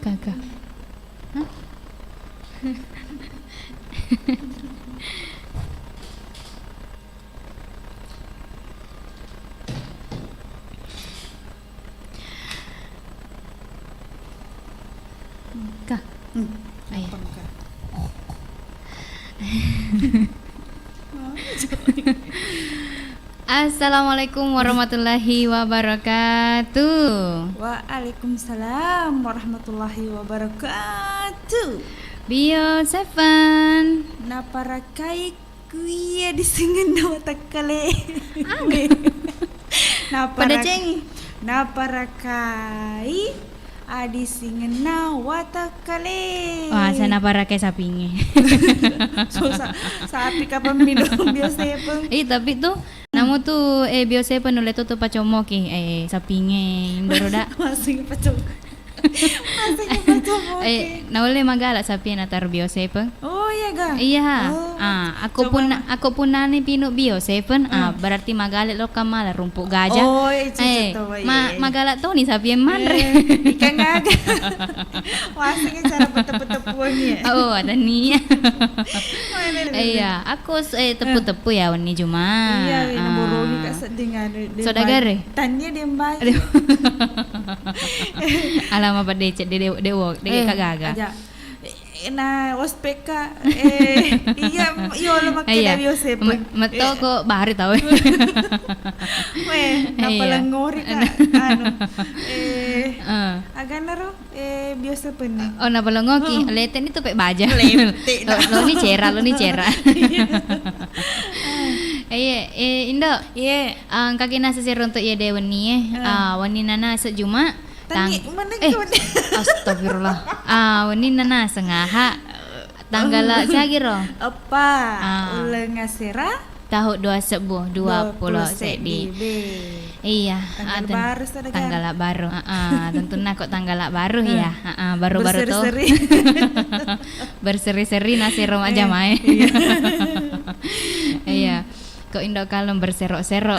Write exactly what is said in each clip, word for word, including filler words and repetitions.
Kaka. Hah? Ka. Hmm. Ayo. Apa, Ka? Assalamualaikum warahmatullahi wabarakatuh. Waalaikumsalam warahmatullahi wabarakatuh. Bio Seven. Naparakai kuiya disingenna watakkale. Aga? Naparak-, Pada ceng. Naparakai adisingenna watakkale. Wah, sa naparakai sapingnge. Susah. Sapi kapang minum Bio Seven. Eh, tapi tuh, namu tuh, eh, Bio Seven nulle tuh, tuh pacommoki, eh, sapingnge, indoro da. Masih pacommo. Masih pacommoki. Eh, naulle magala sapingnge nataro Bio Seven. Oh, iya ga? Iya, ha. Oh, ah, aku coba. Punna, aku punnani pinu Bio Seven, ah, hmm, berarti magale lo kamala rumpu gaja. Oh, iya, cocok. Eh, tuh, ma-, iya, iya. Magala toni sapi yang manre. Eh, ikan gaga. Wasingi cara petep-tepuannya. Oh, ada nia. Iya, aku s-, eh, tepu-tepu ya wenni Juma. Iya, iya, ah. Borongi ka sedding anu, dia sodagare? Tania dia mbaji. Aduh. Alama pada cek dia, dia, dia wok, dia eh, ka gaga. Aja. Eh, na ospek ka, eh, iya, iya, lo makkeda Bio Seven. Iya. Me-, metto ko bahari tau. Weh, iya. Napalengori ka, anu, eh, eh, agana ro, eh, Bio Seven ni. Oh, napalengoki. Oh. Lete ni tupe baja. Lete. Lo, lo ni cera, lo ni cera. Iya. Iya, eh, Indo. Iya. Ah, engka ki naseng sero untuk iya de wenni e. Ah. Ah, wenni nana sejuma. Tang-, tang-, eh, astagfirullah. Ah, wenni nana sengaha. Tanggala siagiro? Eppa, ah, uleng asera? Tahu dua sebbu, dua puluh seddi. Dua puluh seddi, be. Iya, tanggal ah, ten-, baru, saudara. Tanggala baru. Ah, ah, tentunna ko tanggala baru, hmm, ya. Ah, ah, baru-baru tuh. Berseri-seri. Berseri-seri nasi roma eh, jamae. Iya. Iya. Kok Indo Kalong bersero-sero.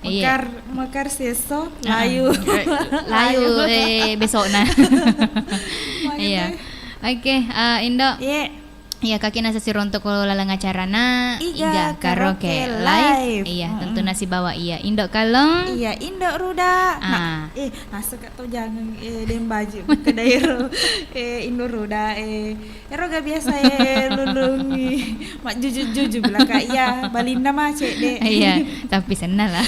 Iya. Mekar, mekar seso, ah, layu. Eh, layu, layu, eh, besokna. Makanya. Iya. Oke, eh, Indo. Iya. Iya, kaki nasa sironto ko laleng acarana Iga, Iga Karaoke, Karaoke Live. Live. Iya, mm-mm, tentu nasi bawa iya. Indo Kalong. Iya, Indo Ruda. Ah. Nah, eh, nasa kak to jangan, eh, dem baju ke daerah, eh, Indo Ruda, eh, Ero ga biasa e lulungi majjuju-juju bilang kak, iya, balinna macet deh. Iya, tapi senna lah.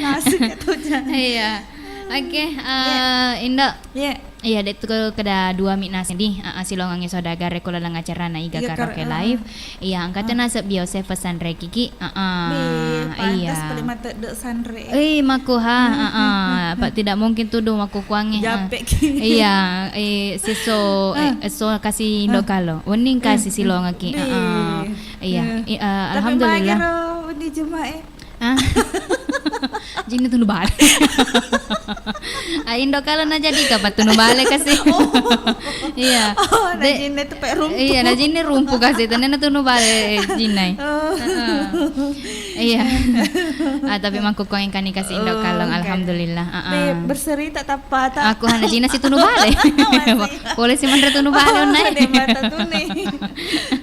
Masuk atau jangan. Iya. Oke, eh, Indo. Iya. Iya, dek tuh keda dua mi nasi di, ah, ah, silongangi saudagar ko laleng acarana Iga Karaoke Live. Iya, engka tu naseng Bio Seven sanre kiki. Heeh, pantas iya. Paling matedde sanre. Eh, maku ha, heeh. Apa tidak mungkin tuduh maku kuange, ah. Jape ki. Iya, eh, siso, eh, so kasi Indo Kalo. Wening kasi silongaki. Heeh. Iya, i-, eh, tapi alhamdulillah. Magero wening Juma, eh. Ah. Jinna tunu bale. Ah, Indo Kalo na jadi kapa tunu bale kasi. Oh. Iya. Oh, na jinna tu pe rumpu. Iya, na jinna rumpu kasi, tena na tunu bale, eh, jinna. Oh. Heeh. Iya. Ah, tapi makkukkuang engkani kasi Indo Kalong, alhamdulillah. Heeh. Be, berseri tak tapa tak. Aku hana jinna si tunu bale. Masih. Boleh si manre tunu bale, oh, nai. Dek mata tuni.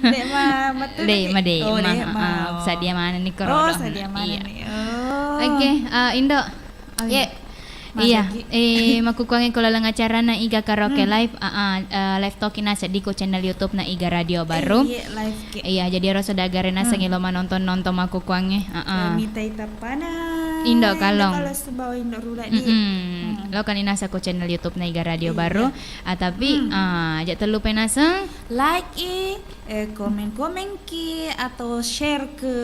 Dek ma, matu. Dek ma, dek ma. Oh, dek ma. Heeh. Sadia mana ni koro. Oh, sadia mana ni. Oh. Oke, eh, Indo. Oh, iya. Iya, eh, makkukkuangnge ko laleng acarana Iga Karaoke Live, ah, ah, eh, live toki na seddi ko channel YouTube na Iga Radio Baru. Eh, iya, live ke. Iya, jadi ero saudagar e naseng elo manonton-nonton makkukkuangnge. Ah, ah. Mitai tappana. Indo Kalong. Indo Kalong sibawa Indo Ruda di. Mm-mm. Lo kan inasa ko channel YouTube na Iga Radio Baru. Ah, tapi, ah, aja tellu pe naseng. Like i. Eh, komen-komen ki atau share ke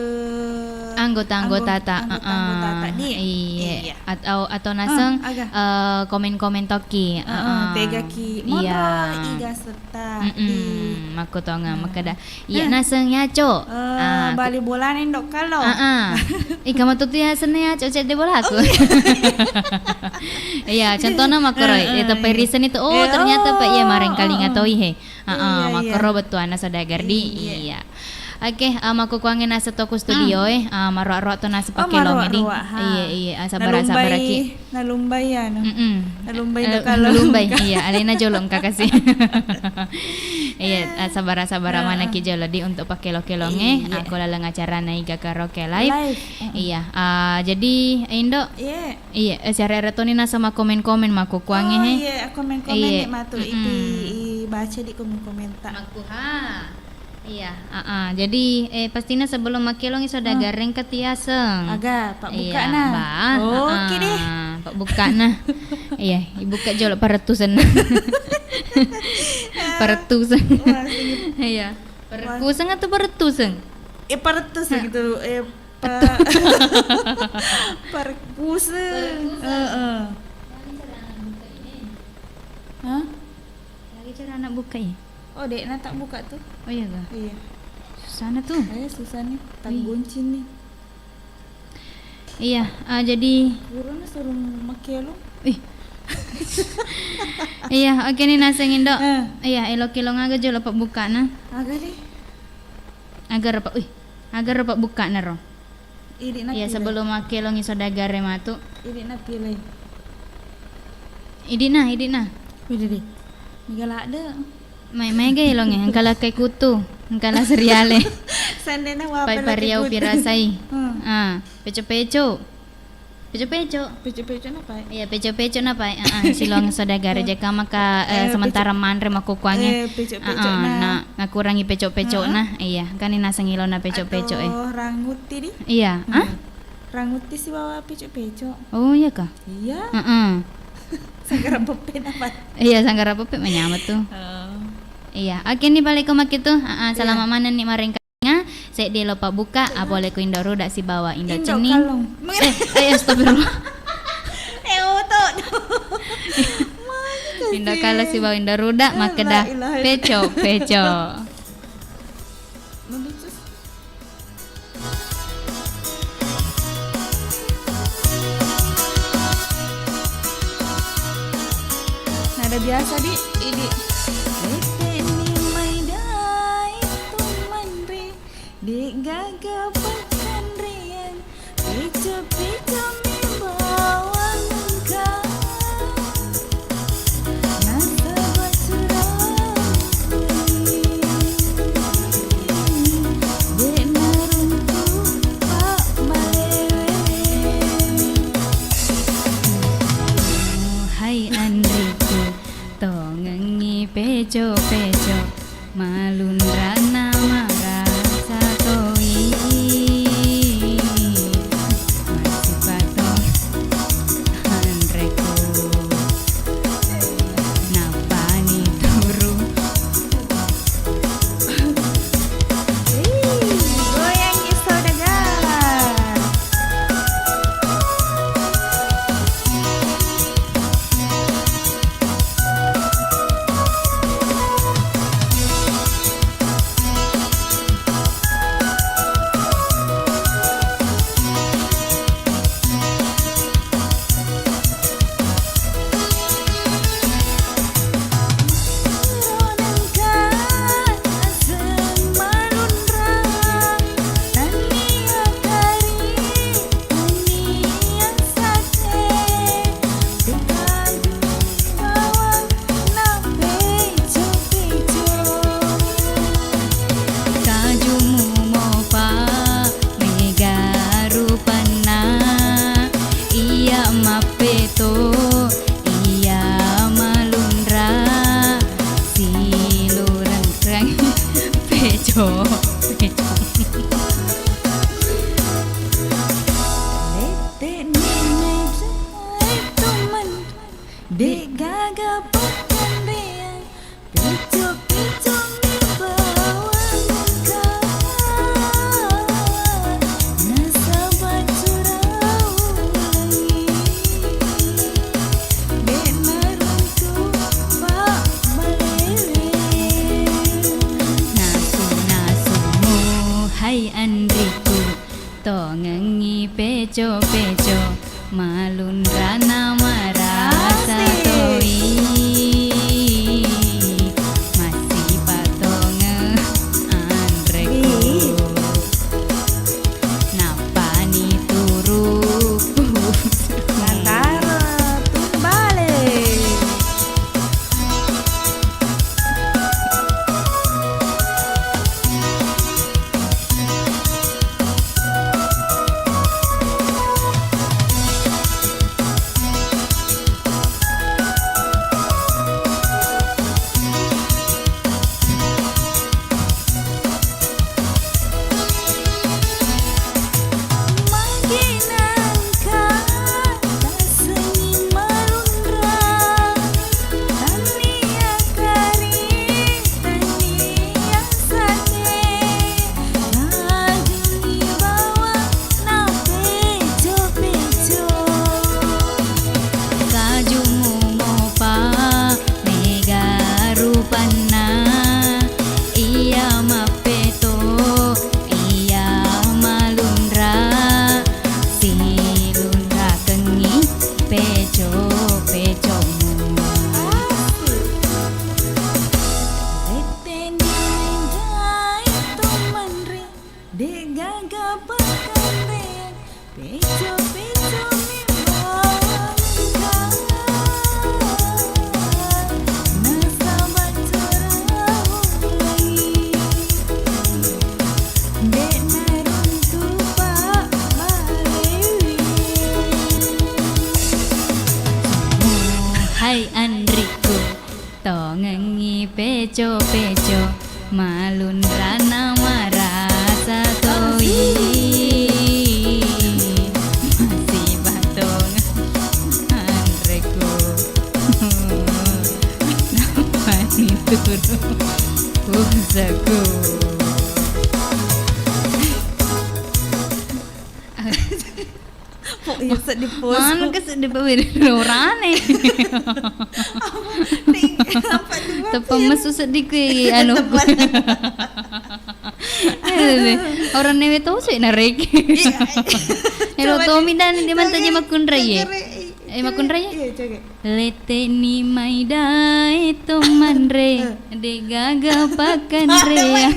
anggota-anggota ta, anggota-anggota ta di. Iya. Atau, atau naseng, eh, komen-komen toki. Heeh, tega ki monro Iga Setta di. Makkutongeng makkeda. Iya, naseng yaco. Eh, bali bolana Indo Kalo. Heeh. Ika matutu ya senna yaco cedde bolaku. Iya, contohna makkoro. Iya, tepai risen itu, oh, ternyata pa iya marengkalinga toi he. Heeh, iya, iya. Makkoro bettuanna saudagar di. Iya. Iya. Oke, ah, makkukuangnge naseng to ku studio e, ah, maroa-roa to naseng pakkelongnge di. Oh, maroa-roa, ha. Iya, iya, ah, sabara-sabara ki. Nalumbai, nalumbai anu. Mm-mm. Nalumbai, eh, dokalo. Nalumbai, iya, alena jolo engka kasi. Iya, ah, sabara-sabara maneng ki jolo di untuk pakkelo-kelongnge, ah, ko laleng acarana Iga Karaoke Live. Live, mm-mm. Iya, ah, jadi, Indo, iya, eh, siare-are toni naseng makkomen-komen makkukuangnge, he. Oh, iya, komen-komen ni matu, mm-mm, ipi, ibaca di komen-komenta. Makkuha. Iya, heeh. Jadi, eh, pastina sebelum makkelongngi saudagar engka tiaseng. Aga, pabbukkana. Iya, Mbak. Oke deh. Heeh, pabbukkana. Iya, ibukka jolo parettusenna. Parettuseng. Wah, sedih. Iya. Parettuseng atau parettuseng? Eh, parettuseng gitu. Eh, pa-, parettuseng. Parettuseng. Heeh. Hah? Lagi cara anak buka ya? Oh, dekna tak buka tuh. Oh iya ga? Iya. Susahna tuh. Eh, susah nih. Ih. Tanggunci nih. Iya, ah, jadi kurang suruh makkelong. Ih. Iya, oke nih naseng Indo. Eh. Iya, elo kelong aga jolo pabbukkana. Aga deh. Aga pa, wih, aga pabbukkana ro. Idi'na. Iya, pile. Sebelum makkelongngi saudagar e matu. Idi'na pile. Idi'na, idi'na. Wih, deh. Mega ladde. Mai, maega elongnge, engka lakkai kutu, engka la seriale. Sandena wa pai pariau pirasai. Hmm. Ah, peco-peco. Peco-peco. Peco-peco napai? Iya, peco-peco napai. Ah, ah, silong saudagar e, jaka maka, eh, eh, sementara manre makkukuangnge. Eh, peco-peco ah, ah, na. Na, nakurangi peco-peco na. Heeh. Iya, kan ni naseng ilona peco-peco e. Atau rangutti di? Iya. Hmm. Ah? Rangutti sibawa peco-peco. Oh, iya kah? Iya. Heeh. Sanggara peppe napai? Iya, sanggara peppe manyameng tuh. Oh. Iya, oke ni pale ko makkitu. Ah, ah, salama maneng ni marengka. Nga, seddi lo pabbuka, ah, pole ku Indo Ruda sibawa Indo Cenning. Indo Kalong. Eh, eh, astagfirullah. Eh, oto. Indo Kalong sibawa Indo Ruda, eh, makkeda la ilaha illallah. Peco, peco. Nada biasa, di, idi. Tette ni mai dai tu manre. De'gaga pakkanreang, peco-peco mi bawang engka. Nasaba curang, de'na runtu pabbalewe. Hai anriku, tongengngi peco-peco. Malunrana marasa toi, massipato anreku, nappani turu. Goyangngi saudagar. Kajumu mopa mega rupanna, iya mappeto, iya malunra, silureng-reng peco, peco. Lette'ni mejai teman, de'gaga pakkanreang, peco-peco mi bawang engka, nasaba curang ulangi, de'na runtu pabbalewe. Nasu-nasumu hai anriku, tongengngi peco-peco, malunrana marasa toi. Asik. Massipa tongeng anreku. Ih, Peco-peco memang nasaba corau lai, de' naruntu' pabbalewi. Hai anrikku. Tongengngi peco-peco, malunrana marasa toi. Masiba tongeng anreku. Napani turu pusaku. Pok, iya, seddi pos. Manu ke seddi pawiri lorane. Apa dua Teppa pir? Mesu seddi kui anu. Teppa. Iya, deh. Orang newe tosu nareki. Iya. Ero Coba tomi di-, dan di manta coba je makunrai ye. Coba, Eh, makunrai ye? Iya, coba. Leteni mai dae to manre, Eh. de' gaga pakkanreang.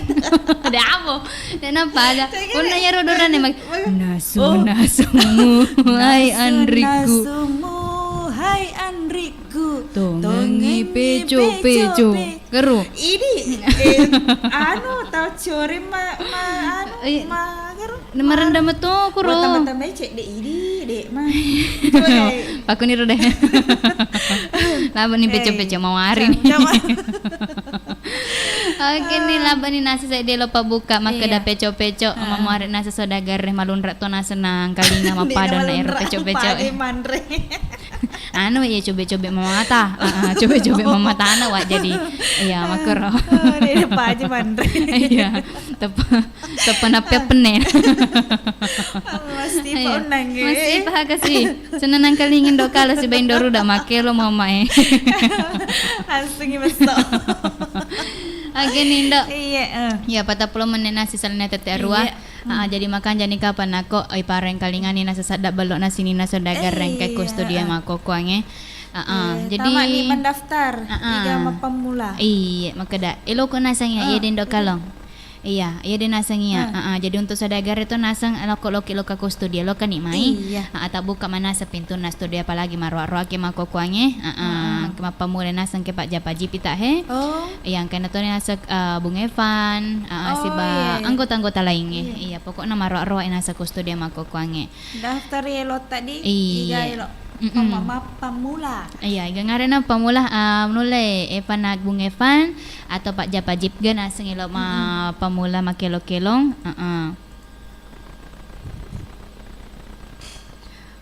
De' amo? De' napada. Cek, Punna cek. Iyaro dorane mak-, Cek. Nasu, Oh. Nasumu, hai Nasu, anrikku. Nasumu, hai anrikku. Tongengngi Tongengngi peco-peco. Peco-pe-, Geru. Idi, eh, anu, tau core ma-, ma-, anu, Eh. ma-, geru. Marenda meto kuro. Tambah-tambah cek de' idi, de' ma. Coba deh. Pakuni ro deh. Laba ni Eh, peco-peco mawari. Sama, sama. Oke ni, laba ni nasi seddi lo pabbuka, makkeda Iya. peco-peco, Heeh. mawari nasi saudagar e, malunra to naseng nangkalinga. Di mappada na ero malunra, peco-peco. Pagi manre. Anu, iya, cobe-cobe mamata. Heeh, cobe-cobe mamatana wa jadi. Iya, makkero. Oh, de' paja manre. Iya, teppa. Teppa nappe penne. Mesti Iya. Pau nange. Mesti paha kasi. Seneng nangkalinga Indo kala siba Indo ruda makkelo mamae. Langsung i besso. Oke ni, Indo. Iya, eh. Iya, patappulo menit nasi salena tette arua. Iya. Ah, Hmm. jadi makanja ni kapan nako, oi, pareng kalingani nasa sadda bello na sininna saudagar e, Iya, engka ku studio ah. makkokkoangnge. Ah, ah. Eh, Jadi, tama ni mendaftar, ah, ah. iga mappamula. Iya, makkeda. Eloko naseng iya, Ah, iya de' Indo betul. kalong. Iya, iya de' naseng iya. Ah. Ah, ah. Jadi untuk saudagar e to naseng lokka-lokki lokka ku studio, lokka ni mai. Iya. Ah, ah, tabbuka manaseng pintunna studio, apalagi maroa-roaki makkokkoangnge. Ah, ah. Ah, ah. Ke mappamula naseng ke Pak Japa Jipita he. Oh. Iya, engkana to ni naseng, eh, Bung Evan, ah, ah, Oh, siba iya, iya. anggota-anggota laingnge. Iya. Iya, pokokna maroa-roa naseng ku studio makkokkoangnge. Daftar elo tadi, Iya. iga elo. Mm-mm. Pama-, mappamula. Iya, iga ngarena pamula, ah, nulle Evan Agung Evan atau Pak Japa Jipga naseng elo Mm-mm. mappamula makkelo-kelong. Heeh.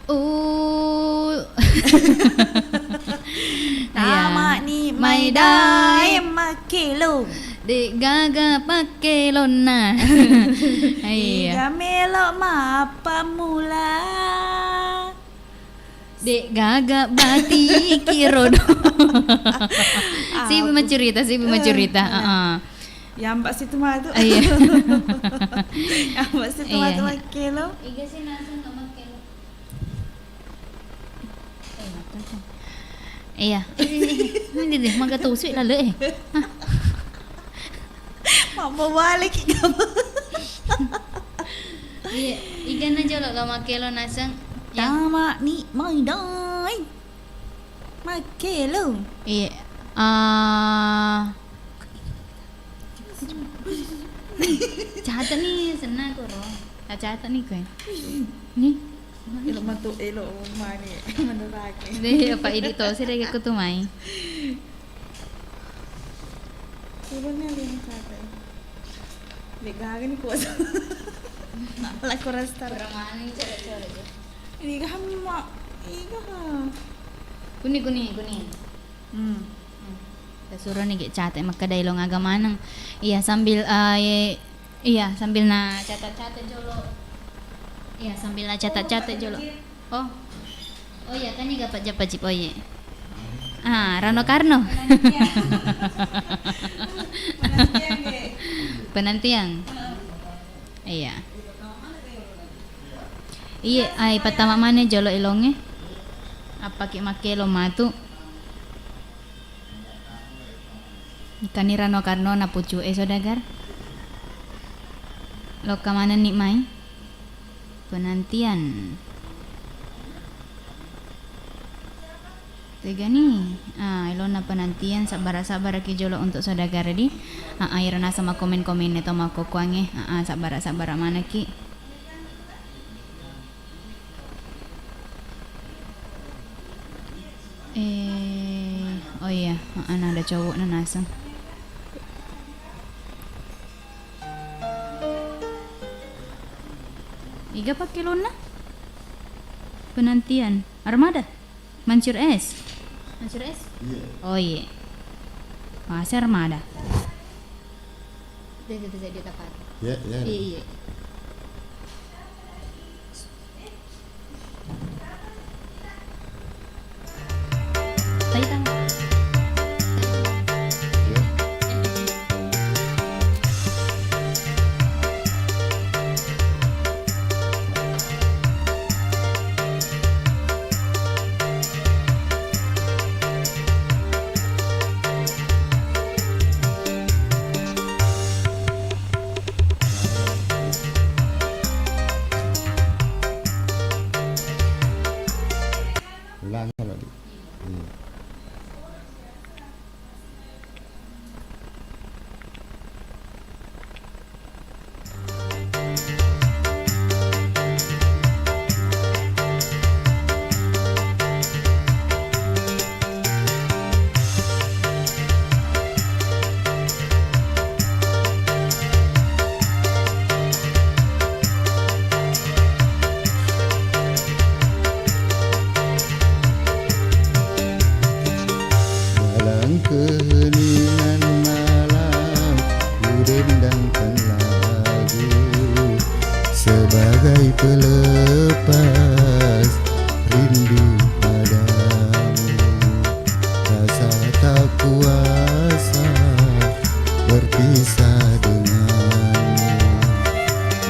Uh. Iya. Tama ni mai dae makkelo. De' gaga pakkelonna. Iya. Iga melo mappamula. De' gaga batiki rodo. Ah, Sibi aku macurita, sibi Eh, macurita. eh. Heeh. Yamba situ matu. Iya. Yamba situ Iya, matu iya. makkelo. Iga sih naseng makkelo. Iya. Ini deh, maga tusuk lalu eh. Mabba balik ki kamu. Iya, igana jolo lo makkelo naseng. Yang Tama ni mai dae. Makkelo. Iya. Ah. Catat ni senna koro. Ah, catat ni koe. Ni. Elo matu, elo mani, menurake. Deh, apa ini to, sih deh, aku tuh mai. Coba nih, ada yang catat. Dek gaga ni kuasa. Lah, kurang star. Kurang maning, coret-coret ya. Ini kan, Mak. Ini kan. Kuni, kuni, kuni. Hmm. Hmm. Tasuroni ge catat makkeda elong aga maneng. Iya, sambil, eh, iya, sambil na catat-catat jolo. Iya, sambil na catat-catat jolo. Oh. Oh iya, kan iga pajak-pajak, oh iya. Ah, Rano Karno. Penantian. Penantian, ge. Penantian. Heeh. Iya. Iye, ai, pattama maneng jolo elongnge. Appaki makkelo matu. Ikanni Rano Karno na pucuk e, Saudagar. Lokka manenni mai. Penantian. Tegani, ah, elona penantian, sabbara-sabbaraki jolo untuk saudara di. Ah, ah, iro naseng makkomen-komenna to makkokkoangnge. Ah, ah, sabbara-sabbara manekki. Eh, oh iya, ah, ah, nada cowokna naseng. Iga pakkelonna? Penantian. Armada? Mancur es? Mancur es? Iya. Oh, iya. Masa armada? Dia, dia, dia, dia tepat. Iya, iya. Iya, iya. Ulang kalau di. Iya. Dalam keheningan malam, ku dendangkan lagu sebagai pelepas rindu padamu. Rasa tak kuasa berpisah denganmu.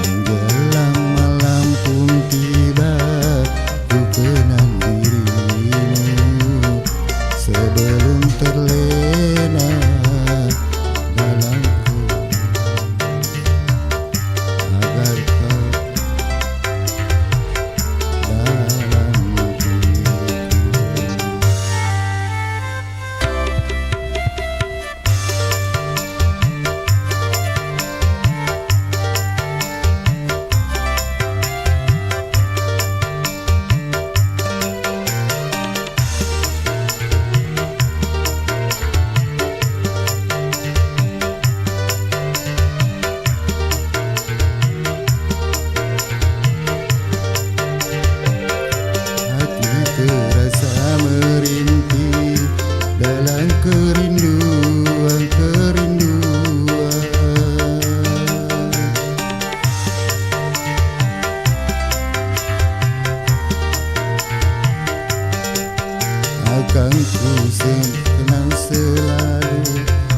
Menjelang malam pun tiba, ku kenang dirimu sebelum terlena dalam ku. Agar kau dalam mimpiku. Hati terasa merintih dalam kerinduan, kerinduan. Akan ku kenang selalu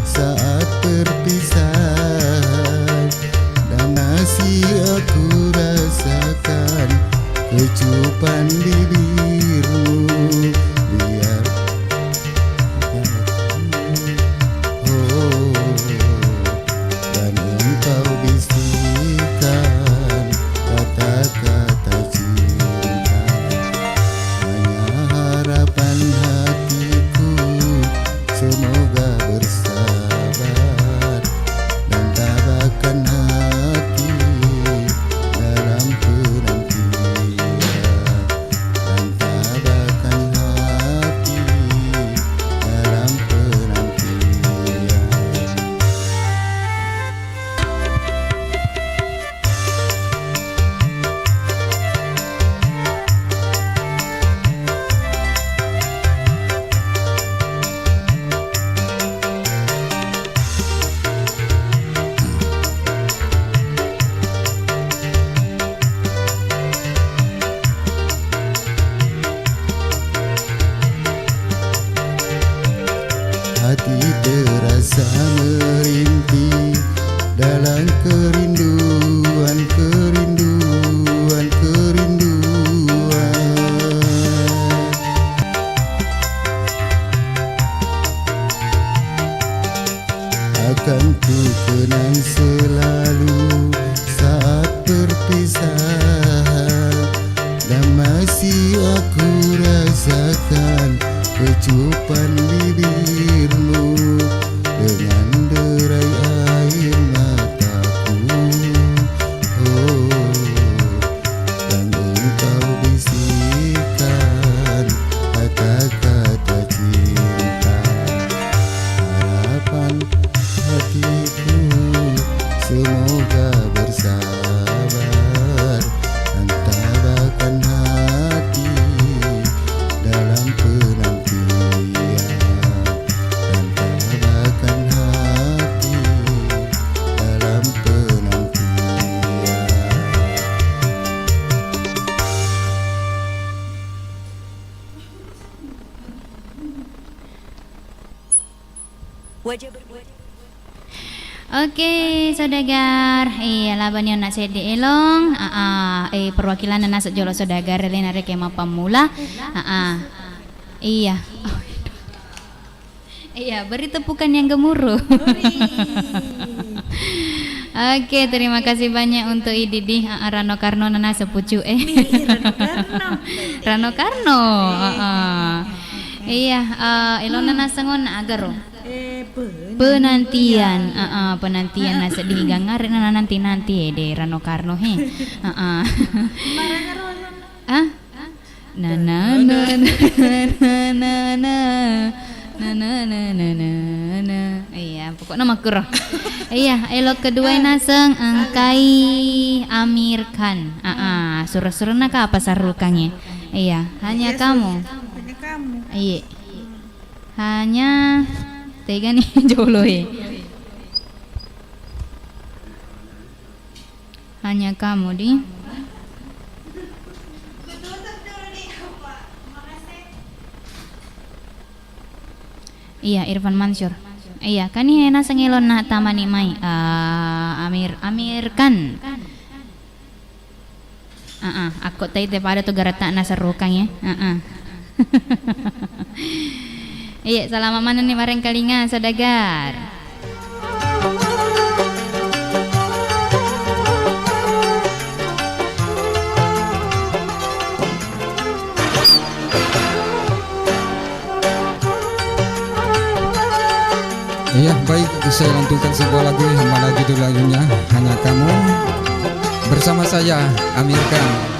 saat perpisahan, dan masih aku rasakan kecupan bibirmu. Biar Oh, dan engkau bisikan kata-kata cinta. Hanya harapan hatiku, semoga bersabar dan tabahkan hati dalam penantian. Dan tabahkan hati dalam penantian. Hati terasa merintih dalam kerinduan, kerinduan, kerinduan. Akan ku kenang selalu saat perpisahan. Aku rasakan kecupan bibirmu dengan derai air mataku. Oh, dan engkau bisikan kata-kata cinta. Harapan hatiku semoga bersabar dan tabahkan hati dalam penantian, dan tabahkan hati dalam penantian. Oke, saudagar. Iya, labani onna seddi elong. Aa, eh, perwakilanna naseng jolo saudagar, lena rekeng mappammula. Aa. Iya. Iya, beri tepukan yang gemuruh. Oke, terima kasih banyak untuk Ididi. Aa, Rano Karno nana sepucu, eh. Rano Karno. Rano Karno. Aa. Iya, eh, elona naseng onna agaro. Eh, penantian. Penantian, heeh, penantian. Nah, sedih gangngarek na nanti-nanti, eh, de Rano Karno, he. Heeh. Marangaro. Ah? Na, na, na, na. Iya, pokoknya makuro. Iya, elo kedua naseng engkai Amir Khan. Ah, ah, sura-surana ka apa sarrukangnge? Iya, hanya kamu. Hanya kamu. Iya. Hanya tega nih jolo e. Hanya kamu di. Iya, Irfan Mansur. Iya, kani hena sengilon na tamani mai. Ah, Amir, Amir Khan. Heeh, akko tai te pada tu garetta'na serrukang ya. Heeh. Iya, salama manenni marengkalinga saudagar. Iya, baik, saya lantunkan sebuah lagu, yang mana judul lagunya Hanya Kamu. Bersama saya, Amir Khan.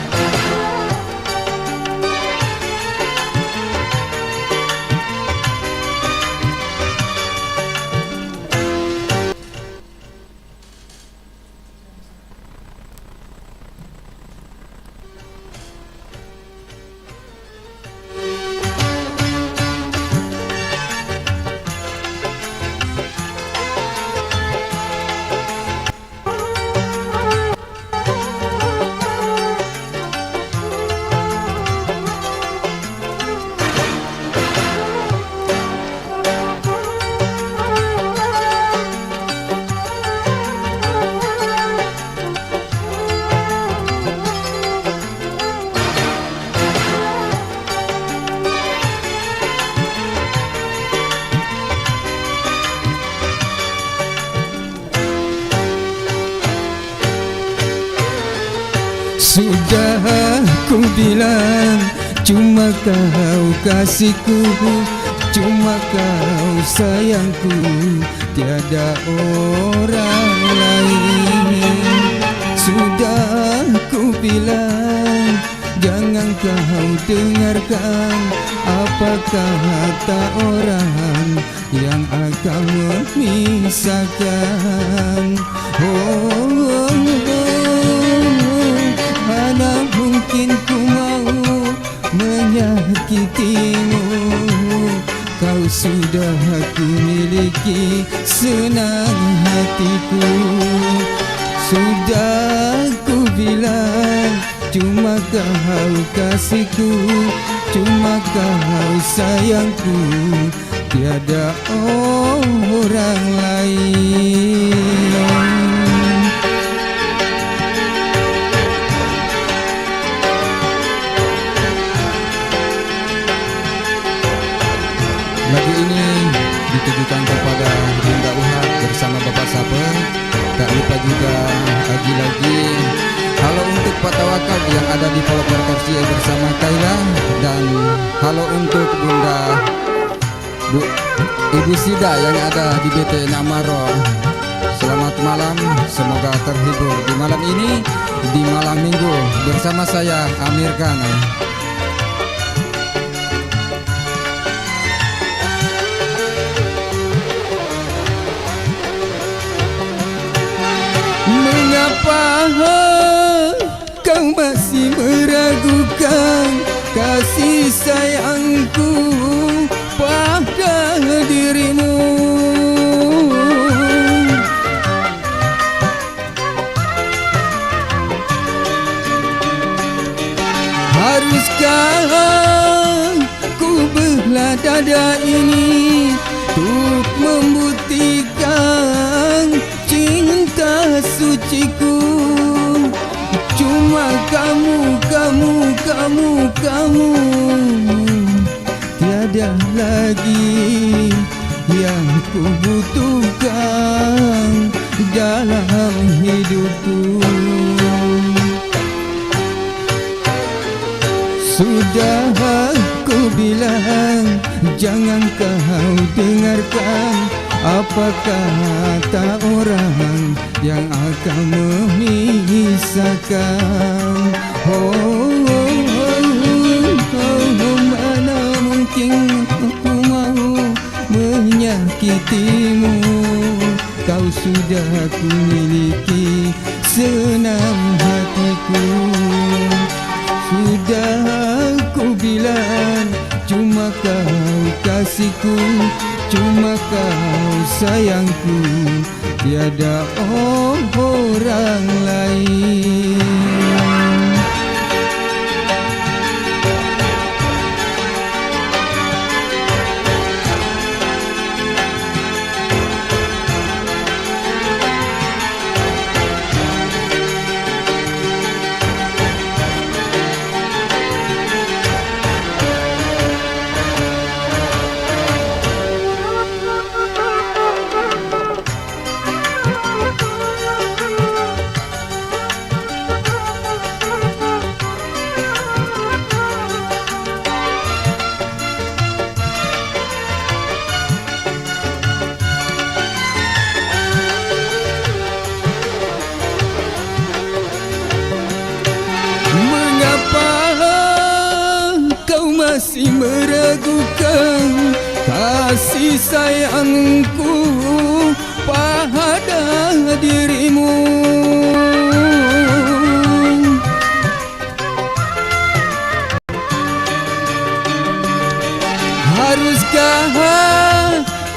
Sudah ku bilang, cuma kau kasihku, cuma kau sayangku, tiada orang lain. Sudah ku bilang, jangan kau dengarkan apa kata orang yang akan memisahkan. Oh, mana mungkin ku mau menyakitimu. Kau sudah ku miliki senang hatiku. Sudah ku bilang, cuma kau kasihku, cuma kau sayangku, tiada orang lain. Lagu ini ditujukan kepada Bunda Uha bersama Bapak Sape. Tak lupa juga lagi-lagi halo untuk Tawakal yang ada di Polo Pertorsi bersama Kaila, dan halo untuk Bunda Bu, Ibu Sida yang ada di B T Namaro. Selamat malam, semoga terhibur di malam ini, di malam minggu bersama saya Amir Khan. Mengapa kau masih meragukan kasih sayangku pada dirimu? Haruskah ku belah dada ini untuk membuktikan cinta suciku? Cuma kamu, kamu, kamu, kamu. Tiada lagi yang ku butuhkan dalam hidupku. Sudah ku bilang, jangan kau dengarkan apa kata orang yang akan memisahkan. Oh, oh, oh, oh, mana mungkin aku mau menyakitimu. Kau sudah ku miliki senam hatiku. Sudah ku bilang, cuma kau kasihku, cuma kau sayangku. Tiada orang lain. Mengapa kau masih meragukan kasih sayangku pada dirimu? Haruskah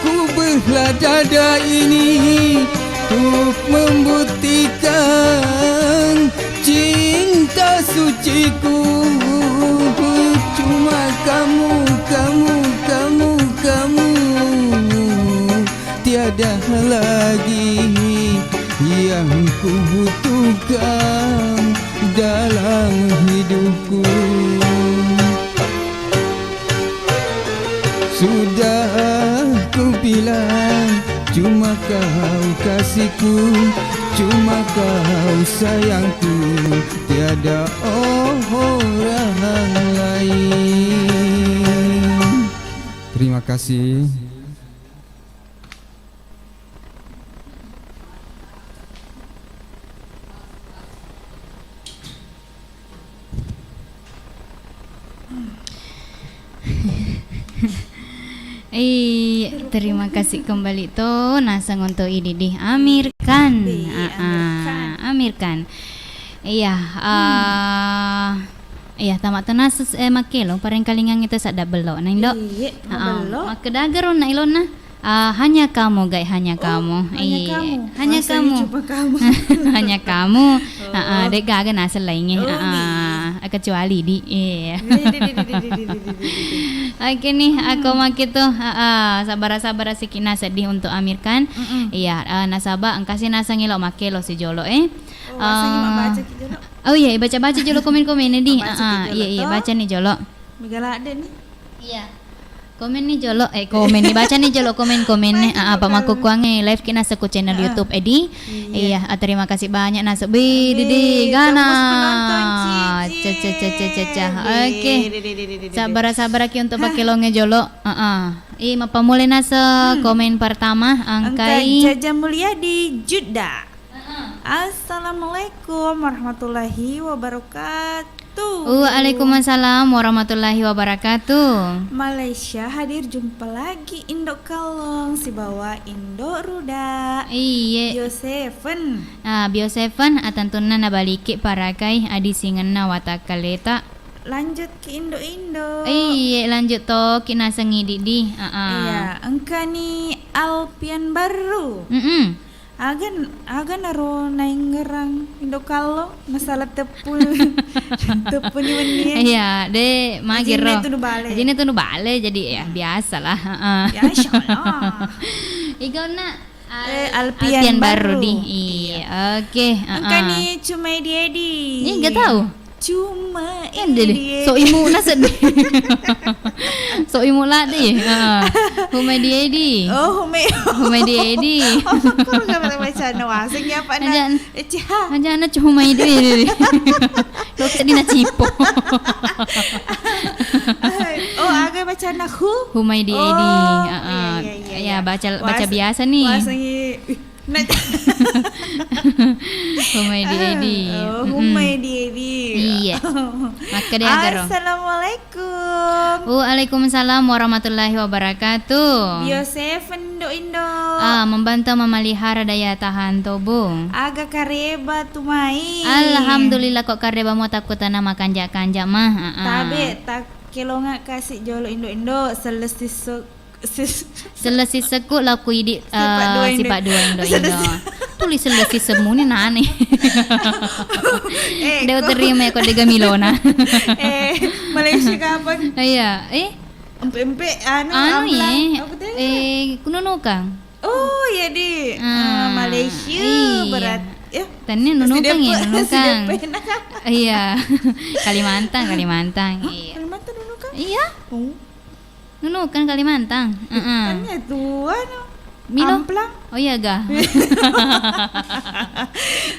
ku belah dada ini untuk membuktikan cinta suciku? Cuma kamu, kamu, kamu, kamu. Tiada lagi yang ku butuhkan dalam hidupku. Sudah ku bilang, cuma kau kasihku, cuma kau sayangku, tiada orang lain. Terima kasih. Eh, terima kasih kembali to naseng untuk Idi di Amir Khan. Iya, Amir Khan. Iya, eh, iya, tama to naseng, eh, makkelo parengkalingang itu sadda bello na Indo. Iya, makkeda garo na ilona. Ah, hanya kamu, Gai, hanya kamu. Iya, hanya kamu. Hanya kamu. Hanya kamu. Heeh, de' gaga naseng laingnge. Heeh, kecuali di. Iya. Oke nih, aku makkito. Heeh, sabbara-sabbara sikina sedih untuk Amir Khan. Iya, eh, nasaba engkasi naseng elo makkelo si jolo, eh. Oh, iya, baca-baca jolo komen-komen di. Heeh, iya, iya, baca nih jolo. Mega ladde nih. Iya. Komen ni jolo, eh, komen ni, baca ni jolo komen-komen ni. Ah, apa makkukkuangnge live ki naseng ku channel YouTube Edi. Iya, ah, terima kasih banyak naseng. Wih, Didi, gana. Caca, caca, caca. Oke. Sabar-sabar ki untuk pakelongnge jolo. Heeh. Ih, mappammula naseng komen pertama, engkai Jaja Mulyadi Juda. Assalamualaikum warahmatullahi wabarakatuh. Waalaikumsalam warahmatullahi wabarakatuh. Malaysia hadir, jumpa lagi Indo Kallong sibawa Indo Ruda. Iye. Bio Seven. Ah, Bio Seven, atantunna nabaliki parakai adisingenna watakkaleta. Lanjut ki Indo-Indo. Iye, lanjut to ki naseng Didi. Ah, ah. Iya, engkani Alpian Baru. Mm-mm. Aga, aga naro naingngerang Indo Kallong, nasala teppu, teppu ni wenni e. Iya, de magi ro. Ajinna tunu bale. Ajinna tunu bale, jadi ya biasa lah. Heeh. Ya, insya Allah. Iga onna, eh, Al-, Alpian Alpian Baru. Baru di. Iya. Iya, oke, heeh. Engkani Cumaidi Edi. Ini nggak tahu. Cuma Ende deh, so imu na sedih. So imu la deh. Heeh. Humaidi Edi. Oh, Humai. Humaidi Edi. Oh, kok gak pernah baca na waseng ya, Pak, na? Aja, Eci, ha? Aja na Cumaidi Edi. Lo sedih na cipo. Oh, aga baca na hu? Humaidi Edi. Oh, heeh. Iya, iya, iya, iya. Ya, baca, baca biasa nih. Waseng, ih, Nah, Humaidi Edi. Oh, mm-mm. Humaidi Edi. Iya. Makkeda aga ro. Assalamualaikum. Waalaikumsalam warahmatullahi wabarakatuh. Bio Seven, Indo-Indo. Ah, membantu memelihara daya tahan tubuh. Aga kareba tu mai. Alhamdulillah, ko kareba mo takkutana makanja-kanja mah. Ah, ah. Tabe tak kelonga kasi jolo Indo-Indo, selesai so-, Sis-, Selesissekku lao ku idi, sipak eh, dua Indo. Sipak dua Indo-Indo. Selesi- Tuli selesissemmu ni nani. Eh, de' uterima ko de' gamilona. Eh, Malaysia kapang? Iya, eh? Empe-empe, anu, anu, amplang. Iya. Apa tadi? Eh, ku Nunukang. Oh, iya di, eh, ah, Malaysia, iya. Berat, ya. Tania Nunukang ya, Nunukang. Iya. Kalimantan, Kalimantan. Hah? Iya. Kalimantan Nunukang? Iya. Oh. Nunukang Kalimantan. Heeh. Kan ya tua no. Milo? Amplang. Oh iya ga.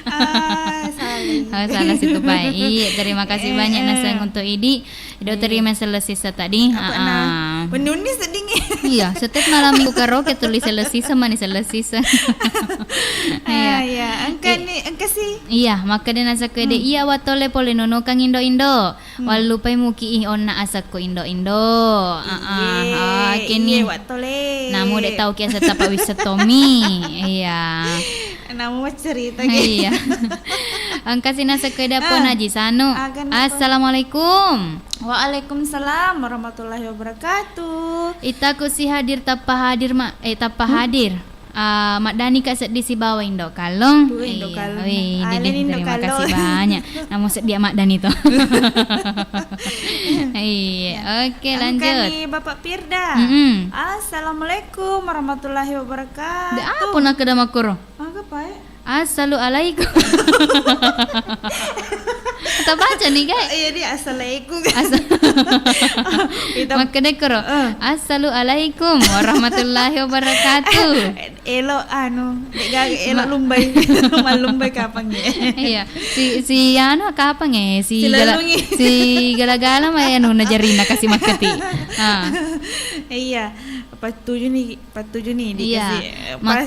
Ah, salah. Oh, salah situ, Pak. Iya, terima kasih banyak, eh, naseng untuk idi. Ido terima selesisa tadi. Apa, heeh, nah? Menuni seding. Iya, setiap malam minggu karaoke tulis selesisa, mani selesisa. Iya. Ah, iya. Engka ni, engka sih. Iya, makkeda naseng ku idi, iya, wattole pole Nunukang Indo-Indo. Hmm. Wallupai muki i onna asekku Indo-Indo. Aa, iye, oke ni. Iye, wattole. Namu de' tau ki asetta Pak Wisseng Tommy. Iya. Namu maccerita ki. Iya. Engka si naseng ku idi Pon Haji Sanu. Aga na, Pon? Assalamualaikum. Waalaikumsalam warahmatullahi wabarakatuh. Itaku si hadir tappa hadir ma-, eh, tappa hadir. Ah, maddani ka seddi sibawa Indo Kallong. Tuh, Indo Kallong. Iya, wih, Dede, terima kasih banyak. Namo seddi maddani to. Iya, oke, lanjut. Engka ni Bapak Firda. Mm-mm. Assalamualaikum warahmatullahi wabarakatuh. De' apa nakkeda makkoro? Aga, Pak? Assalamualaikum. Tabaca ni, Kak. Iya, dia assalamualaikum. Asa-, makkeda koro. Eh. Assalamualaikum warahmatullahi wabarakatuh. Elo anu, de' gaga elo lumbai. Mallumbai kapang ya. Iya. Si, si anu kapang ya, si gala-, si gala-gala mai anu najarina kasi makketi. Ah. Iya. Pattuju ni, pattuju ni dikasi, eh, pas.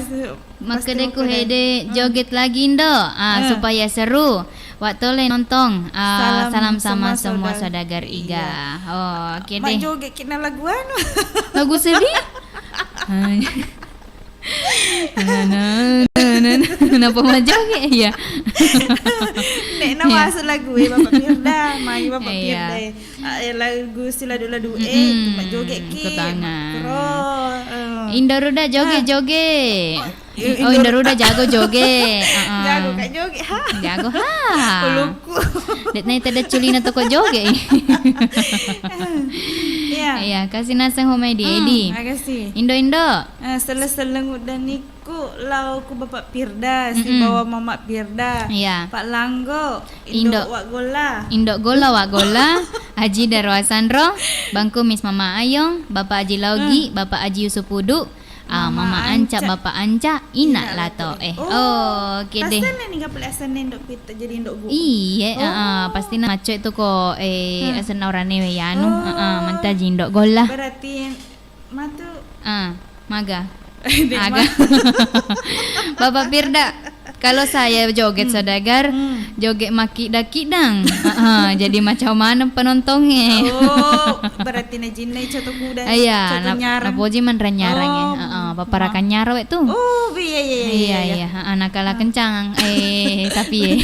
Makkeda ku hede, joget lagi, Indo. Ah, supaya seru. Wattole nonton. Ah, salam sama semua saudagar Iga. Iya. Oh, oke deh. Mak joget kina lagu anu. Lagu sedih? Kenapa mak joget? Iya. Nek na masuk lagu, eh, Bapak Firda, mai Bapak Firda, eh. Ah, eh, lagu siladu-ladu, eh, cuma joget ki. Makkuro, eh. Indo Ruda joget-joget. Oh, Indo Ruda jago joget. Heeh. Jago ka joget, ha? Jago, ha? Uluku. Dek nai tedde culina toko joget. Iya. Iya, kasi naseng homai di Edi. Makasih. Indo-Indo. Eh, selleng-selleng udah ni. Ku lao ku Bapak Pirda, sibawa Mama Pirda. Iya. Pak Langgo, Indo Wak Golla. Indo Golla, Wak Golla. Aji Darwa Sanro, Bangku Miss Mama Ayong, Bapak Aji Laugi, hmm, Bapak Aji Yusuf Pudu, ah, Mama Mama Anca, Anca. Bapak Anca, Ina Ina Lato. Lato. Eh, oh, oh, oke deh. Tasenna ni kapale asenna Indo Pita jadi Indo Gu. Iye, oh, heeh, pasti na macco itu ko, eh, hmm, asenna orane we anu, oh, heeh, manta ji Indo Golla. Berarti matu. Ah, maga. Dek Aga. Ma- Bapak Firda, kalau saya joget, hmm, saudagar, hmm, joget makkidang-kidang. Heeh, jadi macam mana penontonnya? Oh, berarti na jinna coto kuda, iya, coto na-, nyarang. Napoji manrang nyarang, oh, ya. Heeh, paparakan ma- nyaro itu. Oh, iya, iya, iya, iya, iya, iya, iya. Heeh, nakala kencang. Eh, tapi ya.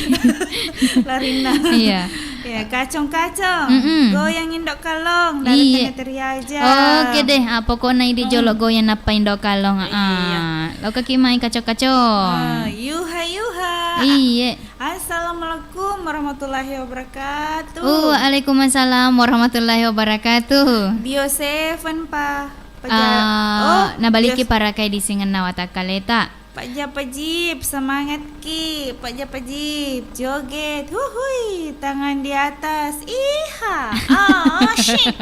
Larinna. Iya. Ya, kacong-kacong. Mm-mm. Goyang Indo Kalong dari, iya, Tengah Teriaja. Oke deh, ah, pokoknya idi, mm, jolo goyang nappa Indo Kalong. Iya. Ah, lo kaki mai kacong-kacong. Ah, yuha, yuha. Iya. Assalamualaikum warahmatullahi wabarakatuh. Oh, waalaikumsalam warahmatullahi wabarakatuh. Bio Seven pa. Paja-, ah, oh, nabaliki bias- parakai di singenna watakkaleta. Pak Japa Jip, semangat ki. Pak Japa Jip, joget. Huhui, tangan di atas. Iha. Oh, shit.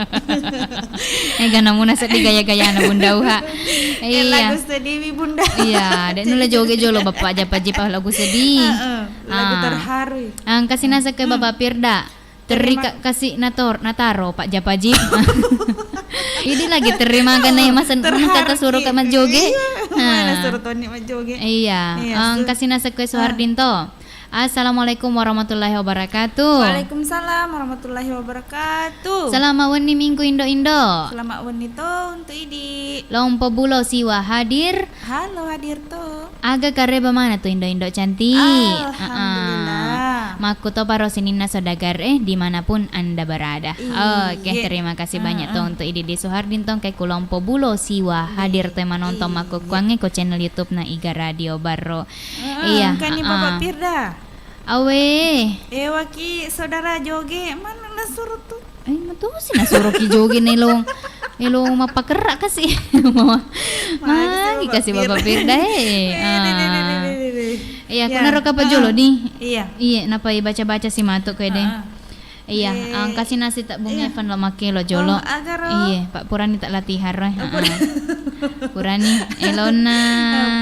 Eh, gana muna seddi gaya-gayana Bunda Uha. Eh, iya. Lagu seddi mi, Bunda. Iya, dek nula joget jolo Bapak Japa Jip lagu seddi. Heeh, lagu, ah, terharu. Angkasi naseng ke, hmm, Bapak Pirda. Terri-, terima ka-, kasi nator-, nataro Pak Japa Jip. Idi lagi terima ka nai masa terharu kata suruh ki. Ka majjoge. Iya, ha. Mana suruh Toni majjoge. Iya. Iya, ang su-, kasi naseng ke, ah, Suhardin to. Assalamualaikum warahmatullahi wabarakatuh. Waalaikumsalam warahmatullahi wabarakatuh. Selamat wenni minggu Indo-Indo. Selamat wenni to untuk idi. Lompo Bulo siwa hadir. Halo, hadir to. Aga kareba mana tu Indo-Indo cantik? Alhamdulillah. Heeh. Makkutopa ro sininna saudagar e dimanapun Anda berada. Iya. Oke, terima kasih banyak to untuk Idi di Suhardin tongkai ku Lompo Bulo siwa hadir to manonton makkukkuangnge ko channel YouTube na Iga Radio Barro. Heeh, iya, engkani heeh. Bapak Firda. Awe. Ewaki saudara joge, mana nasuro tu? Eh, matosi nasuroki joge nelong. Nelong mappakerra kasi. Magi kasi Bapak Firda, eh. Iya, kunaro kapa jolo ni. Iya. Iya, napa baca-baca si matu ko de. Iya, angkasi nasi tak Bung Evan lo makkelo jolo. Iya, Pak purani tak latihan roy. Purani elonna.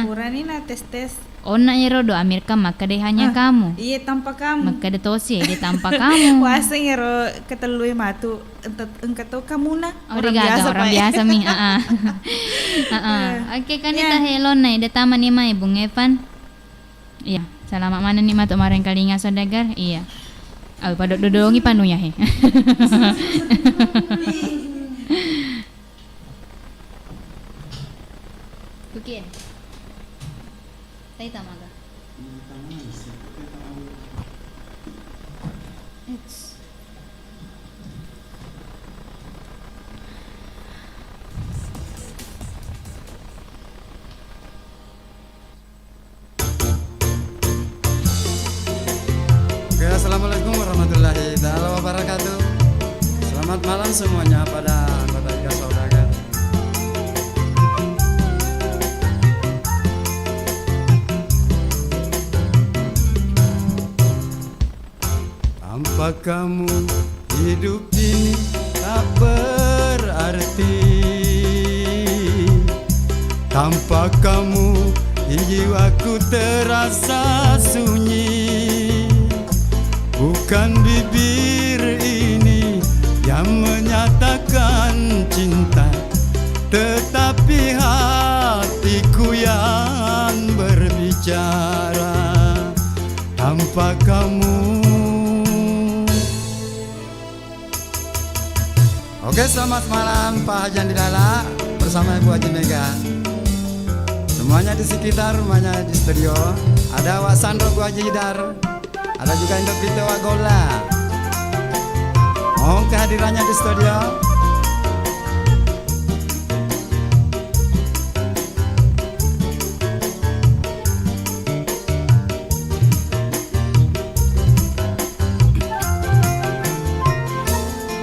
Purani na tes-tes. Onna ero do Amerika makkeda hanya kamu. Iya, tanpa kamu. Makkeda tosi, dia tanpa kamu. Waseng ero ketellue matu, ente-, engka to kamuna. Oh, orang biasa, orang biasa mi. Heeh. Heeh. Oke, kan ita helonna, ida tamani mai Bung Evan. Iya, selamat manenni matu marengkalinga saudagar. Iya. Awi pada dodongi panuya he. Kukin. Taita maga. Eits. Oke, assalamualaikum warahmatullahi taala wabarakatuh. Selamat malam semuanya pada anggota Iga Saudagar. Tanpa kamu, hidup ini tak berarti. Tanpa kamu, jiwaku terasa sunyi. Bukan bibir ini yang menyatakan cinta, tetapi hatiku yang berbicara. Tanpa kamu. Oke, selamat malam Pak Haji Andi Dala bersama Ibu Haji Mega. Semuanya di sekitar rumahnya di studio. Ada Wak Sandro, Bu Haji Hidar. Ada juga Indo Pito, Wak Golla. Mohon kehadirannya di studio.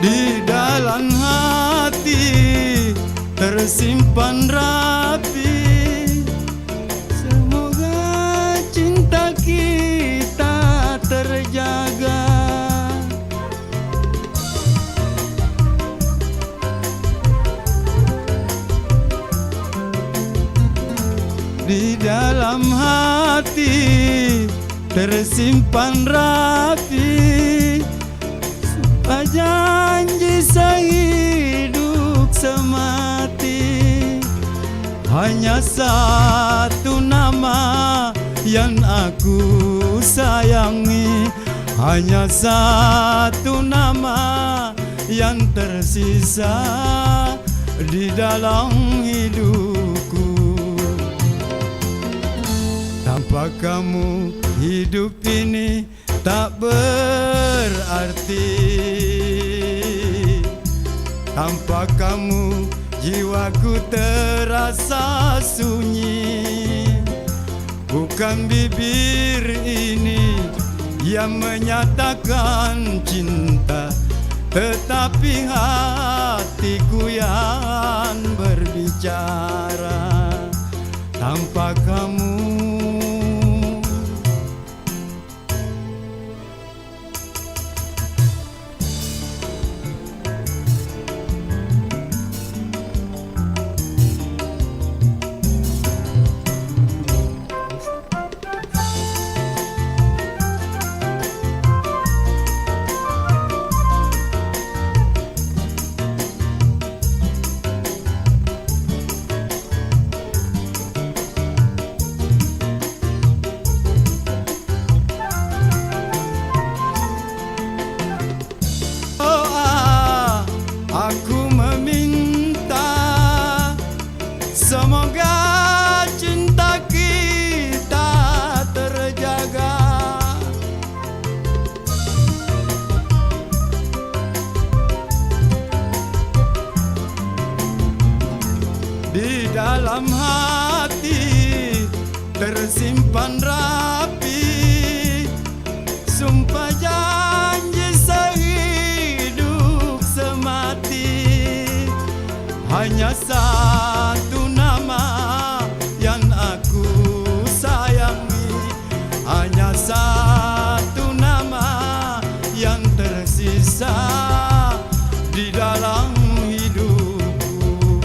Di dalam hati tersimpan rapi. Semoga cinta kita terjaga. Di dalam hati tersimpan rapi, sumpah janji sehidup semati. Hanya satu nama yang aku sayangi, hanya satu nama yang tersisa di dalam hidupku. Tanpa kamu hidup ini tak berarti. Tanpa kamu jiwaku terasa sunyi. Bukan bibir ini yang menyatakan cinta, tetapi hatiku yang berbicara tanpa kamu. Doa, aku meminta, semoga cinta kita terjaga. Di dalam hati tersimpan rapi sumpah janji sehidup semati. Hanya satu nama yang aku sayangi, hanya satu nama yang tersisa di dalam hidupku.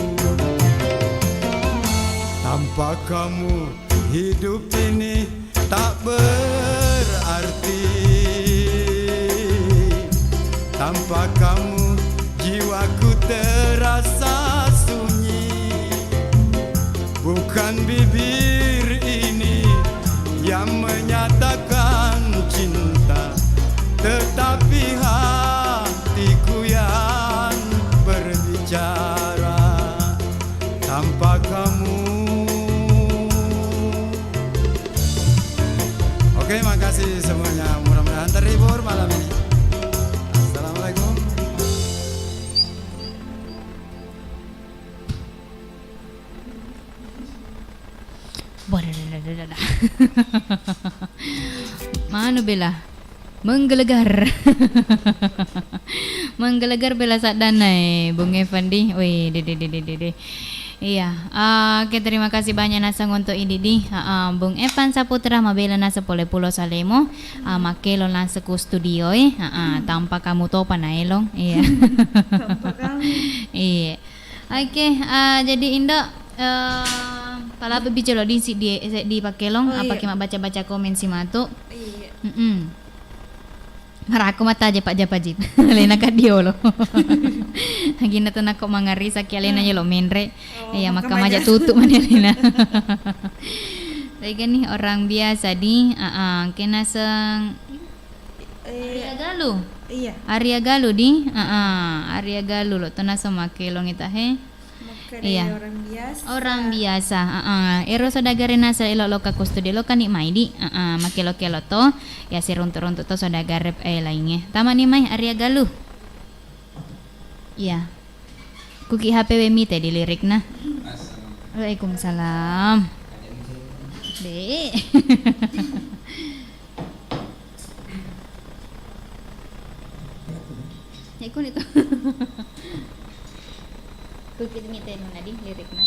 Tanpa kamu hidup ini tak berarti. Tanpa kamu, jiwaku terasa sunyi. Bukan bibir ini yang menyatakan cinta, tetapi hatiku yang berbicara tanpa kamu. Oke, makasih semuanya. Mudah-mudahan terhibur malam ini. Assalamualaikum. Manu bela. Menggelegar. Menggelegar bela saddanna, eh, Bung Evan di. Wih, de, de, de, de, de, de. Iya, ah, oke, terima kasih banyak naseng untuk idi di. Ah, ah, Bung Evan Saputra mabela naseng pole Pulo Salemo, ah, makkelo naseng ku studio, eh. Ah, ah, tanpa kamu topa na elong. Iya. Tanpa kamu. Iya. Oke, ah, jadi Indo, eh, palabe bicara di si di, di pakkelong, oh, apa iya, ki mabbaca-baca komen si matu. Iya. Mm-mm. Marakko mata aja Pak Japa Jip. Alena kaddiolo. Aginna tu nakko mangarisaki alena, hmm, yolo menre. Oh, iya, maka maja tutup mani alena. Tega nih orang biasa di, ah, ah, kena seng, eh, Arya Galuh. Iya. Arya Galuh di, ah, ah, Arya Galuh lo tona sama kelong ita he. Makkeda, iya, orang biasa. Orang biasa, heeh. Ero saudagarre naseng elo lokka ko studio, lokka ni mai di, heeh, makkelo-kelo to, ya siruntu-runtu to saudagarre, eh, laingnge. Tama ni mai, Arya Galuh. Iya. Kuki H P we mite di lirikna. Waalaikumsalam. De. Ikuni tu. Kuki mite nuna di lirikna.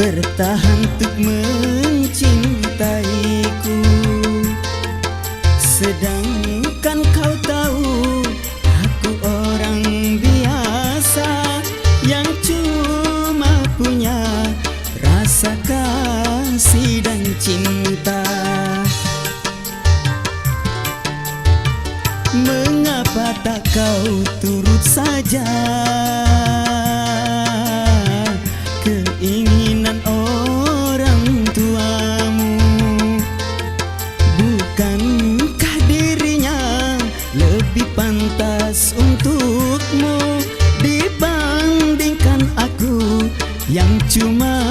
Bertahan untuk mencintaiku, sedangkan kau tahu aku orang biasa yang cuma punya rasa kasih dan cinta. Mengapa tak kau turut saja keinginan orang tuamu? Bukankah dirinya lebih pantas untukmu dibandingkan aku yang cuma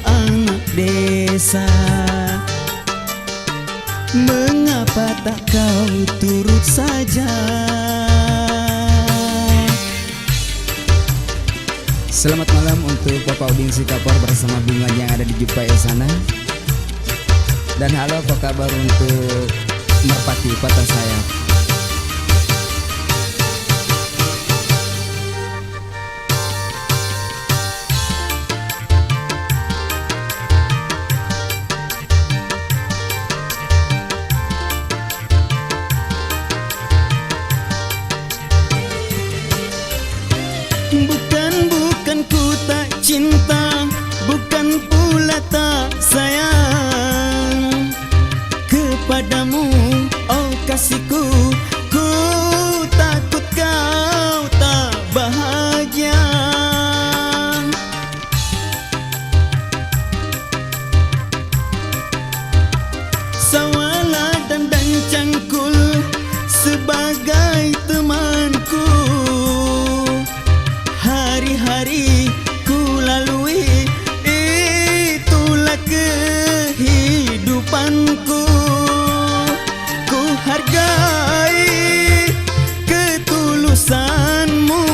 anak desa? Mengapa tak kau turut saja? Selamat malam untuk Bapak Udin Sikapar bersama Bunga yang ada di Jupai sana. Dan halo, apa kabar untuk Merpati, Patah Sayap? Bukan, bukan ku tak cinta, bukan pula tak sayang kepadamu, oh kasihku, ku takut kau tak bahagia. Sawala dan, dan Cangkul sebagai temanku. Hari-hari ku lalui, itulah kehidupanku. Ku hargai ketulusanmu,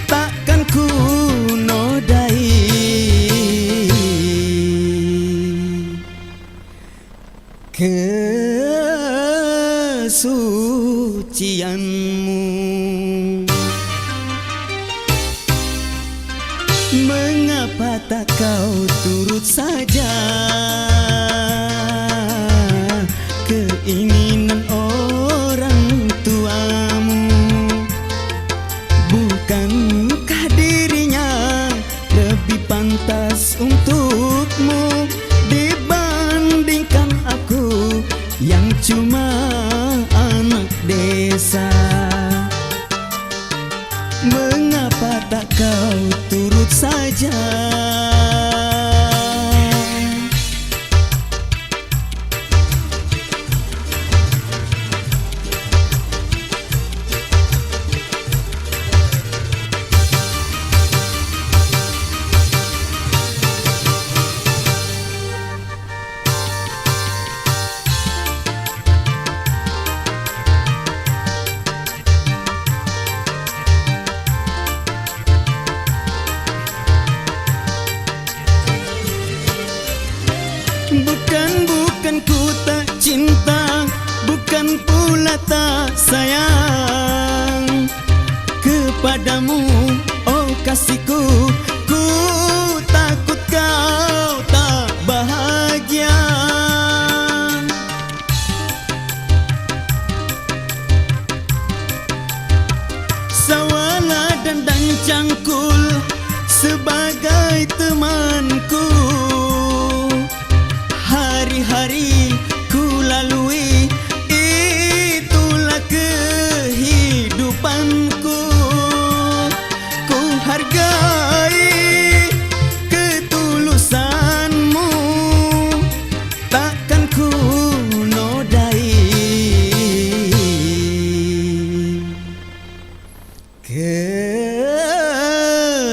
takkan ku nodai kesucianmu. Mengapa tak kau turut saja keinginan orang tuamu? Bukankah dirinya lebih pantas untukmu dibandingkan aku yang cuma anak desa? Mengapa tak kau turut saja? Bukan, bukan ku tak cinta, bukan pula tak sayang kepadamu, oh kasihku, ku takut kau tak bahagia. Sawala dan, dan Cangkul sebagai temanku. Hari-hari ku lalui, itulah kehidupanku. Ku hargai ketulusanmu, takkan ku nodai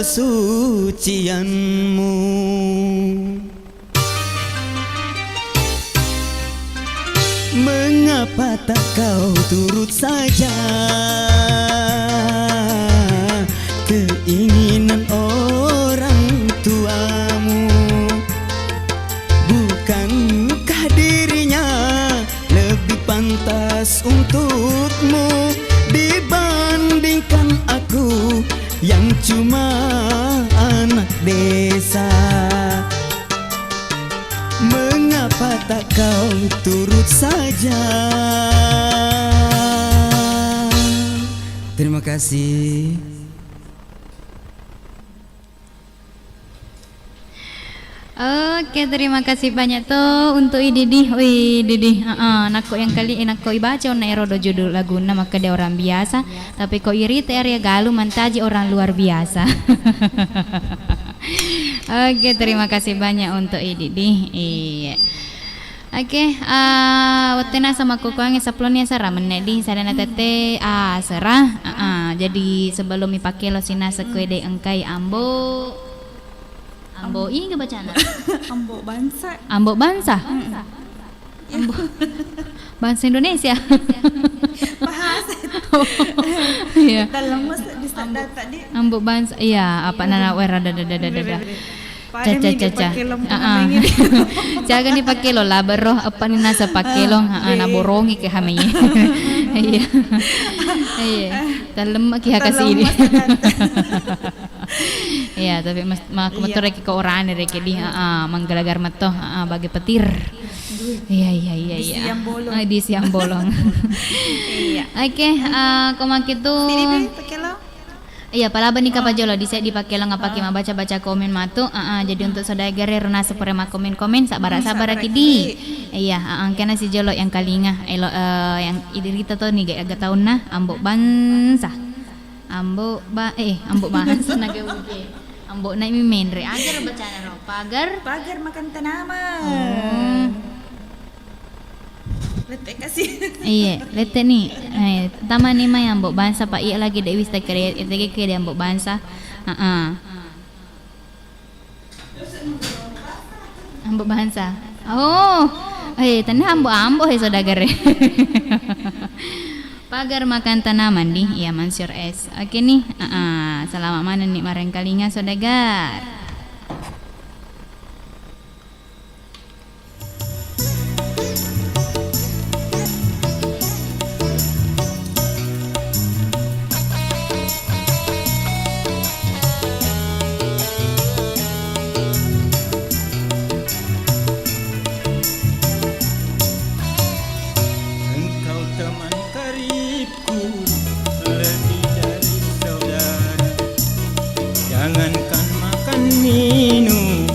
kesucianmu. Mengapa tak kau turut saja keinginan orang tuamu? Bukankah dirinya lebih pantas untukmu dibandingkan aku Yang cuma anak desa, mengapa tak kau turut saja? Terima kasih. Oke, terima kasih banyak to untuk Ididi. Wih, Didi. Heeh, nakko yang kali, eh, nakko ibaca onna ero do judul lagunna makkeda orang biasa, tapi ko irita area galu mancaji orang luar biasa. Oke, terima kasih banyak untuk Ididi. Iya. Oke, ah, wettu nasa makkukkuangnge seppulo ni asera menne di sadana tette, ah, asera. Ah, ah. Jadi sebelum ipakelo sinasa kue de engkai ambo. Ambo, iga bacana? Ambo bangsa. Ambo bangsa? Mm. Ambo. Bangsa Indonesia. Bahasa. Oh, iya. Dalam masa di sadar tadi. Ambo bangsa, iya, apa nana wera da da da da da. Ca, ca, ca, ca. Ah, ah. Jaga ni pakelo lah, bero, apa ni nasa pakelo, ah, ah, na borongi ke hamai. Iya. Iya. Dalam ki haka sini. Iya, tapi mas-, ma-, aku metu rekko orane rekko di, heeh, manggalagar metu, heeh, bage petir. Iya, iya, iya, iya. Di siang bolong. Ah, di siang bolong. Iya. Oke, eh, ko makitu. Sini, Be, pakai lo. Iya, palaba ni kapa jolo di seddi pakai lo ngapaki mabaca-baca komen matu. Heeh, jadi untuk saudagar e rona sepure ma komen-komen, sabar-sabar ki di. Iya, heeh, engkana si jolo yang kalinga, elo, eh, yang idirita to ni ga aga taunna, Ambo Bangsa. Ambo ba-, eh, Ambo Bangsa naga uge. Ambo nai mi menre. Agar bacana ro. Pagar. Pagar makan tanaman. Oh. Lette kasih. Iya, lette ni. Eh, tama ni mai Ambo Bangsa pa iya lagi de wis tekere, tege ke de Ambo Bangsa. Heeh. Ambo Bangsa. Oh, eh, tenna ambo-ambo he saudagar e. Pagar makan tanaman di, iya mansur es. Oke nih, ah, ah, selamat maneng ni marengkalinga saudagar. Engkau teman karibku, lebih dari saudara. Jangankan makan minum,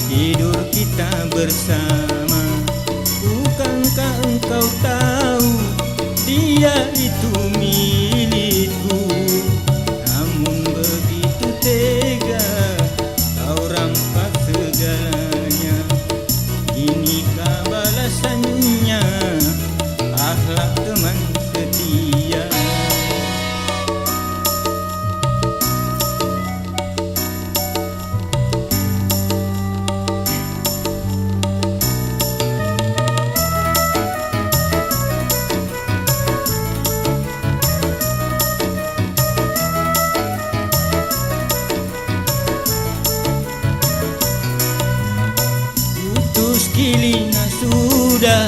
tidur kita bersama. Bukankah engkau tahu, dia itu milikku? Namun begitu tega kau rampas segalanya. Inikah balasannya, akhlak teman setia? Putus kilinga sudah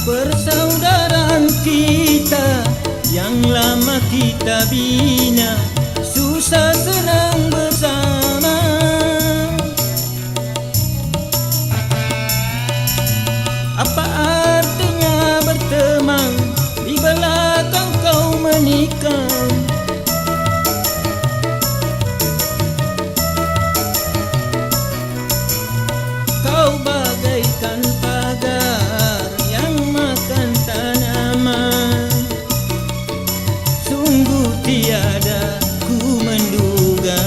persaudaraan kita yang lama kita bina, susah senang bersama. Apa artinya berteman di belakang kau menikah? Kau bagaikan pagar yang makan tanaman. Sungguh tiada ku menduga,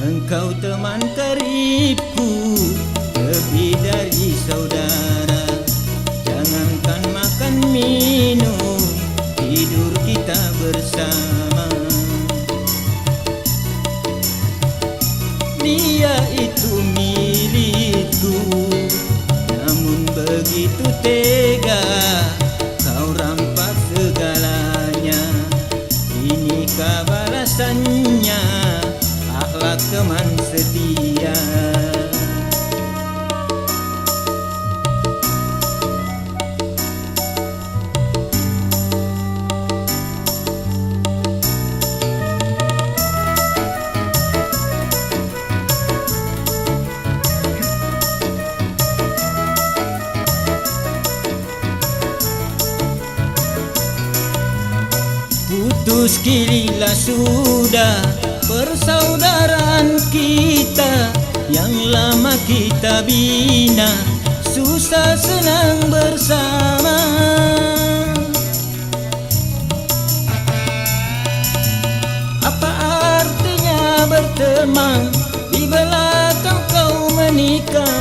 engkau teman karibku, lebih dari saudara. Jangankan makan minum, tidur kita bersama. Dia itu milikku, namun begitu tega kau rampas segalanya. Inikah balasannya, akhlak teman setia? Kirilah sudah persaudaraan kita yang lama kita bina, susah senang bersama. Apa artinya berteman di belakang kau menikah?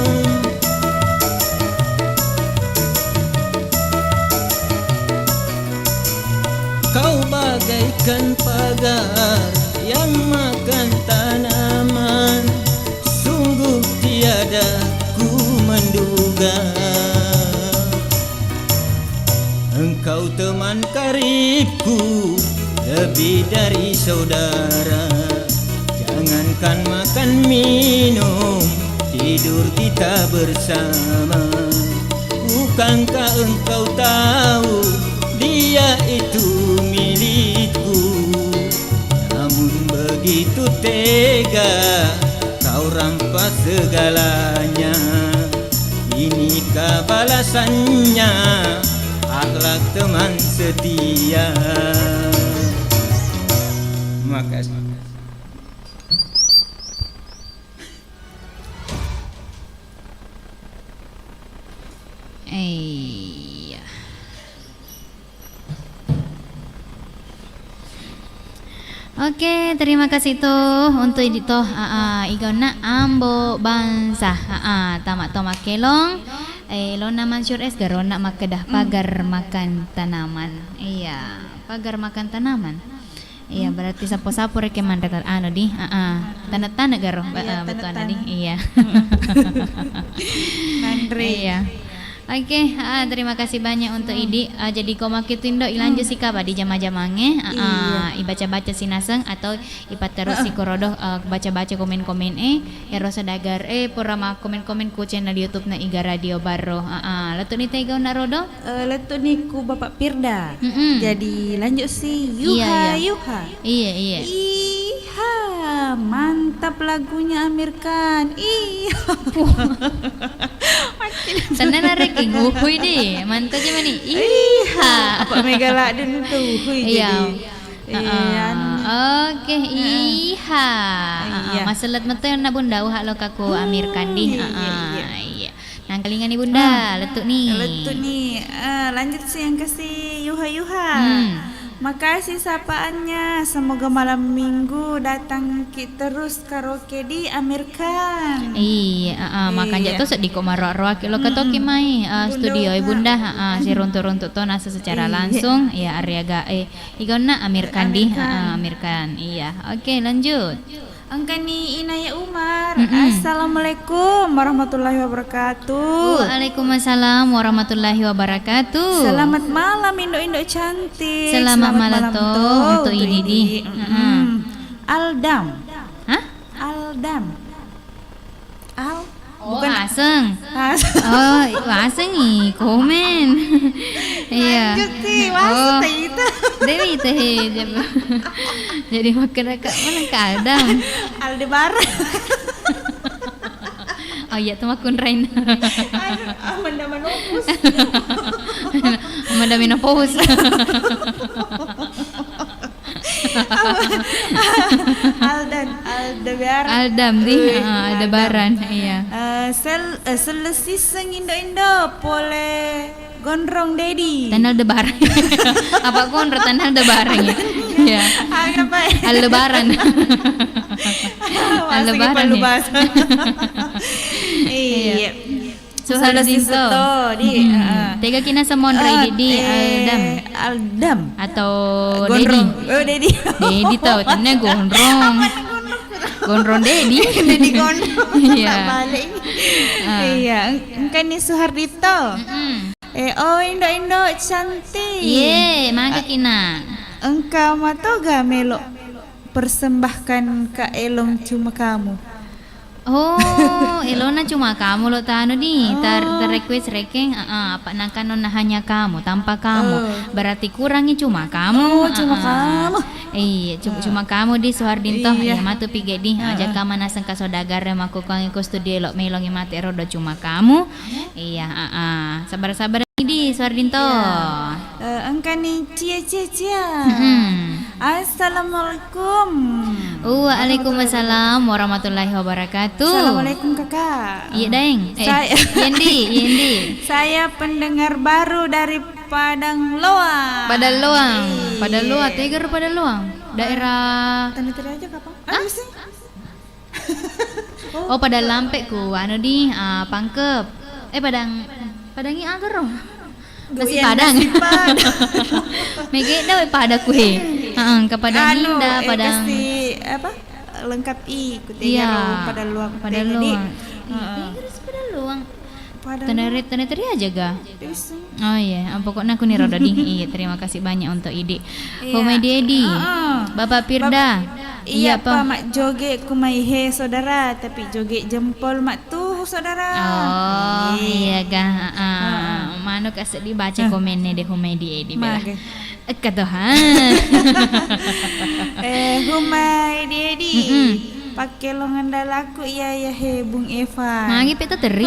Kau bagaikan pagar yang makan tanaman. Sungguh tiada ku menduga. Engkau teman karibku, lebih dari saudara. Jangankan makan minum, tidur kita bersama. Bukankah engkau tahu, dia itu milikku? Namun begitu tega kau rampas segalanya. Inikah balasannya, akhlak teman setia? Makasih. Iya. Oke, terima kasih tuh untuk idi toh, aa, igauna Ambo Bangsa, aa, tama to makkelong, eh, lona mansur es garona makkeda pagar makan tanaman. Iya, pagar makan tanaman. Iya, berarti sapo-sapo rekeng manre ta-, anu di, aa, tane-tane garo, ba-, Iya, ah, betuanna di. Tane-tane. Iya. Manre. Iya. Oke, ah, terima kasih banyak untuk Idi. Ah, jadi ko makkitindo ilanjut sika ba di jama-jamangnge. Ah, ah, ibaca-baca sinaseng atau ipatterus siko rodo, ah, baca-baca komen-komen e. Ero saudagar e pura ma komen-komen ku channel YouTube na Iga Radio Barro. Ah, ah, lettu ni tega na rodo? Eh, lettu ni ku Bapak Firda. Mm-mm. Jadi lanjut si Yuha, Iya, iya. Yuha. Iya, iya. Iha, mantap lagunya Amir Khan. Iya. Tenna narekeng uhui di, mantap aja mani. Iha. Apa mega ladde tu uhui Iya. jadi. Iya. Heeh. Oke, iha. Heeh. Iya. Masellet meto na Bunda uha lo kaku Amir Khan di. Iya, iya, Heeh, iya. iya. Nangkalingani Bunda, lettu ni. Lettu ni. Eh, lanjut si yang kasih Yuha-Yuha. Hmm. Makasih sapaannya. Semoga malam minggu datang ki terus karaoke di Amir Khan. Iya, heeh, makanja Iya. to seddi ko maroa-roa ki lo ketoki Mm-mm. mai, eh, Bunda studio e Uha. Bunda, heeh, siruntu-runtu to nasa secara Iya. langsung, ya ariaga, eh, igauna Amir Khan di, Amir Khan. heeh, Amir Khan. Iya. Oke, lanjut. Engkani Inaya Umar. Mm-mm. Assalamualaikum warahmatullahi wabarakatuh. Waalaikumsalam warahmatullahi wabarakatuh. Selamat malam, Indo-Indo cantik. Selamat Selamat malam malam to to untuk untuk Idi. Idi. Mm-mm. Mm-mm. Aldam. Hah? Aldam. Al? Oh, Bukan. Aseng. Aseng. Oh, aseng i komen. Iya. Lanjut sih, masuk Oh. teh itu. Dewi teh, jadi makkeda ka mana kadang. Aldebaran. Oh iya, tuh makkunrain. Aduh, Amanda Menopause. Amanda Menopause. Aldan, Aldebaran. Aldam di, Eh, ah, Aldebaran, iya. Eh, sel-, eh, sellesisseng Indo-Indo, pole Gondrong Dedi. Tanah Aldebaran. Apa Gondrong Tanah Aldebaran ya? Iya. Apa ya? Aldebaran. Wah, Aldebaran segi ya? Iya. Suhardi Suhardi Suto. Suto, di, Mm-mm. heeh. Tega kina semonrei Eh, di, di eh, Aldam. Aldam. Atau Gondrong. Dedi. Oh, Dedi. Dedi tau, tanya Gondrong. Apa yang Gondrong? Gondrong Dedi. Dedi Gondrong. Iya. Balik. Ah. Iya, eng-, engkani Suhardito. Mm-mm. Eh, oh, Indo-Indo cantik. Iye, maka Ah, kina. Engka matoga melo persembahkan Kak Elong cuma kamu. Oh, elona cuma kamu lo tanu di. Tar-, Oh. ter-request rekeng, ah, ah, apa nangka nonna hanya kamu, tanpa kamu. Oh. Berarti kurangi cuma kamu. Oh, cuma Ah, ah. kamu. Iya, cu-, Ah. cuma kamu di Suhardinto. Iya. Iya, matu pige di. Ah, Ah, ah. jaka manaseng ka saudagar yang makukuangi ko studio lo melongi mate rodo cuma kamu. Iya, ah, ah. Sabar-sabar di Suhardinto. Iya. Eh, engkani cia, cia, cia. Mm-mm. Assalamualaikum. Waalaikumsalam warahmatullahi wabarakatuh. Assalamualaikum, Kakak. Iya, Daeng. Eh, Saya Yendi, Yendi. Saya pendengar baru dari Padang Loang. Padang Loang. Iya. Padang Loang, tega ro Padang Loang? Daerah Tani-tani aja, Kakak. Hah? Aduh, sih. Oh, Padang Lampe ku, anu di, ah, Pangkep. Eh, Padang, Padangi aga ro? Masih Buyan Padang. Masih Padang. Mege da we pada ku he. Heeh, ke Padang Anu, Indah, eh, Padang. Kasih apa? Lengkap i, ku Iya, Padang Loang. Padang Loang. Heeh. Ih, terus Padang Loang. Padang Loang. Tenere, tenere aja ga. Terus Oh iya, ah, pokoknya aku nih rodo di. Iya, terima kasih banyak untuk Idi. Iya. Komedi Edi. Heeh. Bapak Pirda. Bap-, iya, iya, Pak. Pak, mak joget ku mai he saudara, tapi joget jempol mak tuh saudara. Oh, iya, iya ga. Heeh. Heeh. Manu kasih dibaca komennya deh komedi Edi bela. Mage. Eka tuh, ha. Eh, humai Dedi. Mm-mm. Pakai longan dalaku iya ya he Bung Evan. Magi peta teri.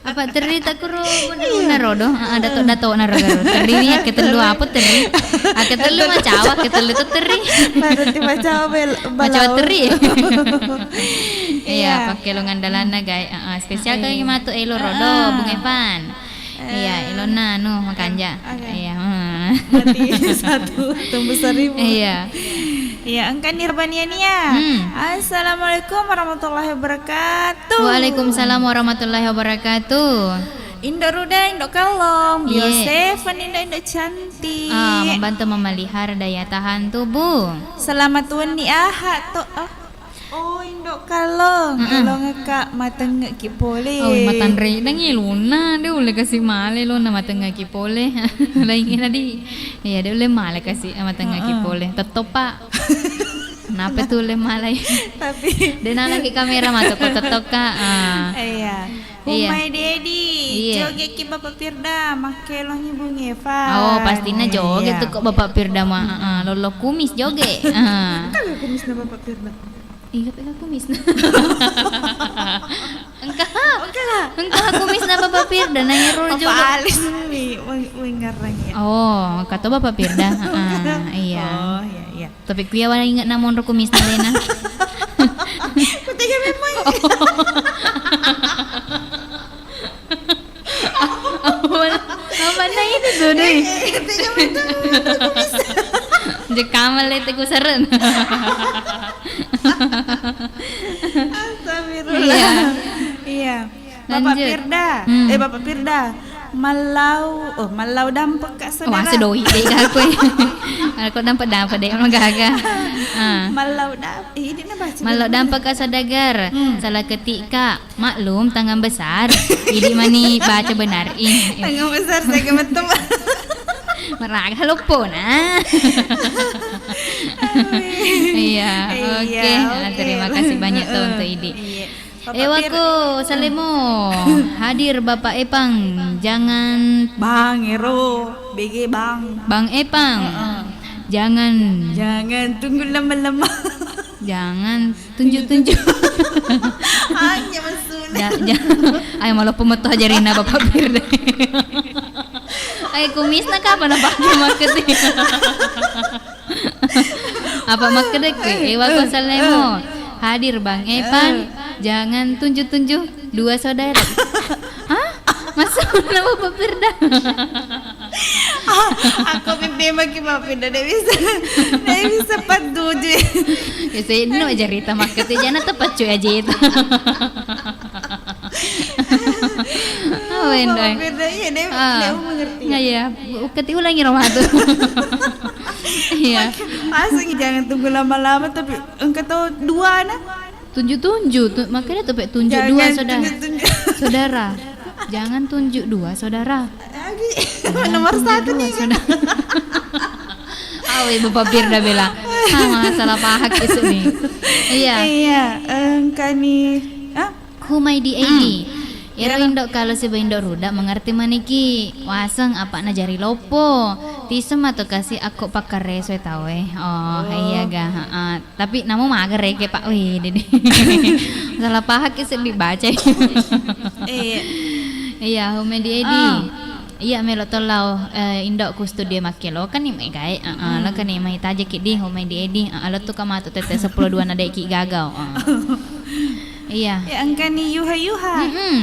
Apa teri tak kuro guna rodo? Ah, dato-dato na rodo. Teri ni ake telu apa teri? Ake telu macawa, ake telu tu teri. Baru ti macawa bel-, macawa balau. Teri. Iya, iya. Pakai longan dalana, guys. Ah, ah, spesial kali matu elo rodo, Bung Evan. Iya, elona anu makanja. Oke. Iya, hmm. Berarti satu tumbuh seribu. Iya. Iya, engka Nirbania Nia. Hmm. Assalamualaikum warahmatullahi wabarakatuh. Waalaikumsalam warahmatullahi wabarakatuh. Indo Ruda, Indo Kalong, Bio Seven, Indo, Indo cantik. Ah, membantu memelihara daya tahan tubuh. Selamat wenni aha to, ah. Oh, Indo Kalong, Kalong Kak, matengngeki pole. Oh, matanre nangi lona, de ulle kasi male lona matengngeki pole. Laingnge tadi. Iya, de ulle male kasi matengngeki pole. Tetto, Pak. Kenapa tu ulle male? Tapi de nalaki kamera matu ko tetto, Kak. Ah. Iya. Iya. Humai Dedi, iya. Joget ki Bapak Pirda, makkelongi Bung Evan. Oh, pastina joget tu kok Bapak Pirda mah. Heeh, lolo kumis joget. Heeh. Kan kumisnya Bapak Pirda. Ingat, ingat kumis. Engka. Engka. Engka kumis na Bapak Pirda, nanya roro joget. Alis mi, weng-, wengerang ya. Oh, kata Bapak Pirda. Heeh, iya. Oh, iya, iya. Tapi kuya wala inget na monro kumisna dena. Kutega memang. Apa, apa na itu tuh, deh? Kutega memang monro kumis. Jekama le teku seren. Astagfirullah. Iya. Iya. Bapak Lanjut. Pirda. Hmm. Eh, Bapak Pirda. Mallau, oh, mallau dampek, Kak, wah, saudara. Sedoi deh, Kak, aku. Aku dampek-dampek deh, emang gaga. Ah. Mallau dam-, eh, ini nih baca. Mallau bener. Dampek, Kak, saudagar. Hmm. Salah ketik, Kak. Maklum, tangan besar. Idi mani baca benar. Ih, ih. Tangan besar, saya gemetem. Meraga loppo, nah. Iya, iya, oke. Ah, oke. Terima kasih banyak tuh untuk Idi. Iya. Bapak Ewako, Pir-, Salemo. Hadir Bapak Epang. Jangan Bang Ero, B G Bang. Bang Epang. Heeh. Jangan. Jangan tunggu lama-lama. Jangan tunjuk-tunjuk. Hanya masuk. Ja-, ja-, ayo malah pemetuh aja Rina Bapak Pir deh. Ayo kumisna kapan apa pakai marketing? Apa makkedekku? Ewako Salemo. Hadir Bang Epan. Jangan tunjuk-tunjuk dua saudara. Hah? Masa nama Bapak Firda? Aku mimpi maki Bapak Firda, ndak bisa. Ndak bisa patuju. Ya, saya no cerita makkedekku, jangan tepat cuy aja itu. Oh, Bapak Firda, iya, dia, dia mengerti. Iya, iya. Uketi ulangi rumah tuh. Iya. Asli jangan tunggu lama-lama, tapi engka tau dua na. Tunjuk-tunjuk, tu-, makanya tuh, Pek, tunjuk dua saudara. Jangan tunjuk-tunjuk. Saudara. Jangan tunjuk dua saudara. Lagi. Nomor satu nih, kan? Saudara. Awe, Bapak Firda bela. Sama salah paham kisu nih. Iya. Iya, engka nih. Ah? Humai di Edi. Ero indo kalo siba indo ruda mengerti maniki. Waseng apa'na jari loppo. Tisem atau kasi akko pakkareso e tau e. Oh, iya ga. Heeh. Tapi namo mager reke, Pak. Wih, dede. Salah paham ki seddi baca. Iya. Iya, Humai di Edi. Iya, melo to lao, eh, indokku studio makkelo, kan ni mai gae, ah, ah, lo kan ni mai tajaki di, ho mai di edi, ah, ah, lo tu ka matu tette seppulo dua na deki gagau, ah. Iya. Ya, engka ni Yuha-Yuha. Mm-mm.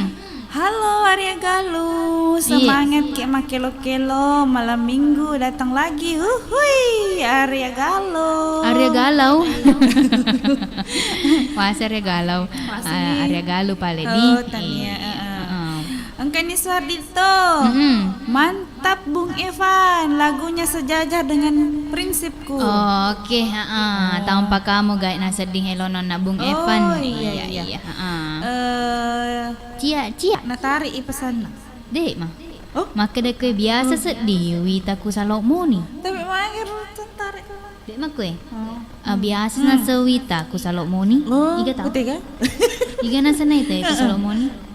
Halo, Arya Galuh. Iya. Semangat ki makkelo-kelo, malam minggu datang lagi. Uhui, Arya Galuh. Arya Galau. Wah, Arya Galau. Masih. Ah, Arya Galuh pale di. Oh, tania, iya, eh, eh. Heeh. Engka ni Suhardi to. Mm-mm. Mantap, Bung Evan. Lagunya sejajar dengan prinsipku. Oh, oke, heeh. Oh. Tanpa kamu gae na sedding elo nonna Bung Evan. Oh, iya, iya, iya, heeh. Eh, cia, cia. Natarik i pesanna. Dek, ma. Oh? Makkeda koe biasa seddi wita ku salo moni. Tapi mager tertarik. Dek makkoe. Oh. Ah, biasa na sewita ku salo moni. Oh, iga tau? Iga na senai te ku salo moni.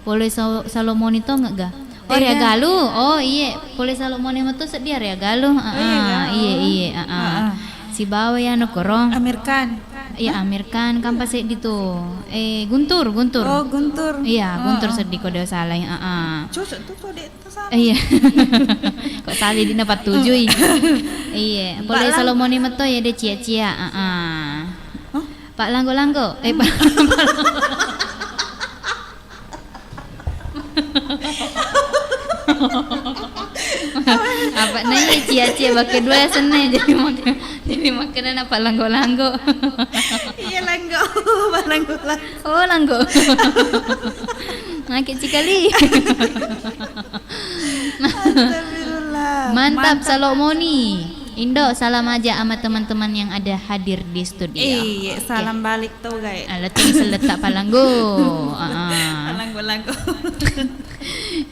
Pole sa-, salo moni tongeng ga? Oh, Arya Galuh. Oh, iye. Pole salo moni metu seddi Arya Galuh. Ah, iye, iye. Ah, ah. Sibawa ya no korong. Amir Khan. Iya, Amir Khan kan pas seddi tu. Eh, Guntur, Guntur. Oh, Guntur. Iya, Guntur seddi ko de salah. Ah, ah. Cocok tu ko de. Eh, iya. Kok salah dina pattujui. Iya, pole salo moni meto ya de cia-cia. Heeh. Pak Langgo-langgo. Eh, Pak. Apa nanya cia-cia bake dua senna jadi makan, jadi makan apa langgo-langgo. Iya, langgo. Langgo-langgo. Oh, langgo. Make cikali. Astagfirullah. Mantap, mantap. Salomoni. Indo, salam aja sama teman-teman yang ada hadir di studio. Iya, oke. Salam balik tuh, guys. Ala tuh seletak palanggo. Heeh. Palanggo-langgo.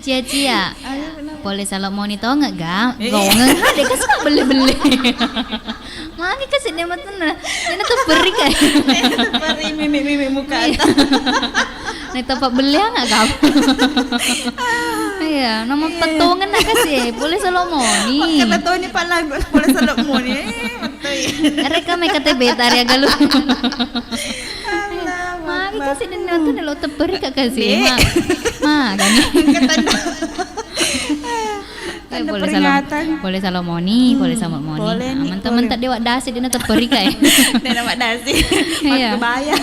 Cia-cia. Ayo, kenapa? Pole salo moni tongeng ga? Eh. Gongeng ha, de' kasi' belle-belle. Magi kasi' de' matenna. Ini tuh perri kan. Ini tuh perri mimik-mimik muka. Iya. Ini tempat beli nggak kau? Iya, nama petongan nak kasi'. Pole salo moni. Kata Tony palang pole salo moni. Eh, betul ya. Mereka mereka teh beta ya galuh. Allahu Akbar. Magi kasi' de' nonton lo teperi kak kasi'. Ma, ma, kan? Eh, pole salo-, pole salo moni, pole salo moni. Pole ni, teman-teman pole. Tak dewa dasi dina teperi kak. Dina mak dasi. Iya. Mak kebaya.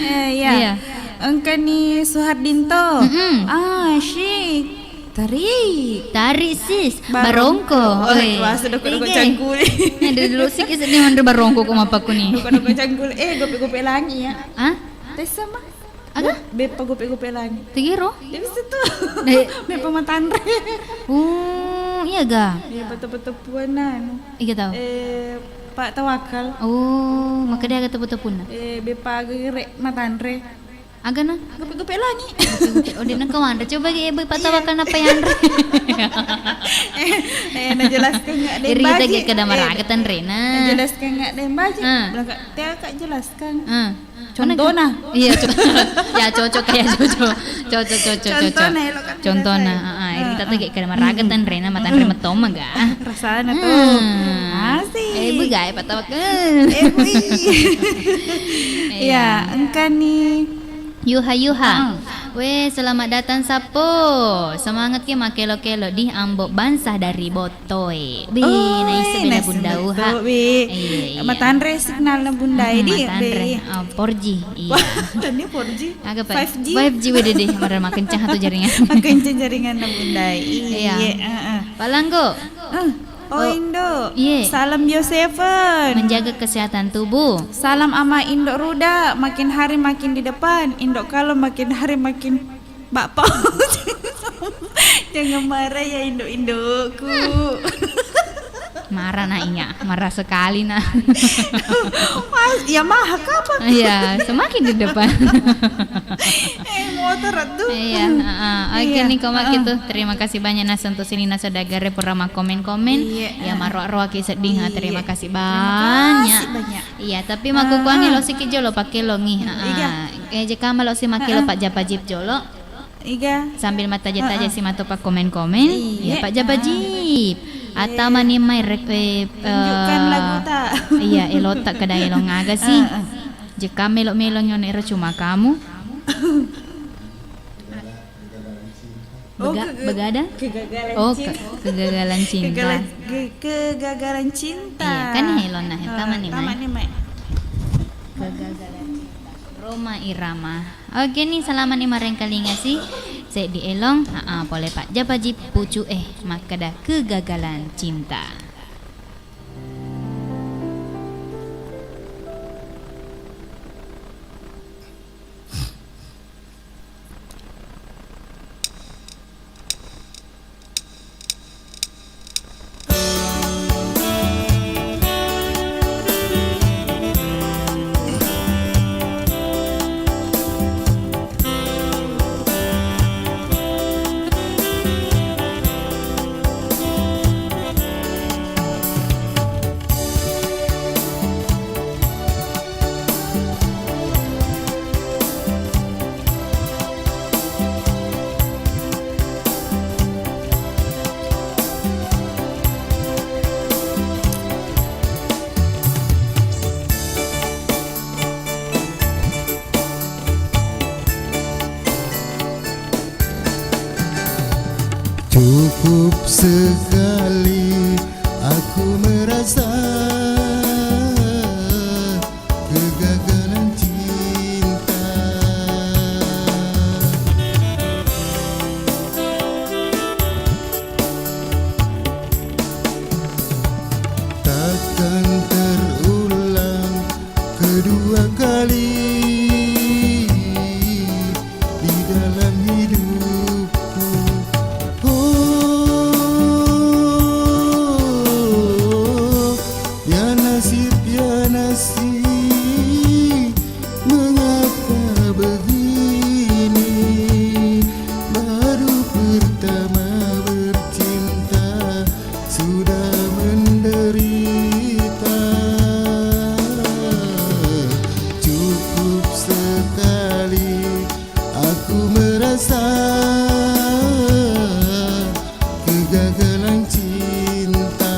Eh, iya. Iya. Engka ni Suhardinto. Mm-mm. Ah, syik. Tarik. Tarik, sis. Barongko. Barongko. Oi. Wah, sudah kena kocang kulit. Ini dulu sikit sedih manre barongko ko mapakku ni. Kena kocang kulit. Eh, gope-gope langi ya. Hah? Tes sama. Aga? Beppa gope-gope langi. Tegero? Dia bisa tuh. Eh. Beppa matanre. Oh, iya ga? Iya, betul-betul puan anu. Iya tau. Eh, Pak Tawakal. Oh, maka dia aga tepu-tepunna. Eh, beppa gere matanre. Agana? Gope-gope langi. Gope-gope. Oh, dina kawanre. Coba ge, Ibu, patawakkan apa yang re? Eh, eh, najelaskan nggak deh, Iri kita baji. Ge kada maraga tan rena. Najelaskan nggak deh, baji. Ah. Bilang, "Kak, tia, Kak, jelaskan." Ah. Contohna. Iya, co-, ya, cocok, ya, cocok. Cocok, cocok, cocok. Contohna, elok kan contohna, jelaskan. Ah, ah, iri kita ge kada maraga tan rena, matan re metoma ga. Rasana tuh. Hmm. Asik. Eh, Bu, gae patawakkan. Eh, Bu, iya. Iya, engka ni. Yuha, yuha. Ah. Weh, selamat datang, Sappo. Semangat ki makkelo-kelo di Ambo Bangsa dari Bottoe. Wih, naisseng bela Bunda Uha. Iya, iya. Matanre signal na Bunda, mm, di, matanre. Be. Oh, four G. Iya. Wah, tadi four G. Aga, Pak? Five G. Five G, wede deh, marah makin cah tuh jaringan. Makin cah jaringan na Bunda. Iya, heeh. Pak Langgo. Eh. Oh, Indo. Iya. Salam Bio Seven. Menjaga kesehatan tubuh. Salam ama Indo Ruda, makin hari makin di depan. Indo kalau makin hari makin bakpao. Jangan marah ya, Indo-Indoku. Marah nak iya, marah sekali nak. Mas, ya mahak apa? Iya, semakin di depan. Eh, motor tuh. Iya, heeh. Oke, iya. Nih, kau makin tuh. Terima kasih banyak, Nas, untuk sini, Nas, saudara, pura ma komen-komen. Iya, ya, heeh. Maroa-roa ki sedih, ha, terima kasih banyak. Terima kasih banyak. Iya, tapi makukuangi lo siki jolo pakai longi. Heeh. Eh, jeka malo si makai lo Pak Japa Jip jolo. Iga. Sambil mataja-taja si matu pa komen-komen. Iya, Pak Japa Jip. Atau mani mai rek-, eh, tunjukkan lagu ta. Iya, elota kada elong aga sih. Heeh. Jeka melo-melo nyone ero cuma kamu. Oh, Ga-, kege-, begadang? Kegagalan Oh, cinta. ke-, kegagalan cinta. Kegagalan, ke-, kegagalan cinta. Iya, kan helonna, Ah, tamani, Mai. tamani, Mai. Kegagalan cinta. Rhoma Irama. Oke ni, salama ni marengkalinga si. Seddi elong, aa, pole pajjapaji pucu e, makkeda kegagalan cinta. Cukup sekali aku merasa kegagalan cinta. Takkan terulang kedua kali di dalam hidupku. Oh, ya nasib, ya nasib, mengapa begini? Baru pertama bercinta, sudah menderita. Cukup sekali aku merasa kegagalan cinta.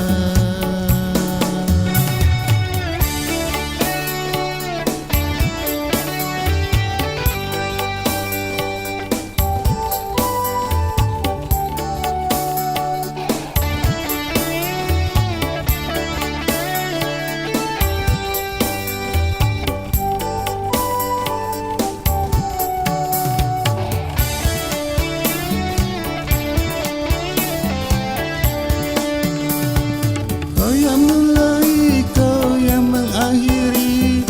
Kau yang mulai, kau yang mengakhiri,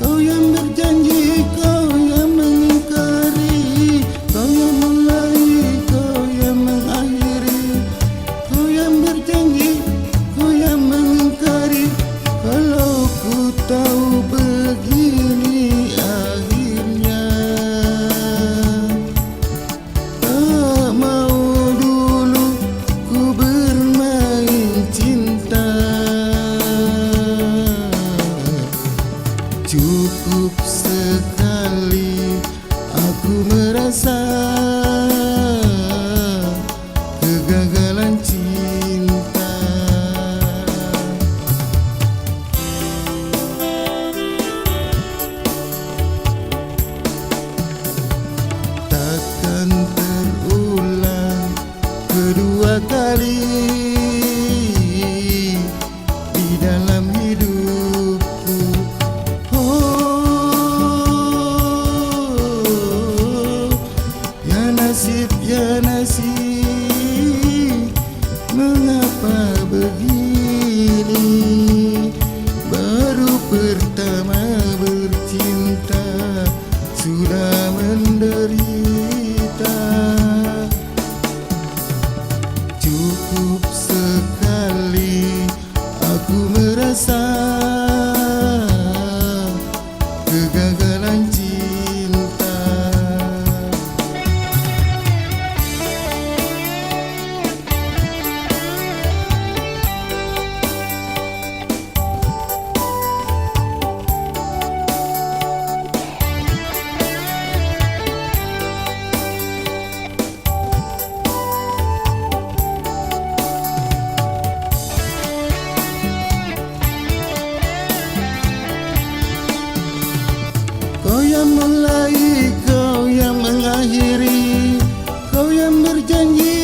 kau yang berjanji, kau yang mengingkari, kau yang mulai, kau yang mengakhiri, kau yang berjanji, kau yang mengingkari. Kalau ku tahu begini akhirnya, tak mau dulu ku bermain cinta. Cukup sekali aku merasa kegagalan cinta. Takkan terulang kedua kali di dalam hidupku. Oh, ya nasib, ya nasib, mengapa begini? Baru pertama bercinta, sudah menderita. Cukup sekali aku merasa kegagalan cinta. Kau yang mulai, kau yang mengakhiri, kau yang berjanji,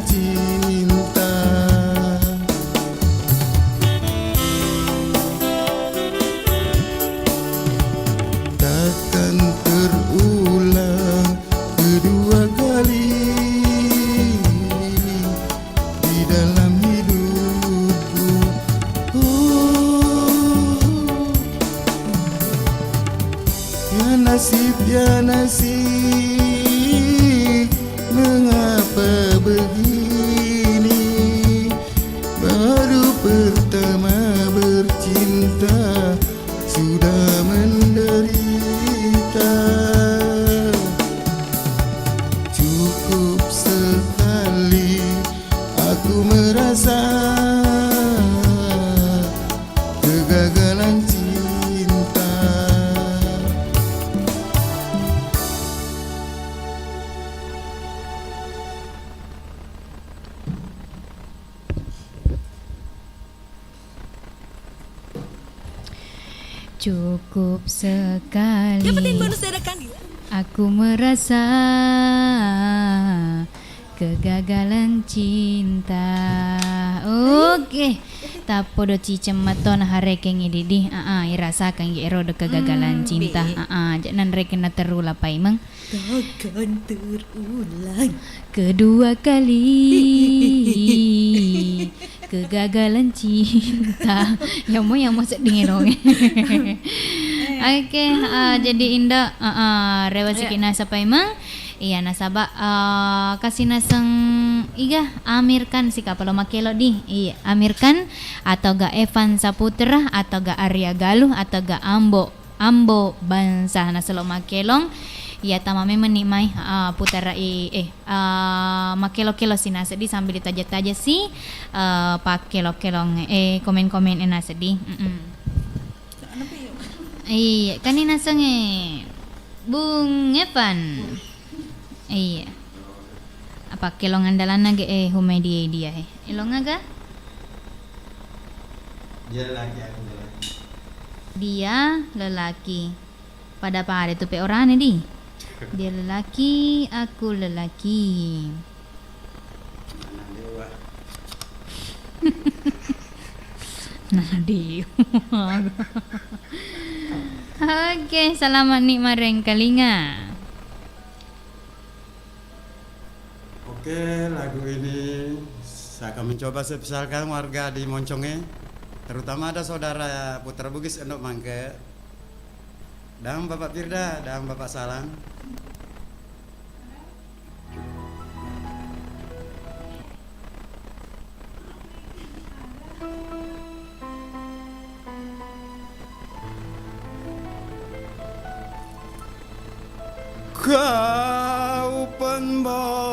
cinta. Takkan terulang kedua kali di dalam hidupku. Oh, ya nasib, ya nasib, mengapa begini? Baru pertama bercinta sudah menderita. Cukup sekali aku merasa kegagalan cinta. Cukup sekali. Dapetin bonus dadakan. Aku merasa kegagalan cinta. Oke. Tappodo ciceng mato naharekengngi didi. Aa, irasakengngi ero de kegagalan cinta. Aa, ja nanrekenna terula paimeng. Takkan terulang kedua kali kegagalan cinta. Yamo, yamo sedding dong. Oke, ah, jadi Indo, ah, ah, rewasiki nasaba paimeng. Iya, nasaba, ah, kasi naseng iga Amir Khan sika palo makkelo di. Iya, Amir Khan atau ga Evan Saputra atau ga Arya Galuh atau ga Ambo Ambo Bangsa naselo makkelong. Iya, tama memenni mai, ah, putara i, eh, ah, makkelo-kelo si naseddi sambil ditaja-taja si, eh, pakkelo-kelong, eh, komen-komen e naseddi. Mm-mm. Iya, kani nasengnge Bung Evan. Iya. Apa kelong andalanna ge, eh, humai dia, dia, eh. Elong aga? Dia lelaki, aku lelaki. Dia lelaki. Pada-pada tu pe orane di. Dia lelaki, aku lelaki. Anak dewa. Nah, dewa. Oke, selamat ni marengkalinga. Oke, lagu ini saya akan mencoba spesialkan warga di Monconge, terutama ada saudara Putra Bugis Endok Mangke, dan Bapak Firda, dan Bapak Salang. Kau pembohong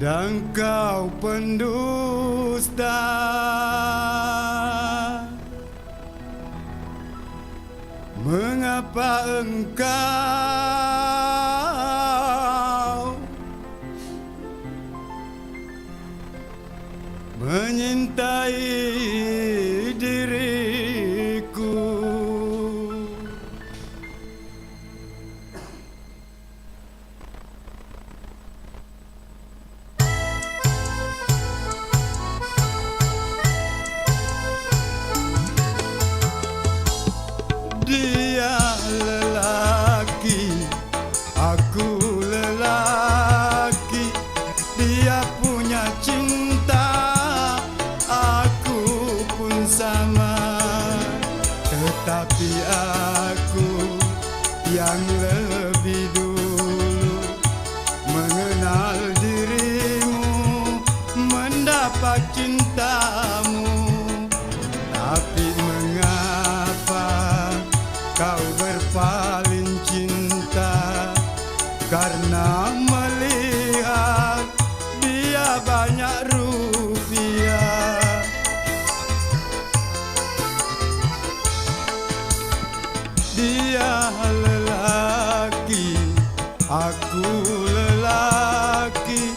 dan kau pendusta. Mengapa engkau menyintai diriku? Dia lelaki, aku lelaki, dia punya cinta, aku pun sama. Tetapi aku yang lebih dulu mengenal dirimu, mendapat cintamu. Tapi mengapa kau berpaling cinta? Karena melihat dia banyak rupiah. Dia lelaki, aku lelaki,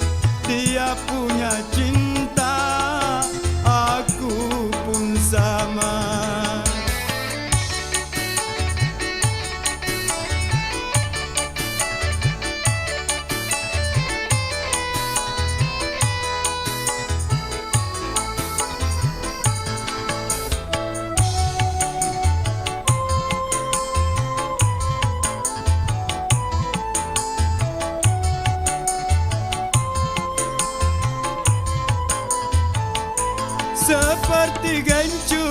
dia punya cinta, aku pun sama. Seperti gencu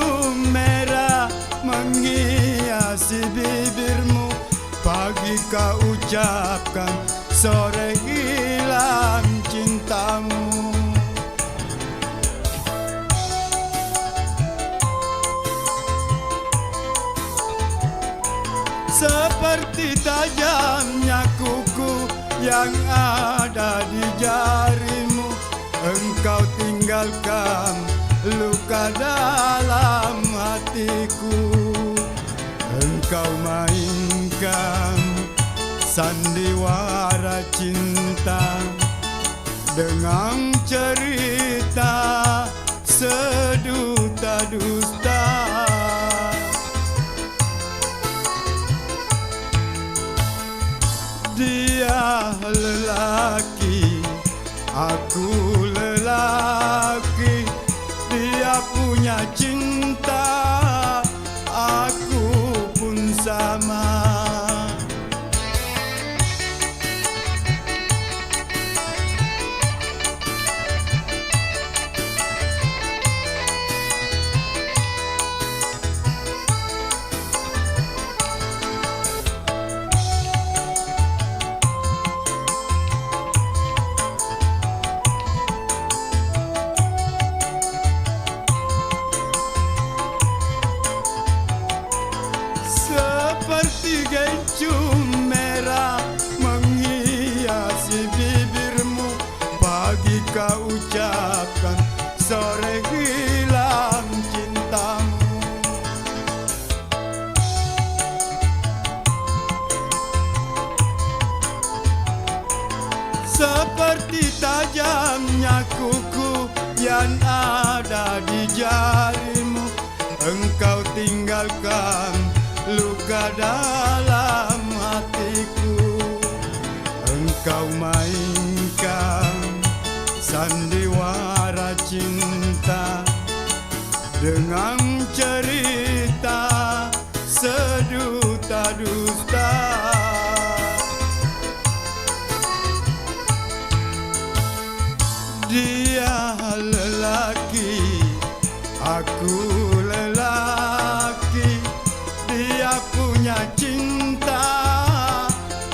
merah menghiasi bibirmu, pagi kau ucapkan, sore hilang cintamu. Seperti tajamnya kuku yang ada di jarimu, engkau tinggalkan luka dalam hatiku. Engkau mainkan sandiwara cinta dengan cerita seduta dusta. Dia lelaki, aku lelaki, dia punya cinta, aku pun sama. Seperti gencu merah menghiasi bibirmu, pagi kau ucapkan, sore hilang cintamu. Seperti tajamnya kuku yang ada di jarimu, engkau tinggalkan luka dalam hatiku. Engkau mainkan sandiwara cinta dengan cerita seduta dusta. Dia lelaki, aku lelaki, dia punya cinta,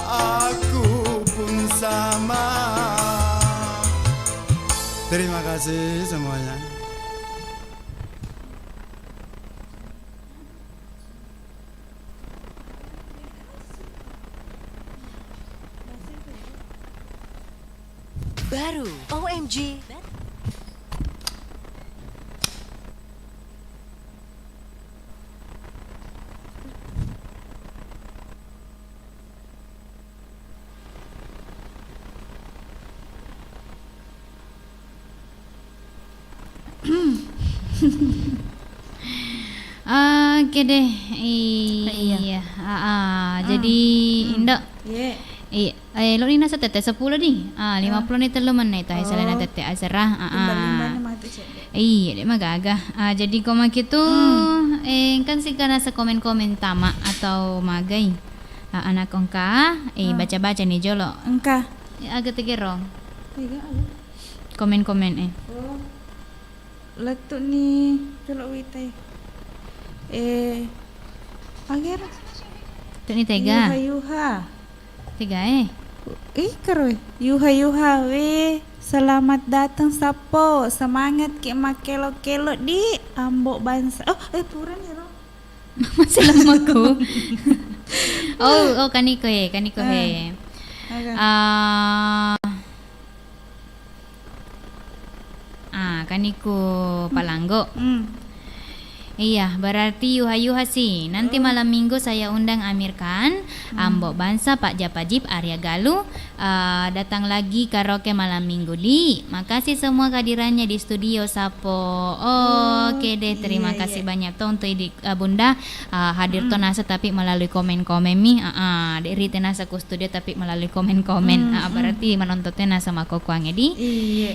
aku pun sama. Terima kasih semuanya. Baru, O M G. Oke deh, iya. Iya. Ah, ah. Jadi, hmm. Indo. Iya. Iya. Eh, lo ni nasa tette seppulo di. Ah, lima pulo ni tellu menne itu, oh. Selain tette asera. Ah, ah. Iya, dek magaga. Ah, jadi ko makitu, hmm. Eh, kan sih karena sekomen-komen tama atau magai. Ah, anak engka, eh, oh. Baca-baca ni jolo. Engka. Eh, aga tegero. Tega, aga? Komen-komen, eh. Oh. Lettu ni jolo witai. Eh, agero. Lettu ni tega. Yuha-yuha. Tega, eh. Ih, karo, eh. Yuha-yuha, weh. Selamat datang, Sappo. Semangat ki makkelo-kelo di Ambo Bangsa. Oh, eh, pura ni ro. Masih lama ku. Oh, oh, kaniko he, kaniko he. Ah. Aga. Ah, ah, kaniko palanggo. Hmm. Iya, berarti yuha-yuha sih. Nanti, oh, malam minggu saya undang Amir Khan, hmm, Ambo Bangsa, Pak Japajip, Arya Galuh, eh, datang lagi karaoke malam minggu, di. Makasih semua kehadirannya di studio, Sappo. Oh, oke deh, terima kasih banyak to untuk idi-, eh, Bunda, eh, hadir to nasa tapi melalui komen-komen mi. Ah, ah, de rite nasa ku studio tapi melalui komen-komen. Ah, berarti menonton to nasa makokuang edi.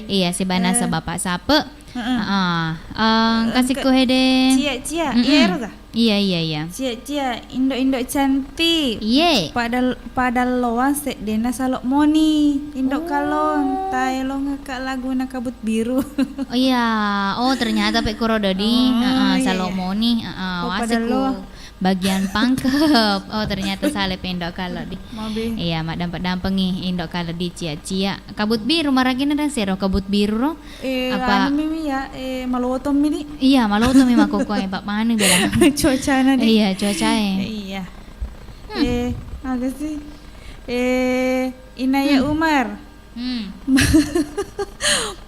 Iya, siba nasa Bapak Sape. Heeh. Heeh. Eh, engka sikku hede. Cia-cia, mm-mm. Iya, ero ga? Iya, iya, iya. Cia-cia, indo-indo cantik. Iye. Pada, pada loang seddena Salo Moni, indo kalong, taelongekka laguna Kabut Biru. Oh, iya. Oh, ternyata pe kuro dodi. Oh, heeh, iya, Salo Moni. Heeh, oh, pada loang. Bagian pangkep. Oh, ternyata sale pe indo kalo di. Mabe. Iya, maddampe-dampengi indo kalo di cia-cia. Kabut Biru, maragina dan sero Kabut Biru ro. Eh, apa? Anu mi, mi ya, eh, maloto mi di. Iya, maloto mi makkokkoe, Pak, manu bela. Cuacana di. Iya, cuacae. Iya. Hmm. Eh, aga sih? Eh, Inaya Umar. Hmm.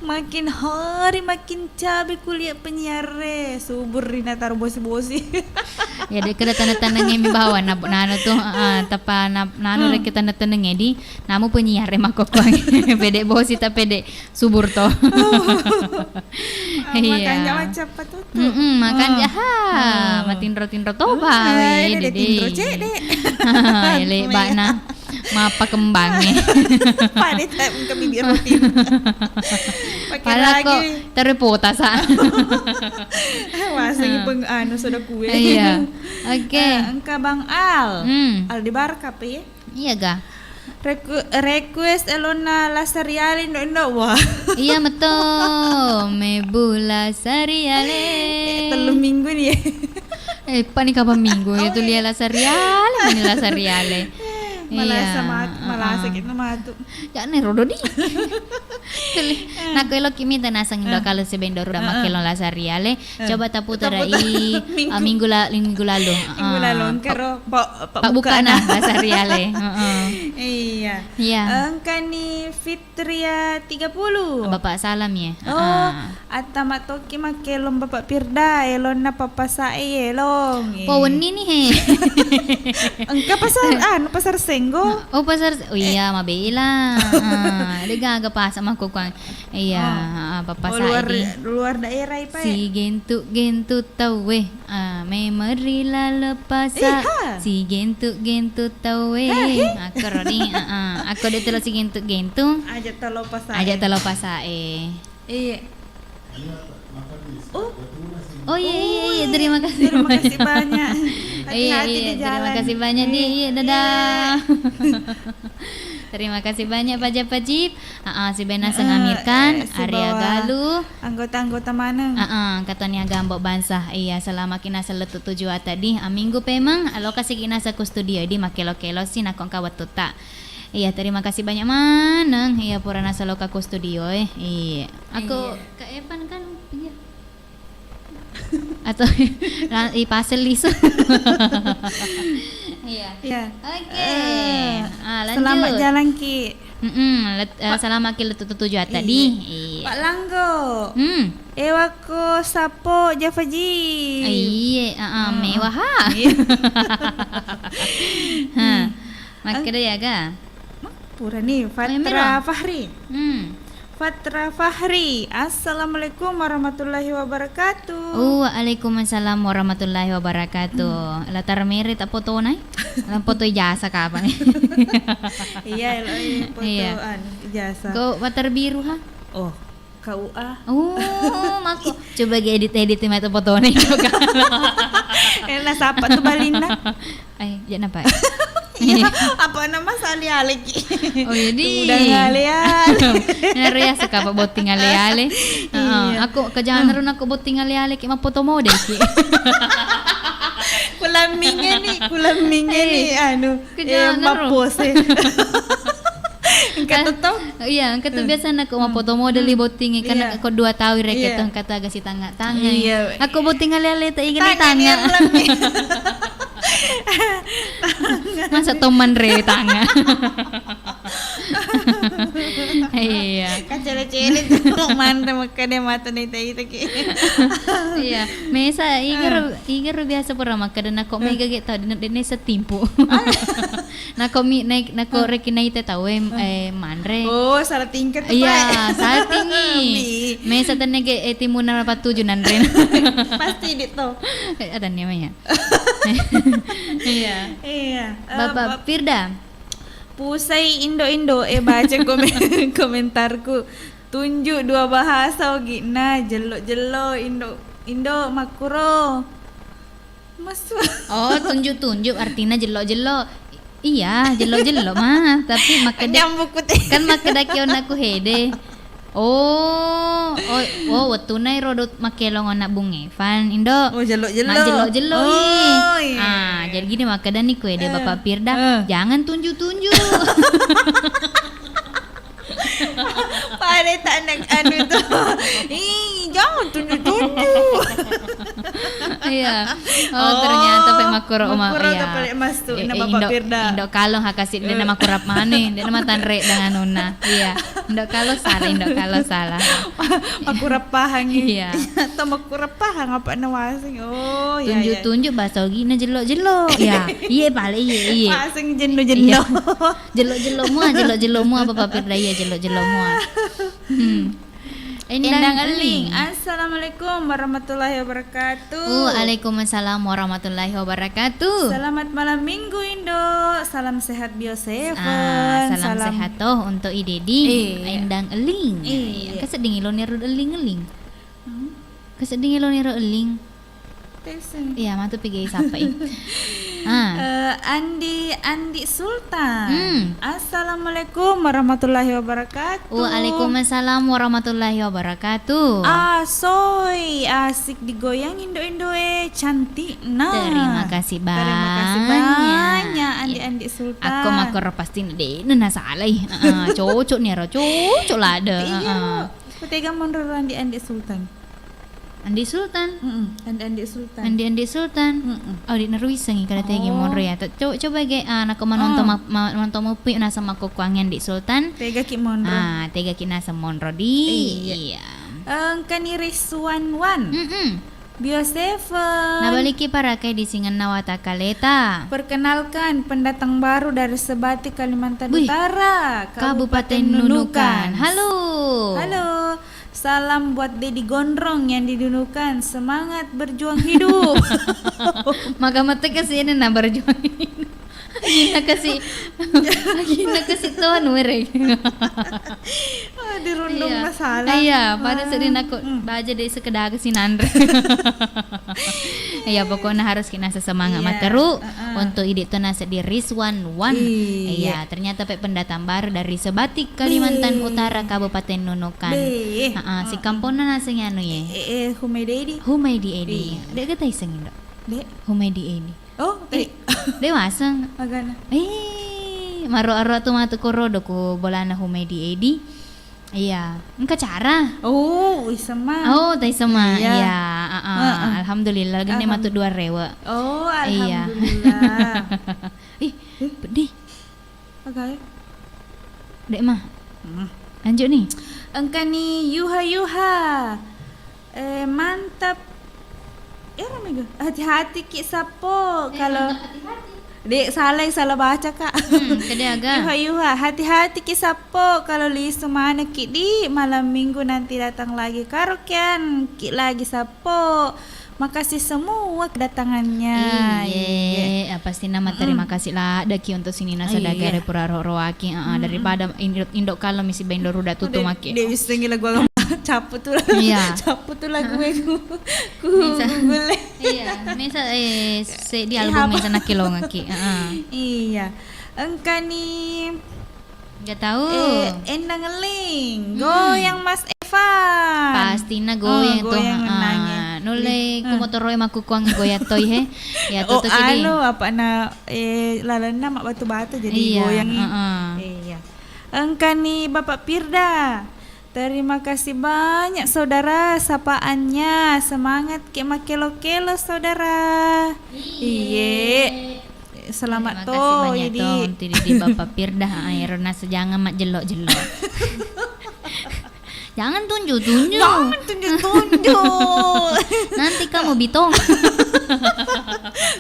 Makin hari makin cabe kuliah penyiar e, subur ri nataro bosi-bosi. Ya, de' keda teneng-tenengnge mi bawang na-, nanu tu, heeh, teppa na-, nanu, hmm, rekko teneng-tenengnge di, namu penyiar e makkokkoe. Pede bosi ta pede subur to. Iya. Makanja macappa tu. Mm-mm, makanja, ha, matinro-tinro toba, eh, wede, tinro cede. Ha, ya, lebana mappakembangnge. Pada tak engka bibir roti. Pakai lagi. Terus potasa. Wasengi peng-, anu, soda kue. Iya. Oke. Eh, engka Bang Al. Hmm. Aldi Barka pe? Iya ga? Reku-, request elonna La Sariale, indo-indo. Wah. Iya meto, mebu La Sariale. Eh, tellu minggu ni. Eh, pani kapang minggu itu lia La Sariale, pani La Sariale. Malasa mat-, malasa kita matu. Jangan rodo di. Tuli. Nakko eloki mita naseng indo kalo sebendoro da makkelo La Sariale. Coba taputar i, minggu, ah, minggu la-, minggu lalu. Minggu lalu, engka ro pa-, pa-, pabukana La Sariale. Heeh. Iya. Iya. Engka ni Fitria tiga puluh. Bapak Salam ya. Oh, atta matoki makkelong Bapak Firda, elonna papasa e elong. Po wenni ni he. Engka pasar, anu, pasar Senggo. Oh, pasar, oh iya, mabela. Ah, de gaga pasar makkokkoe. Iya, oh, heeh, papasa luar, di luar daerah, Pak. Sigentu-gentu tauwe, ah, memeri laleng pasa. Sigentu-gentu tauwe. Akkoro di, heeh. Akko de telo sigentu-gentu. Aja telo pasa. Aja telo pasa e. Iya. Oh. Oh iya, iya, iya, terima kasih banyak. Terima kasih banyak. Iya, iya, terima kasih banyak di. Iya, dadah. Terima kasih banyak, Paja Pajip. Heeh, sibawa naseng Amir Khan, eh, Arya Galuh. Anggota-anggota maneng. Heeh, katoni aga Ambo Bangsa. Iya, selama kina seletu tujuh tadi, aminggu pemeng, alokasi kina sa ku studio di makkelo-kelo si nakko engka wettutta. Iya, terima kasih banyak maneng. Iya, pura nasaloka ku studio e. Iya. Aku Kak Evan kan, iya. Atau la-, ipasel lisu. Iya. Iya. Oke. Eh, ah, lanjut. Selamat jalan ki. Mm-mm, let-, eh, selamat ki lettu tujuh tadi. Iya. Pak Langgo. Hmm. Ewakko sappo Java Ji. Iya, ah, ah, mewah ha. Iya. Ha. Makkeda ya ga? Purani, Fatra Fahri. Hmm. Fatra Fahri, "Assalamualaikum warahmatullahi wabarakatuh." Oh, waalaikumsalam warahmatullahi wabarakatuh. Hmm. Latar mere tak foto nai? Lam foto ijazah kapan? Iya, elo, foto, iya, anu, ijazah. Kau latar biru ha? Oh. K U A. Oh, mako. Coba ge edit-edit matu fotone juga. Eh, nasapa tu balinna? Eh, je napa? Iya, apa nama sali aleki? Oh, jadi. Udah ngale-ale. Nariasa kapa botting ale-ale. Heeh, iya. Aku kejangan, hmm, aku botting ale-ale ki mapfoto mode ki. Kulamminge ni, kulamminge ni, eh, anu, eh, kejangan ro. Mapose. Engka tu tau? Iya, engka tu biasa nako mapfoto model di botting, kan ko dua tau rekeng tu, engka tu aga sitanga-tanga. Iya. Ako botting ale-ale tak ingat tanga. Masa to manre tanga. Iya. Kacele-cele tu manre makkeda matu naita-ita ki. Iya, mesa igaro, igaro biasa pura makkeda nako mega ge tau dene, dene setimpu. Nako mi-, naik, nako rekeng naita tau e, eh, manre. Oh, salah tingkat tu, iya, Pak. Salah tinggi. Mesa tennege, eh, timunna napattuju nanre. Pasti di to. Eh, ada nih, Maya. Iya. Iya. Eh, Bapak Firda. Pusai indo-indo, eh, baca komen-, komentarku. Tunjuk dua bahasa ogi'na, jello-jello, indo, indo makkuro. Masu. Oh, tunjuk-tunjuk artinya jello-jello. Iya, jello-jello mah, tapi makkeda, nyambukku te. Kan makkedaki onna ku hede. Oh, oh, oh, wettuna iro dot makkelong onna Bung Evan, Indo. Oh, jello-jello. Mak jello-jello, oh, iya. Ah, jadi gini makkedani ku hede, eh, Bapak Firda, eh, jangan tunjuk-tunjuk. Pada tak nak anu tu. Ih, jangan tunjuk-tunjuk. Iya. Oh, ternyata pe makkuro uma, makkuro iya. Kapale mas tu, eh, na eh, Bapak Indo, Firda. Indo kalong hakasi, eh, de na makurap mane, de na matanre dengan nonna. Iya. Indo kalong salah, Indo kalong salah. Makurap pahang. Iya. Atau makurap pahang apa na waseng. Oh, iya, iya. Tunjuk-tunjuk bahasa ogi'na jello-jello. Iya. Iya, pale, iya, iya. Waseng jenno-jenno. Iya. Jello-jello mua, jello-jello mua, Bapak Firda, iya, jello-jello mua. Hmm. Endang Eling. Assalamualaikum warahmatullahi wabarakatuh. Waalaikumsalam warahmatullahi wabarakatuh. Selamat malam minggu, Indo. Salam sehat Bio Seven. Ah, salam sehat toh untuk Idedi. Iya. Endang Eling. Iya. Kesedding iloni ro Eling-Eling. Hmm? Kesedding iloni ro Eling. Teseng. Iya, matu pigi sapai. Ah. Eh, Andi, Andi Sultan. Hmm. Assalamualaikum warahmatullahi wabarakatuh. Waalaikumsalam warahmatullahi wabarakatuh. Ah, soy, asik digoyang indo-indo e, cantik nah. Terima kasih banyak. Terima kasih banyak, Andi, iya, Andi Sultan. Aku makoro pasti de na salai. Heeh, cocok ni ro, cocok lada. Iya. Heeh. Kutega monro Andi, Andi Sultan. Andi Sultan. Mm-mm, Andi-Andi Sultan. Andi-Andi Sultan. Mm-mm. Oh, di naruisengi kada tegi monro ya. Oh. Co-, coba ge, ah, nako manonton ma-, ma-, manonton mupi naseng makkukkuangnge Andi Sultan. Tegaki monro. Ah, tegaki naseng monro di. Iya. Iya. Engkani Rizwan Wan. Mm-mm. Bio Seven. Nabaliki parakai di singenna watakaleta. Perkenalkan, pendatang baru dari Sebati, Kalimantan Utara, Kabupaten Nunukan. Halo. Halo. Salam buat Dedi Gondrong yang di Nunukan. Semangat berjuang hidup. Maga mate kasi ini na berjuang hidup. Agina kasi, agina kasi tuan were. Ah, dirundung masalah. Iya, pada sedih aku baja deh sekedar kasi nanre. Iya, pokoknya harus kita semangat materu untuk idi tu nasa di Rizwan Wan. Iya, ternyata pe pendatang baru dari Sebati, Kalimantan Utara, Kabupaten Nunukan. Heeh, si kamponna naseng anu ye. Eh, eh, Humaidi Edi. Humaidi Edi. Iya. Dek kata iseng indo. Dek. Humaidi Edi. Oh, eh, dewasa. Agana. Eh, maro-aro tu matu korodo ku bolana Humaidi Edi. Iya, engka cara. Oh, isema. Oh, tai sema. Iya, iya, heeh. Alhamdulillah, genne matu dua rewe. Oh, alhamdulillah. Ih, pedih. Aga e? Dek mah. Hmm. Lanjut nih. Engkani Yuha Yuha. Eh, mantap. Eh, rame ga? Hati-hati ki sappo. Eh, kalau mantap hati-hati. Dek, salah, salah baca, Kak. Hmm, tadi aga. Yuha Yuha, hati-hati ki sappo kalau lisu maneng ki di malam minggu nanti datang lagi karaokean ki lagi sappo. Makasih semua kedatangannya. Iye, iya. Ya, pasti nama terima kasih lah ada ki untuk sini nasa dagare pura ro-, roaki, heeh, daripada indo, indo kalau misi ba indo ruda tutu make. Dia bisa gila gua capu tuh. Iya. Capu tuh lagu ku, ku Google. Iya, misa, eh, se di album misa nakilongaki. Heeh. Iya. Engkani Nggak tahu. Eh, Endang Eling, goyang Mas Evan. Pastina goyang tu, goyang ha. Nulle ku motoro e makkukkuang goyang toi he. Ya tu tu jadi. Anu apa na, eh, lalenna mak batu-batu jadi goyang. Iya. Engkani Bapak Pirda. Terima kasih banyak saudara sapaannya. Semangat ke makkelo-kelo saudara. Iye. Selamat to, Idi. Terima kasih banyak to, Idi, Bapak Pirda. Aero nasa jangan mak jello-jello. Jangan tunjuk-tunjuk. Jangan tunjuk-tunjuk. Nanti kamu bitong.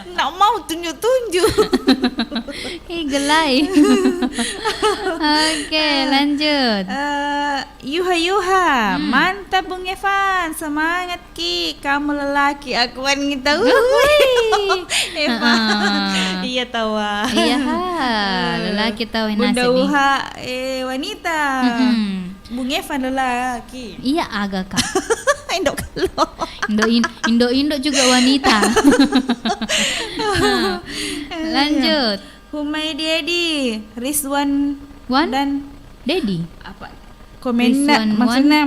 Nggak mau tunjuk-tunjuk. Ih, gelai. Oke, lanjut. Eh, Yuha Yuha, mantap Bung Evan, semangat ki, kamu lelaki, aku wanita. Wuih. Evan. Iya tawa. Iya ha, lelaki tawa. Bunda Uha, eh, wanita. Bung Evan lelaki. Iya, aga, Kak. Indo' kello. Indo-in-, indo-indo juga wanita. Nah, lanjut. Humaidi Edi, Rizwan Wan? Dan Dedi? Apa? Komenna, Rizwan Wan? Maksudnya,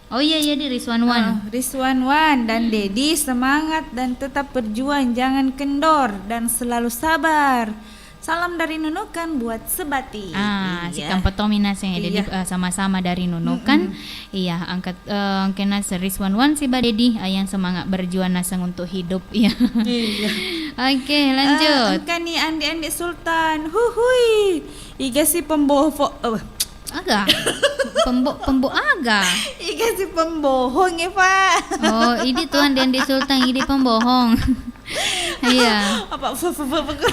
oh iya, iya, di Rizwan Wan. Ah, Rizwan Wan dan Dedi, semangat dan tetap berjuang, jangan kendor dan selalu sabar. Salam dari Nunukan buat sebati. Ah, iya. Sikampa tommi naseng, jadi, iya, eh, sama-sama dari Nunukan. Mm-mm. Iya, angkat, eh, angkena Rizwan Wan siba Dedi, eh, yang semangat berjuang naseng untuk hidup. Iya. Iya. Oke, lanjut. Eh, engkani Andi-Andi Sultan. Huhui. Iga si pembohong. Eh, aga? Pembo-, pembo-, aga? Iga si pembohong, Eva. Oh, idi tu Andi-Andi Sultan, idi pembohong. Iya. Apa, apa, apa, apa, apa?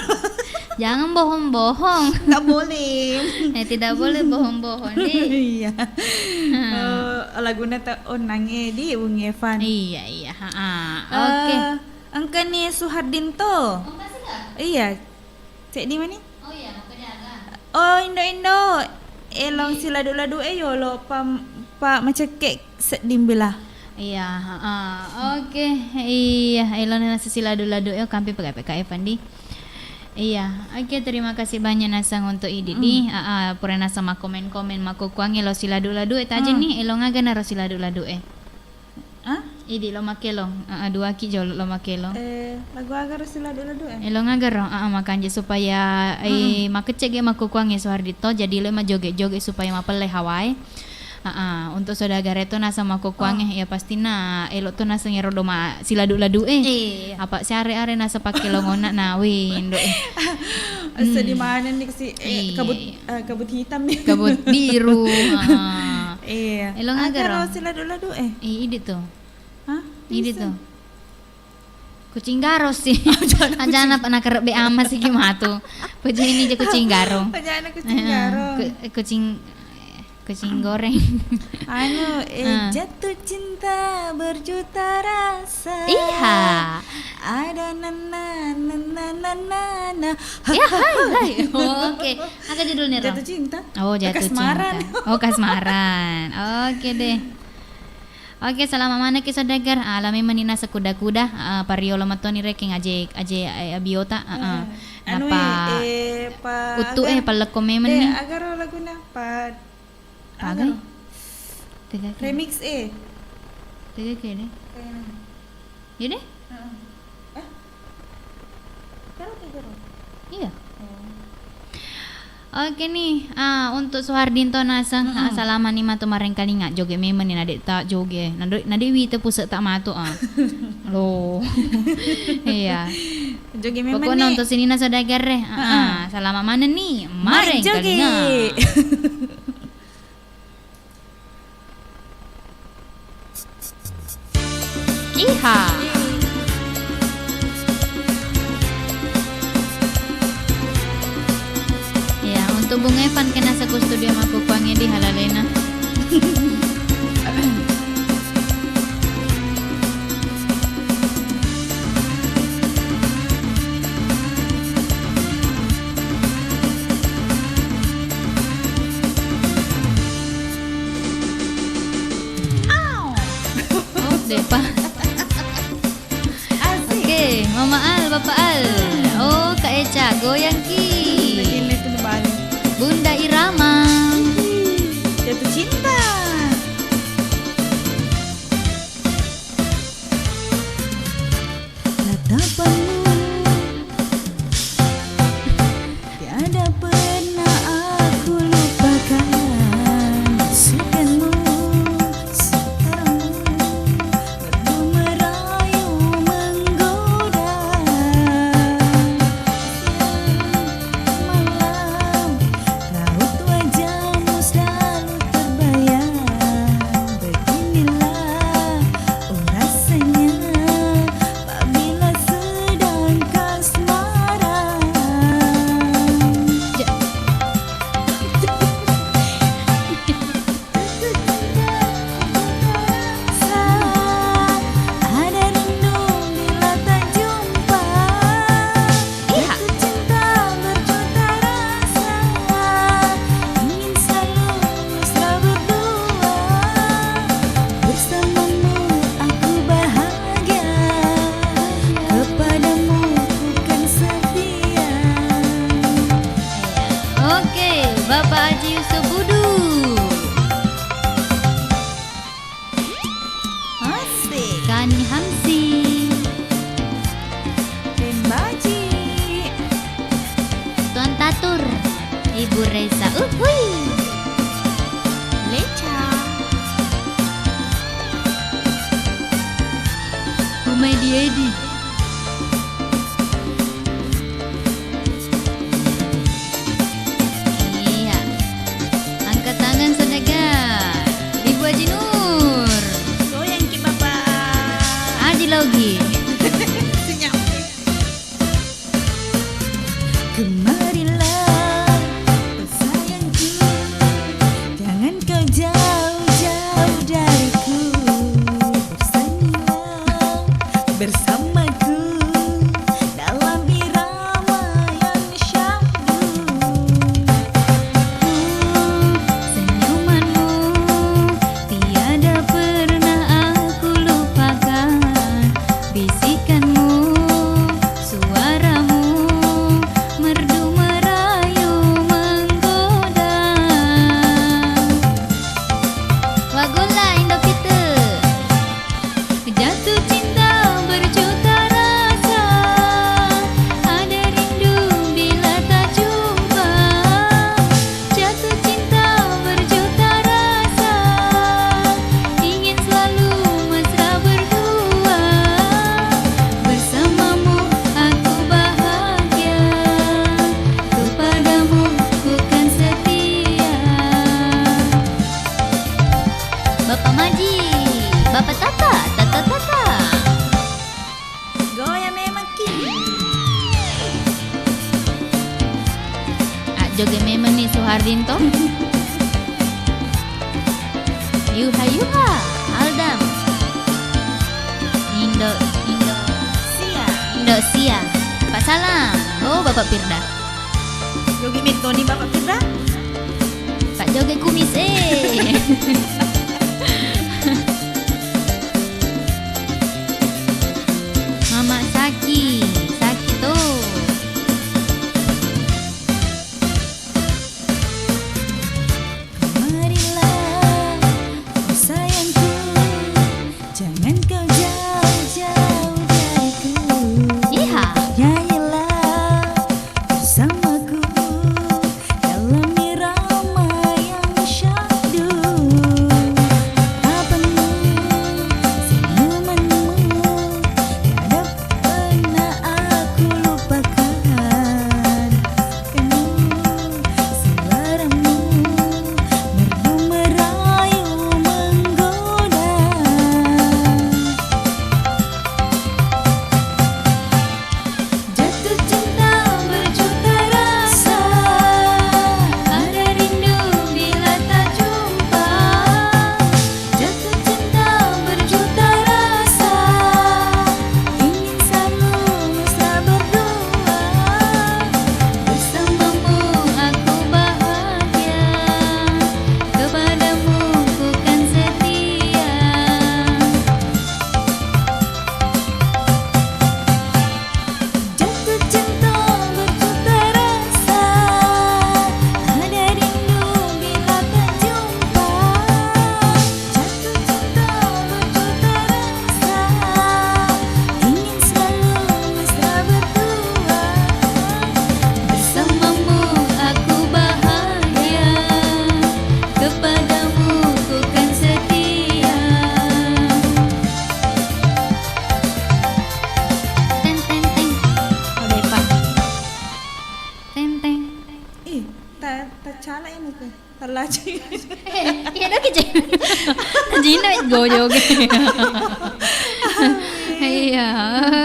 Jangan bohong-bohong. Nggak boleh. Eh, tidak boleh bohong-bohong, nih. Iya. Hmm. Eh, laguna ta-, oh, nange di Bung Evan. Iya, iya. Ha, ha. Eh, oke. Engkani Suhardinto. Iya. Ceddi mani? Oh iya, makanya aga. Oh, Indo-Indo. Elong siladu-ladu e yolo pa, pa macekke sedding bila. Iya, heeh. Oke, iya, elong nasa siladu-ladu e, kampi pegawai P K F Andi. Iya, oke, terima kasih banyak naseng untuk idi di. Mm. Ah, ah, pura naseng makkomen-komen, makkukkuangnge lo siladu-ladu e, tajeng ni, elong aga naro siladu-ladu e. Ah? Idi lo makkelong, ah, ah, duaki jolo lo makkelong. Eh, lagu aga ro siladu-ladu e? Elong aga ro, ah, ah, makanja supaya, eh, makecce ge makkukkuangnge Suhardi to, jadi lo majoge-joge supaya mapelle hawae. Ah, ah, untuk saudagar e to naseng makkukkuangnge, ya pasti na elo to naseng ero doma siladu-ladu e. Iya. Apa siare-are naseng pakkelongonna na, wih, indo e. Sedih maneng ni si, eh, kabut, eh, kabut hitam ni. Kabut biru, ah. Iya. Elong aga ro siladu-ladu e? Eh, idi to. Hah? Idi to. Kucing garo si. Ajana pa nakerebbe ama si ki matu. Pejeni je kucing garo. Pejana kucing garo. Ku-, kucing, kucing goreng. Anu, eh, jatuh cinta berjuta rasa. Iya. Ada nana, nana, nana, nana. Ya, hai, hai. Oh, oke. Aga judulnya, Ro? Jatuh cinta. Oh, jatuh cinta. Kasmaran. Oh, kasmaran. Oke deh. Oke, salama manekki saudagar. Ah, lame meni naseng kuda-kuda, ah, pariolo matoni rekeng aje, aje, eh, abiota, ah, ah. Eh, anu, napa eh, pa uttu, aga-, eh, pallekko memeng ni. Agaro laguna, pa-, pagai? Agaro. Tega ke? Remix, eh. Tega ke deh? Kayaknya. Iya deh? Heeh. Eh? Karo ke garo? Iya. Oh. Oke nih, ah, untuk Suhardinto naseng, ah, salama ni matu marengkalinga, joge memeng ni nadek ta joge. Nadek, nadek wita pusek tak matu, ah. Loh. Iya. Joge memeng. Pokoknya ni. Untuk sinina saudagar e, ah, ah, salama maneng ni, marengkalinga. Iha. Ya, untuk Bung Evan kena seku studio makkukkuangnge di halalena. Oh, depa. Asik. Oke, Mama Al, Bapak Al. Oh, Kak Eca, goyang ki. Bunda Irama. Jatuh cinta. Tatapanmu tiada pernah aku lupakan. Sekanmu, sekarangmu, merdu merayu menggoda. Bapak Haji Yusuf Budu. Asik. Kani Hamsi. Pembaji. Tuan Tatur. Ibu Reza. Uhuy. Leca. Umai Diedi. Iya. Angkat tangan, saudara. Ibu Haji Nur. Goyang ki, Bapak. Haji Logi. Senyap. Kemarilah, oh sayangku, jangan kau jauh-jauh dariku. Bersanyilah bersamaku dalam irama yang syahdu. Uh, senyumanmu tiada pernah aku lupakan. Bisikanmu, suaramu merdu merayu menggoda. Wagolla Indo Pitu. Jatuh cinta berjuta rasa, ada rindu bila tak jumpa. Jatuh cinta berjuta rasa, ingin selalu mesra berdua. Bersamamu aku bahagia, kepadamu ku kan setia. Bapak Maji, Bapak Tata, Tata Tata. Goyang memang ki. Ajjoge memang ni Suhardin to. Yuha yuha, Aldam. Indo, Indo. Sia. Indo Sia. Pak Salam. Oh, Bapak Firda. Joge mettoni Bapak Firda. Pak joge kumis, eh. Mama Saki, Saki tuh. Marilah, oh sayangku, jangan kau jauh-jauh dariku. Iha. Nyanyilah bersamaku dalam irama yang syahdu. Tapanmu, senyumanmu, tiada pernah aku lupakan. Kamu, suaramu merdu merayu menggoda. Jatuh cinta berjuta rasa, ada rindu bila tak jumpa. Jatuh cinta berjuta rasa, ingin selalu mesra berdua. Bersamamu aku bahagia, kepadamu ku kan setia. Jatuh cinta berjuta rasa, ada rindu bila tak jumpa. Jatuh cinta berjuta rasa, ingin selalu mesra berdua. Bersamamu aku bahagia, kepadamu ku kan setia. Teng, teng, teng. Oke, Pak. Teng, teng. Ih, ta-, tacala ini tuh. Tellaji. Eh, iya dong, kece. Jino gojo, oke. Iya,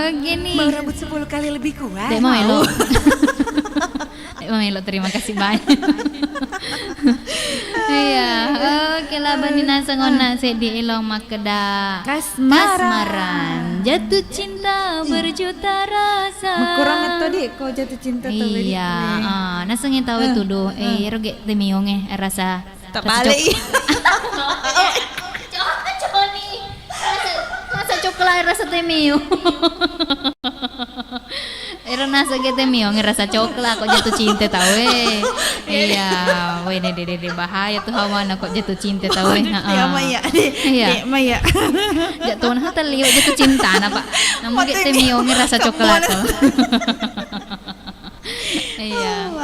oke nih. Mau rebut sepuluh kali lebih kuat. Dek mau elo. Dek mau elo, terima kasih banyak. Iya, oke lah, bani naseng onna seddi elo makkeda. Kasmaran. Kasmaran. Jatuh cinta berjuta rasa. Makurang atau, Dik, ko jatuh cinta tau. Iya, ah, nasengnge tau itu do, eh, ero ge temiong e, rasa, rasa balik. Cok-, cok-, coni. Rasa, rasa coklat, rasa temiong. Ero Naseng gette miong rasa coklat kok jatuh cinta tau e. Iya, weh, de, de, de, de, bahaya tuh hawana kok jatuh cinta tau e. Waduh, heeh. Iya, Maya. Iya. Dek, Maya. Jatuh nah teliu jatuh cinta na, Pak. Namun gette miong rasa coklat tuh. Iya. Oh,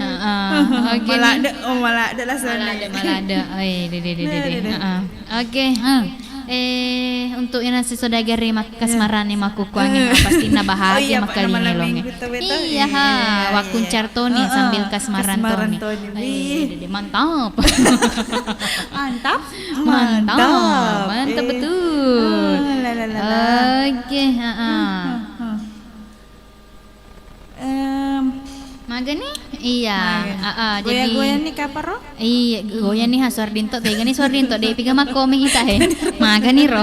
heeh. Oke, malah nih. Ada, oh, malah ada lah sana. Malah ada, malah ada. Oh, iya, de, de, de, de, de. Nah, de, de. Heeh. Oke. Hmm. Eh, untuk yang nasi saudagar mak-, kasmaran nih makkukuang, eh, pastinna bahagia. Oh iya, Pak, makkalinga malam elonge. Minggu tau, betul? Iya, ha, iya, iya, wakkuncar toni, heeh, sambil kasmaran toni. Kasmaran toni. Wih. Eh, de, de, mantap. Mantap. Mantap. Mantap. Mantap, eh, betul. Ah, la, la, la, la. Oke, heeh. Hmm, hmm, hmm. Em, magani? Iya, magani. Heeh, jadi goyang-goyang ni kaparo? Iya, goyang ni ha Suardinto, tegani Suardinto, de piga makkomi ita he. Magani ro.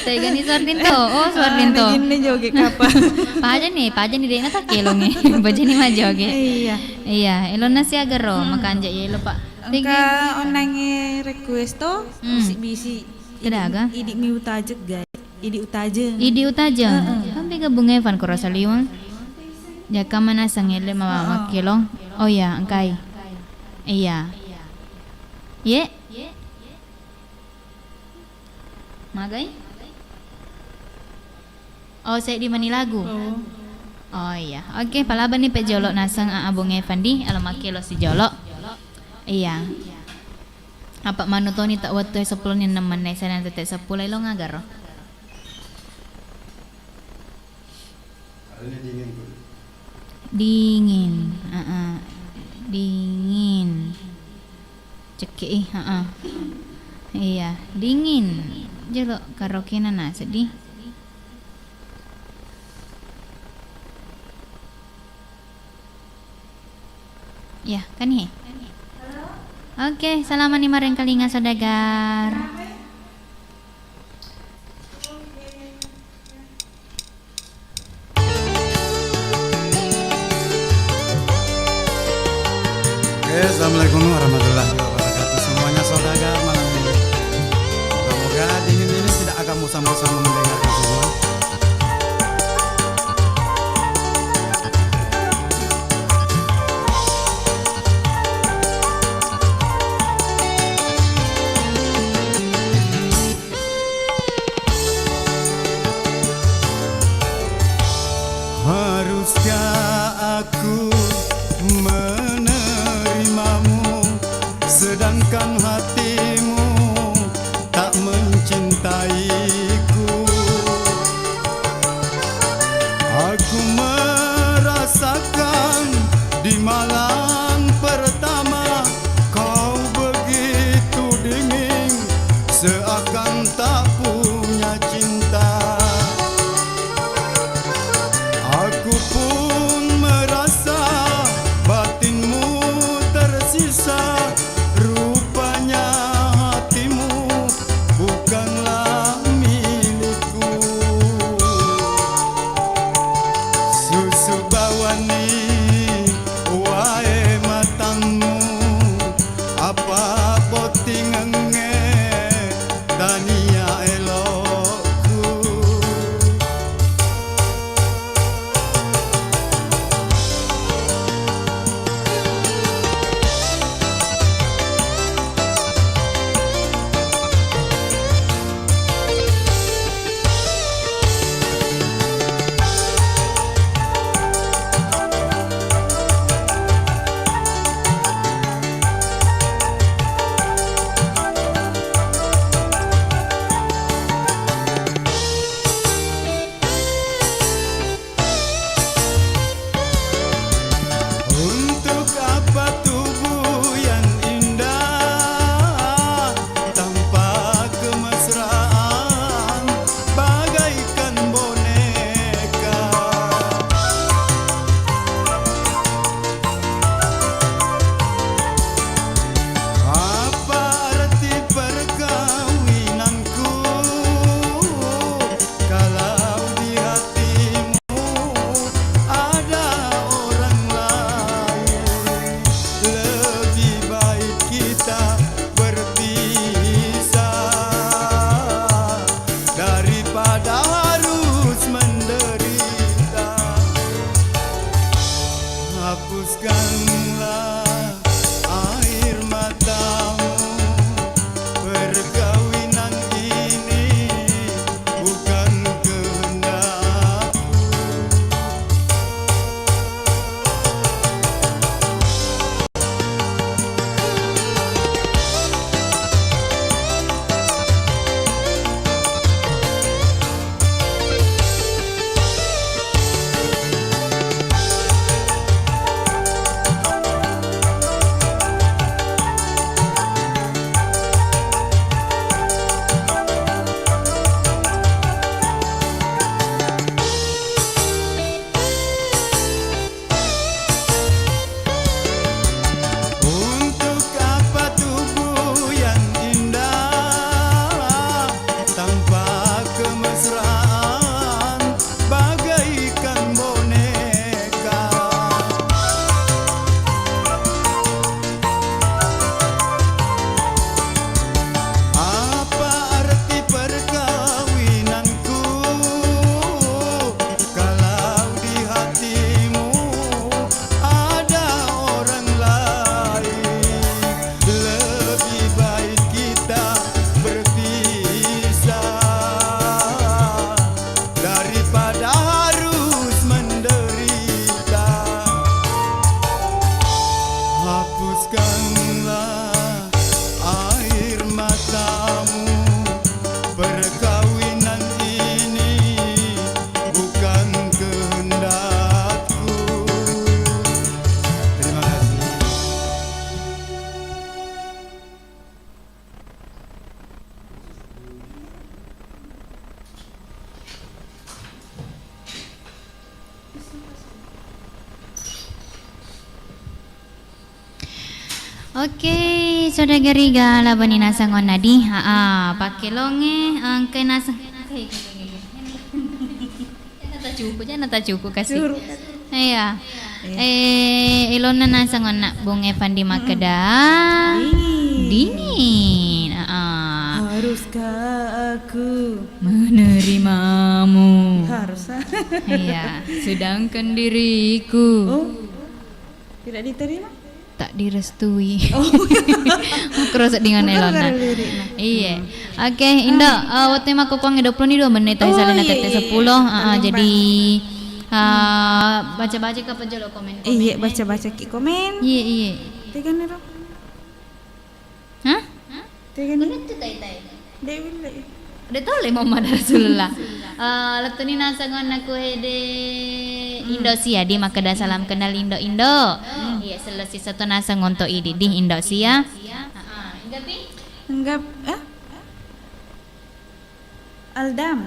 Tegani Suardinto, oh, Suardinto. Ah, ini joget kaparo? Paja ni, paja ni de na takkelongi. Paja ni majoget. Iya. Iya, elonna siaga ro, hmm, makanja yelo, Pak. Engka tegi- onangi request to, hmm, bisi-bisi. Kedaga? Idi mi utajek, guys. Idi Utajeng. Idi Utajeng. Heeh. Kan bega Bung Evan koro saliweng. Jaka manaseng ele mama, heeh, makkelo. Oh iya, engkai. Iya. Ye? Magai? Oh, seddi mani lagu. Oh. Oh iya. Oke, palabani pe jolo naseng a Bung Evan di, alo makkelo si jolo. Iya. Apa manu toni tak wettu e seppulo ni ennem menit, saya nanti tak seppulo lo ngagaro. Dingin, heeh. Dingin. Cekke i, heeh. Iya, dingin. Jolo karaoke na seddi. Ya, kan he. Oke, salamani marengkalinga saudagar. Oke, assalamualaikum warahmatullahi wabarakatuh. Semuanya saudagar malam ini. Moga-moga dingin ini tidak akan bosan-bosan mendengarkan semua. Haruskah aku menerimamu, sedangkan hatimu tak mencintaiku? Aku merasakan di malam pertama kau begitu dingin, seakan tak punya cinta. Aku pun merasa batinmu tersisa, rupanya Haruskanlah air matamu, perkawinan ini bukan kehendakku. Terima kasih. Oke, saudara Gariga, labani naseng onna di. Aa, pakkelongnge, engka naseng. Jangan tacuku, jangan tacuku, kasih. Iya. Iya. Eh, elonna naseng onna Bung Evan di makkeda. Dingin. Dingin. Aa. Haruskah aku menerimamu? Harus. Iya, sedangkan diriku. Oh. Tidak diterima? Tak direstui. Oh. Makkurosedding onnai elonna. Iya. Oke, Indo, eh, wettu makkokkoangnge dua puluh ni dua menit, tadi salena tette seppulo. Heeh, jadi, eh, baca-baca ki apa jolo komen-komen. Iya, baca-baca ki komen. Iya, iya. Tegana ro. Hah? Tegana. De' ulle. De' tole Muhammad Rasulullah. Eh, lettuni naseng onna ku hede Indonesia di makkeda salam kenal Indo-Indo. Iya, selesai satu naseng untuk idi di Indonesia. Heeh, enggak pi? Enggak, eh? Aldam.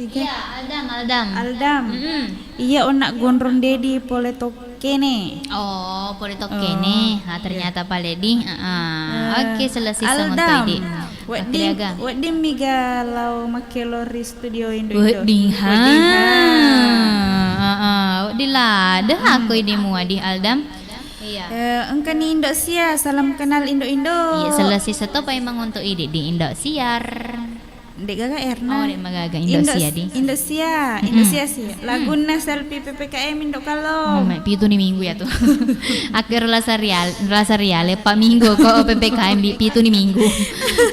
Tiga. Iya, Aldam, Aldam. Aldam. Mm-mm. Iya, onna Gondrong Dedi pole tokkene. Oh, pole tokkene. Ha, ternyata pale di. Heeh. Oke, selesai Aldam. Songon toi di. Wedding, wedding miga lao makkelo ri studio Indo-Indo. Wedding ha. Wedding ha. Heeh, wedding la. De' aku idi mua di Aldam. Iya. Eh, engkani Indo Sia, salam kenal Indo-Indo. Iya, selesai satu paimeng untuk idi di Indo Siar. Nde'gaga Erna. Oh, nde'magaga Indo Sia di. Indo Sia, Indo Sia si. Lagunna selfie P P K M Indo Kallong. Oh, me, pitu ni minggu ya tu. Akhir rasa rial, rasa rial, pa minggu ko P P K M di pitu ni minggu.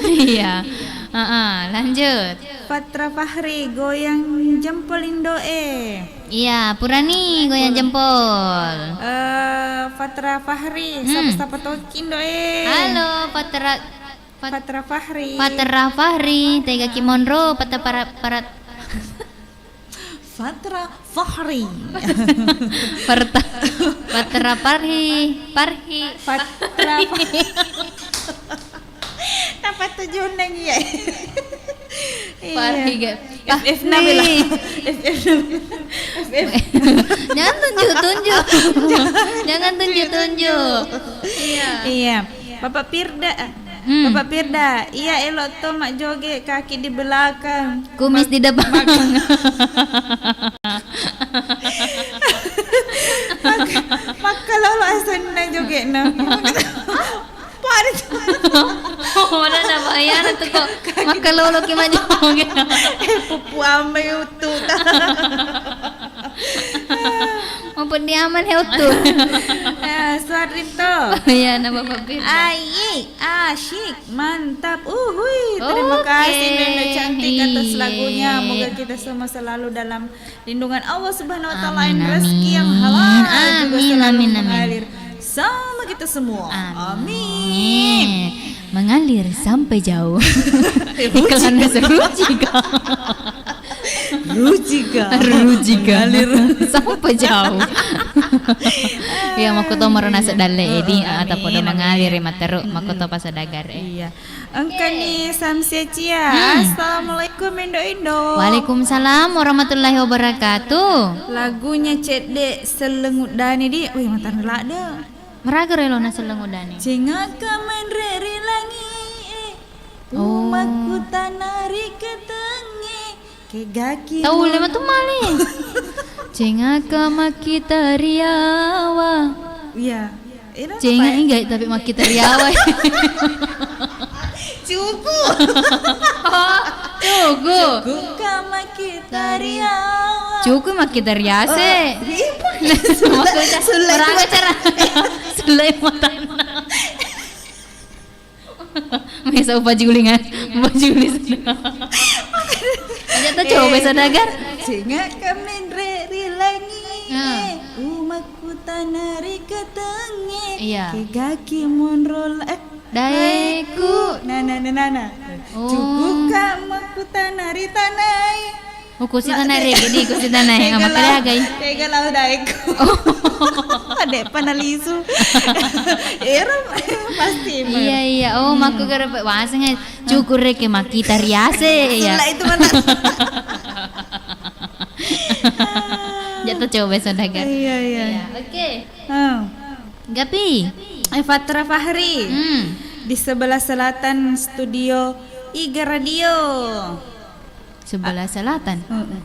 Iya. Heeh, lanjut. Fatra Fahri, goyang jempol Indo e. Iya, purani goyang jempol. Eh, Fatra Fahri, sapa-sapa toki Indo e. Halo, Fatra Fat-, Fatra Fahri. Fatra Fahri, tega ki monro, Fatra para-, parat-, Fatra Fahri. Farta-, Fatra Parhi, Parhi. Fatra Fahri. Apa tujuan neng iya? Iya. Parhi ga? F F Nabila. F F Nabila. F F. Jangan tunjuk-tunjuk. Jangan tunjuk-tunjuk. Iya. Iya. Bapak Pirda, eh, Bapak Pirda, iya, elok to majjoge, kaki di belakang. Kumis di depan. Mak-, mak-, makkalolo asenna jogena. Pada. Oh, mana na bayar tu kok. Makkalolo ki majjoge. Eh, pupu amai utu. Maupun di aman he utu. Eh, suarito. Iya, na Bapak Firda. Ayi, asyik, mantap. Uhui, terima kasih Nenek cantik atas lagunya. Moga kita semua selalu dalam lindungan Allah Subhanahu wa Ta'ala, dan rezeki yang halal juga selalu mengalir sama kita semua. Amin. Mengalir sampai jauh. Iklan Rujika. Rujika. Rujika. Mengalir sampai jauh. Iya, makkuto maro naseng dalle edi, ah, tapodo mengalir matteru, makkuto pasadagar e. Iya. Engkani Samsia Cia. Assalamualaikum Indo-Indo. Waalaikumsalam warahmatullahi wabarakatuh. Lagunya cedde Selleng Uddani di. Wih, matang ladde. Maraga relo na Selleng Uddani. Cengaka menre ri langi e. Umakku tanari ketengnge. Kegaki tau le matu male. Cengaka makkita riawa. Iya. Cenga apa? Engga, tapi makkita riawa. Cuku. Oh, cuku. Cuku ka makkita riawa. Cuku makkita riase. Oh, iya. Sulle, sulle. Maraga cara. Sulle matanna. Mesa upajulingan, upajuli sudah. Aja tuh coba sadagar. Singa kaminre ri langi. Umakku tanari ke Tengnge, iya, kegaki monro la-, eh, daeku. Daeku. Nana, nana, nana. Oh. Cukupka makkutana ri tanai. Oh, kusita na rege di, kusita na, eh, tega lau, makkeda agai. Tega lau daeku. Oh. De'pa nalisu. Ero, pasti, Mar. Iya, iya. Oh, hmm, makkugere wasengnge. Cukureke makkita riase, ya. Sella itu mana? Jatuh coba saudagar. Iya, iya. Iya, oke. Hmm. Gapi? Eh, Fatra Fahri. Hmm. Di sebelah selatan studio Iga Radio. Sebelah selatan? Heeh.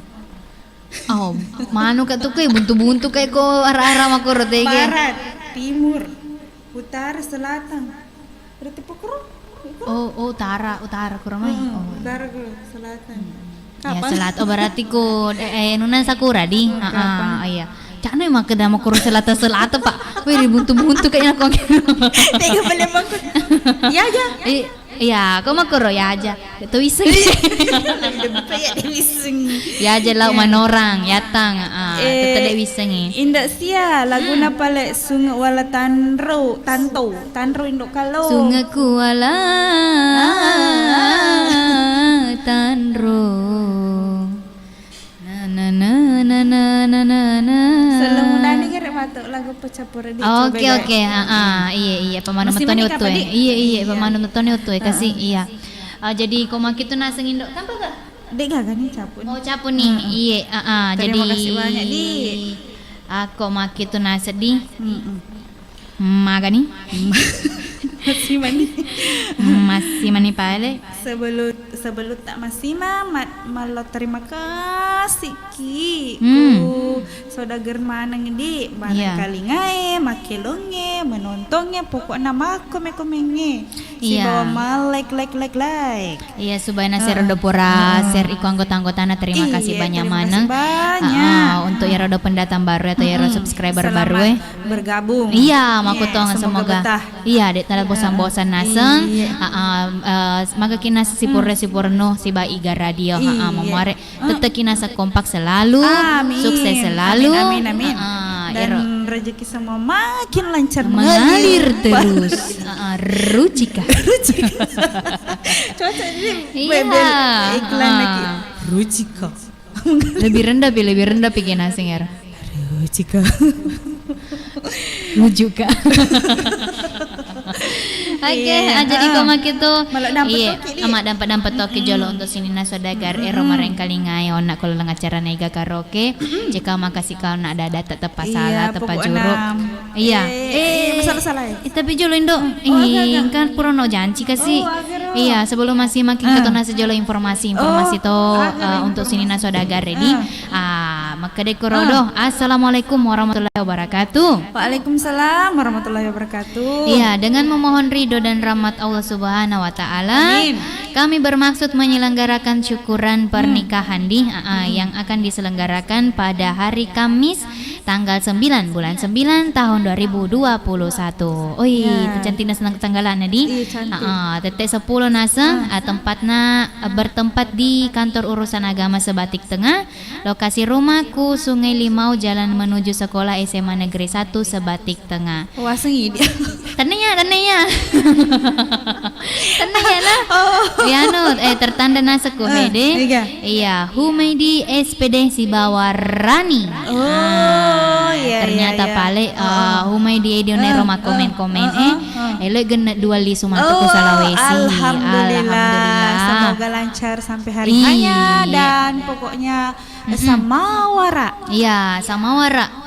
Oh, manu ka tu, ke buntu-buntu kayak ko arah-arah makoro tege. Barat, timur, utara, selatan. Berarti pokoro? Oh, oh, utara, utara kuro mai. Hmm, oh, utara ke selatan. Hmm. Ya, selatan. Oh, berarti ko, eh, eh, nuna Sakura di. Hmm, ah, ah, iya. Cakna makkeda makoro selatan-selatan, Pak. Wih, dibuntu-buntu kayaknya kok. Tega beli makoro. Ya aja. Eh, iya, kok makoro ya aja. Itu iseng. Lebih ya iseng. Ya aja lau manorang, yatang, ah, eh, tetep de wissengi. Indak sia, laguna pale Sunge Wala Tanro, Tanto, Tanro Indo Kalo. Sunge Kuala Tanro. Na, na, na. Sellemudani kere matu lagu pecappure di. Oke, oke, ah, ah, iya, iya, pemanu metoni utu, eh. Iya, iya, pemanu metoni utu, eh, kasih, iya. Ah, jadi ko makitu naseng Indo, tanpa ga? Dek gaga nih capu nih. Oh, capu nih. Iya, ah, ah. Terima kasih banyak, Di. Ako makitu naseng di. Mm-mm. Magani? Masih mani. Masih mani pale. Sebelum, sebelum tak masih ma, ma, malo terima kasih ki. Hmm. Ku saudagar maneng di, iya, barangkalingae, makkelongnge, menontongnge, pokokna makkomen-komengnge. Iya. Sibawa ma-like, like, like, like. Iya, supaya nasero do pura share iko anggota-anggotana. Terima kasih banyak maneng. Iya, terima kasih banyak. Ah, untuk iyaro do pendatang baru atau iyaro subscriber baru, eh. Selamat bergabung. Iya, makkutong, semoga betah. Iya, de' tala bosan-bosan naseng. Iya. Ah, ah, eh, magaki naseng sipurre-sipurno siba Iga Radio. Ah, ah, mamuare. Teteki naseng kompak selalu, sukses selalu. Amin, amin, amin. Ah, dan rezeki semua makin lancar mengalir terus. Ah, ah, rucika. Rucika. Cocok ini. Iya. Iklan lagi. Rucika. Lebih rendah pi, lebih rendah pi kena singer. Rucika. Rujuka. Oke, iya, ah, jadi ko makitu, iya, ama dampet-dampet toki jolo untuk sininna saudagar ero marengkalingai onna ko laleng acara Nega Karaoke. Jika makasih kau nak dada tetep pasala, iya, tetep pajuru. Iya. Eh, eh, eh, salah, salah, ya. Eh, tapi jolo Indo. Oh, agak, agak. Kan pura no janci kasih. Oh, agak. Iya, sebelum masih makin ketona sejolo informasi, informasi to, eh, untuk sininna saudagar ready. Ah, makkeda korodo. Assalamualaikum warahmatullahi wabarakatuh. Waalaikumsalam warahmatullahi wabarakatuh. Iya, dengan memohon ridho dan rahmat Allah Subhanahu wa Ta'ala, amin, kami bermaksud menyelenggarakan syukuran pernikahan di, ah, ah, yang akan diselenggarakan pada hari Kamis tanggal sembilan bulan sembilan tahun dua ribu dua puluh satu. Oi, ya, cantikna senang tanggalanna di. Iya, cantik. Ah, ah, tette sepuluh naseng, ah, tempatna, ah, bertempat di Kantor Urusan Agama Sebatik Tengah. Lokasi rumahku, Sungai Limau, jalan menuju sekolah S M A Negeri satu Sebatik Tengah. Waseng idi. Tennia, tennia. Tennia lah. Oh. Iya, anu, eh, tertanda nasekku, eh, hede. Iya. Iya, Humaidi S P D sibawa Rani. Oh, iya, iya, ternyata pale, eh, Humaidi Edi onero makkomen-komen, eh. Elo genne dua lisu matu ke Sulawesi. Alhamdulillah. Alhamdulillah. Semoga lancar sampai hari hanya dan pokoknya samawara. Iya, samawara.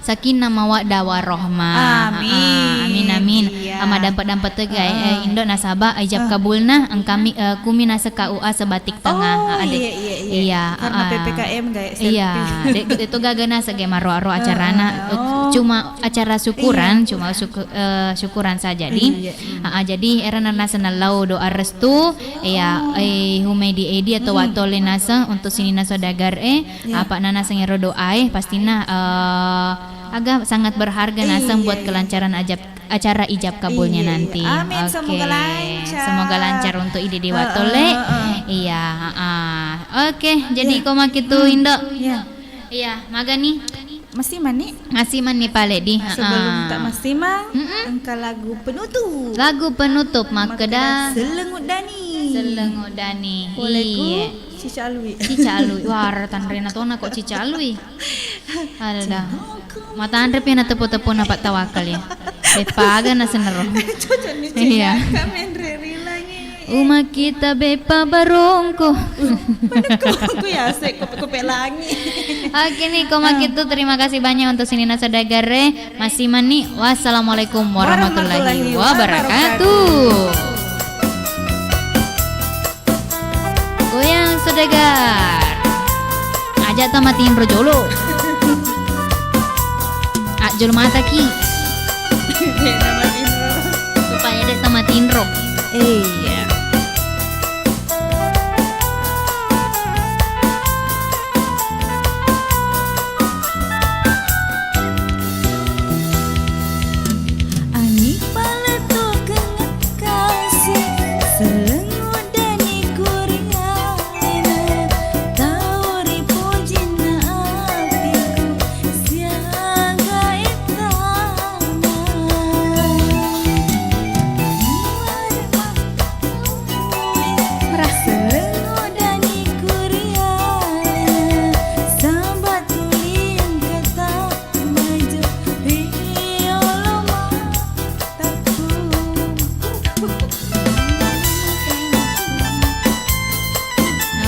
Sakinna mawaddah warohmah. Amin. Ah, amin, amin. Iya. Ama dampet-dampet tu, guys. Eh, Indo nasaba ijab kabulna engkami, eh, kumi nase K U A Sebatik Tengah. Oh, ah, iya, iya, iya. Iya, karena P P K M, guys. Iya, de' tu gaga nase ge maro-aro acarana. Cuma acara syukuran, cuma syuku-, eh, syukuran saja di. Iya. Ah, ah, jadi era nase nallau doa restu. Iya, eh, Humaidi Edi atau Watolle naseng untuk sininna saudagar, eh, apa na naseng ero doa, eh, pastinya, eh, aga sangat berharga naseng buat kelancaran ajab-, acara ijab kabulnya nanti. Amin, semoga lancar. Semoga lancar untuk Edi di Watolle. Iya, heeh. Oke, jadi ko makitu Indo. Iya. Iya, magani. Massimang ni. Massimang ni pale di. Sebelum tak massimang, mm-mm, engka lagu penutup. Lagu penutup makkeda, makkeda Selleng Uddani. Selleng Uddani. Polleku, iya. Cica Alwi. Cica Alwi. Wah, tanrena tona kok Cica Alwi. Ada. Matanre pi na tepo-tepo na Pak Tawakal ya. Beppa aga na senero. Cocok ni. Iya. Cina, Kak Menre Rilangi. Umakkita beppa barongko. Manekko ku yase kope-kope langi. Oke ni, ko makitu, terima kasih banyak untuk sininna saudagar e. Massimang ni. Wassalamualaikum warahmatullahi wabarakatuh. Goyang saudagar. Aja tamatinro jolo. Ajjolo mataki. Supaya de' tamatinro. Iya. Ani palettokeng kasi, selleng uddani kurialena, tau ripojinna atiku siaga ettana. Muare makkui, selleng uddani kurialena, saba' tuli engka ta Maju riolo mataku.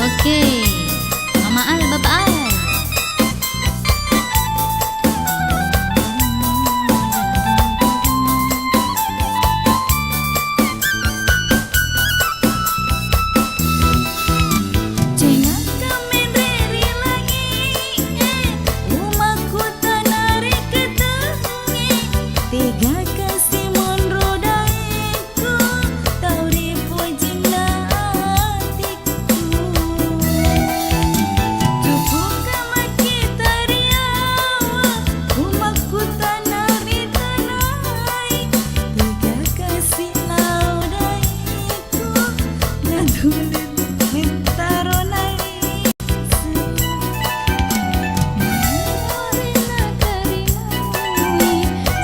Oke. Mama Al, Baba Al. Cengakka menre ri langi'e, umakku tana ri ketengnge, tega kasi monro daeku, tau ri pojinna atiku. Cukupka makkita riawa, umakku tana ri tanae, tega kasi lao daeku. Natuli mettaro nalisu. Muare natarimai,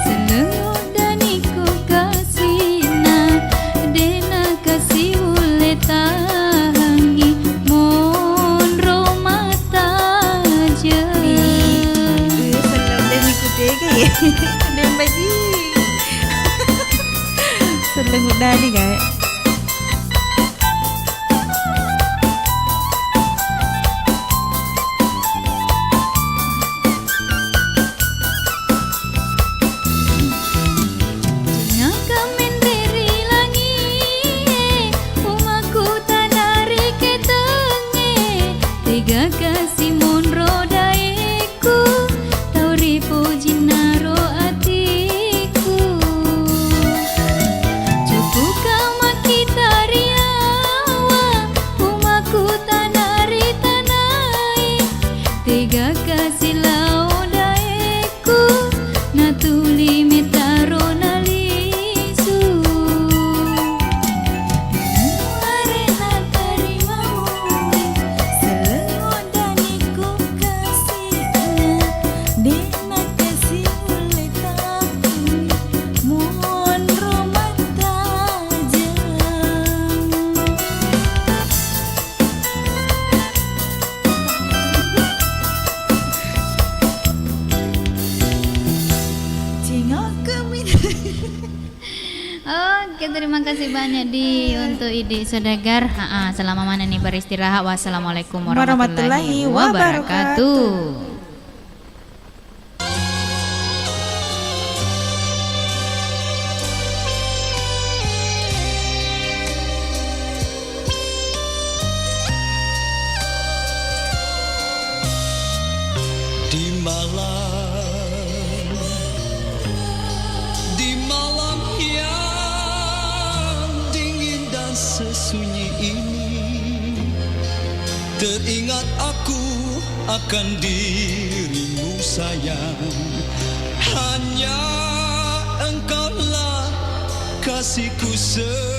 selleng uddani ku kasina, de' nakasi ulle tahangngi, monro matajeng. Ih, selleng uddani ku tega ya. Deng baji. Selleng uddani, guys. Cengakka menre ri langi'e, umakku tana ri ketengnge, tega kasi monro daeku, tau ri pojinna ro atiku. Cukupka makkita riawa, umakku tana ri tanae, tega kasi lao daeku, natuli mettaro nalisu. Muare natarimai, selleng uddani ku kasina, de' nakasi ulle tahangngi, monro matajeng. Cengakka mi. Oke, terima kasih banyak di untuk Idi Saudagar. Ha, selama mana nih beristirahat. Wassalamualaikum warahmatullahi wabarakatuh. Di malam, di malam yang dingin dan sesunyi ini, teringat aku akan dirimu, sayang. Hanya engkaulah kasihku se-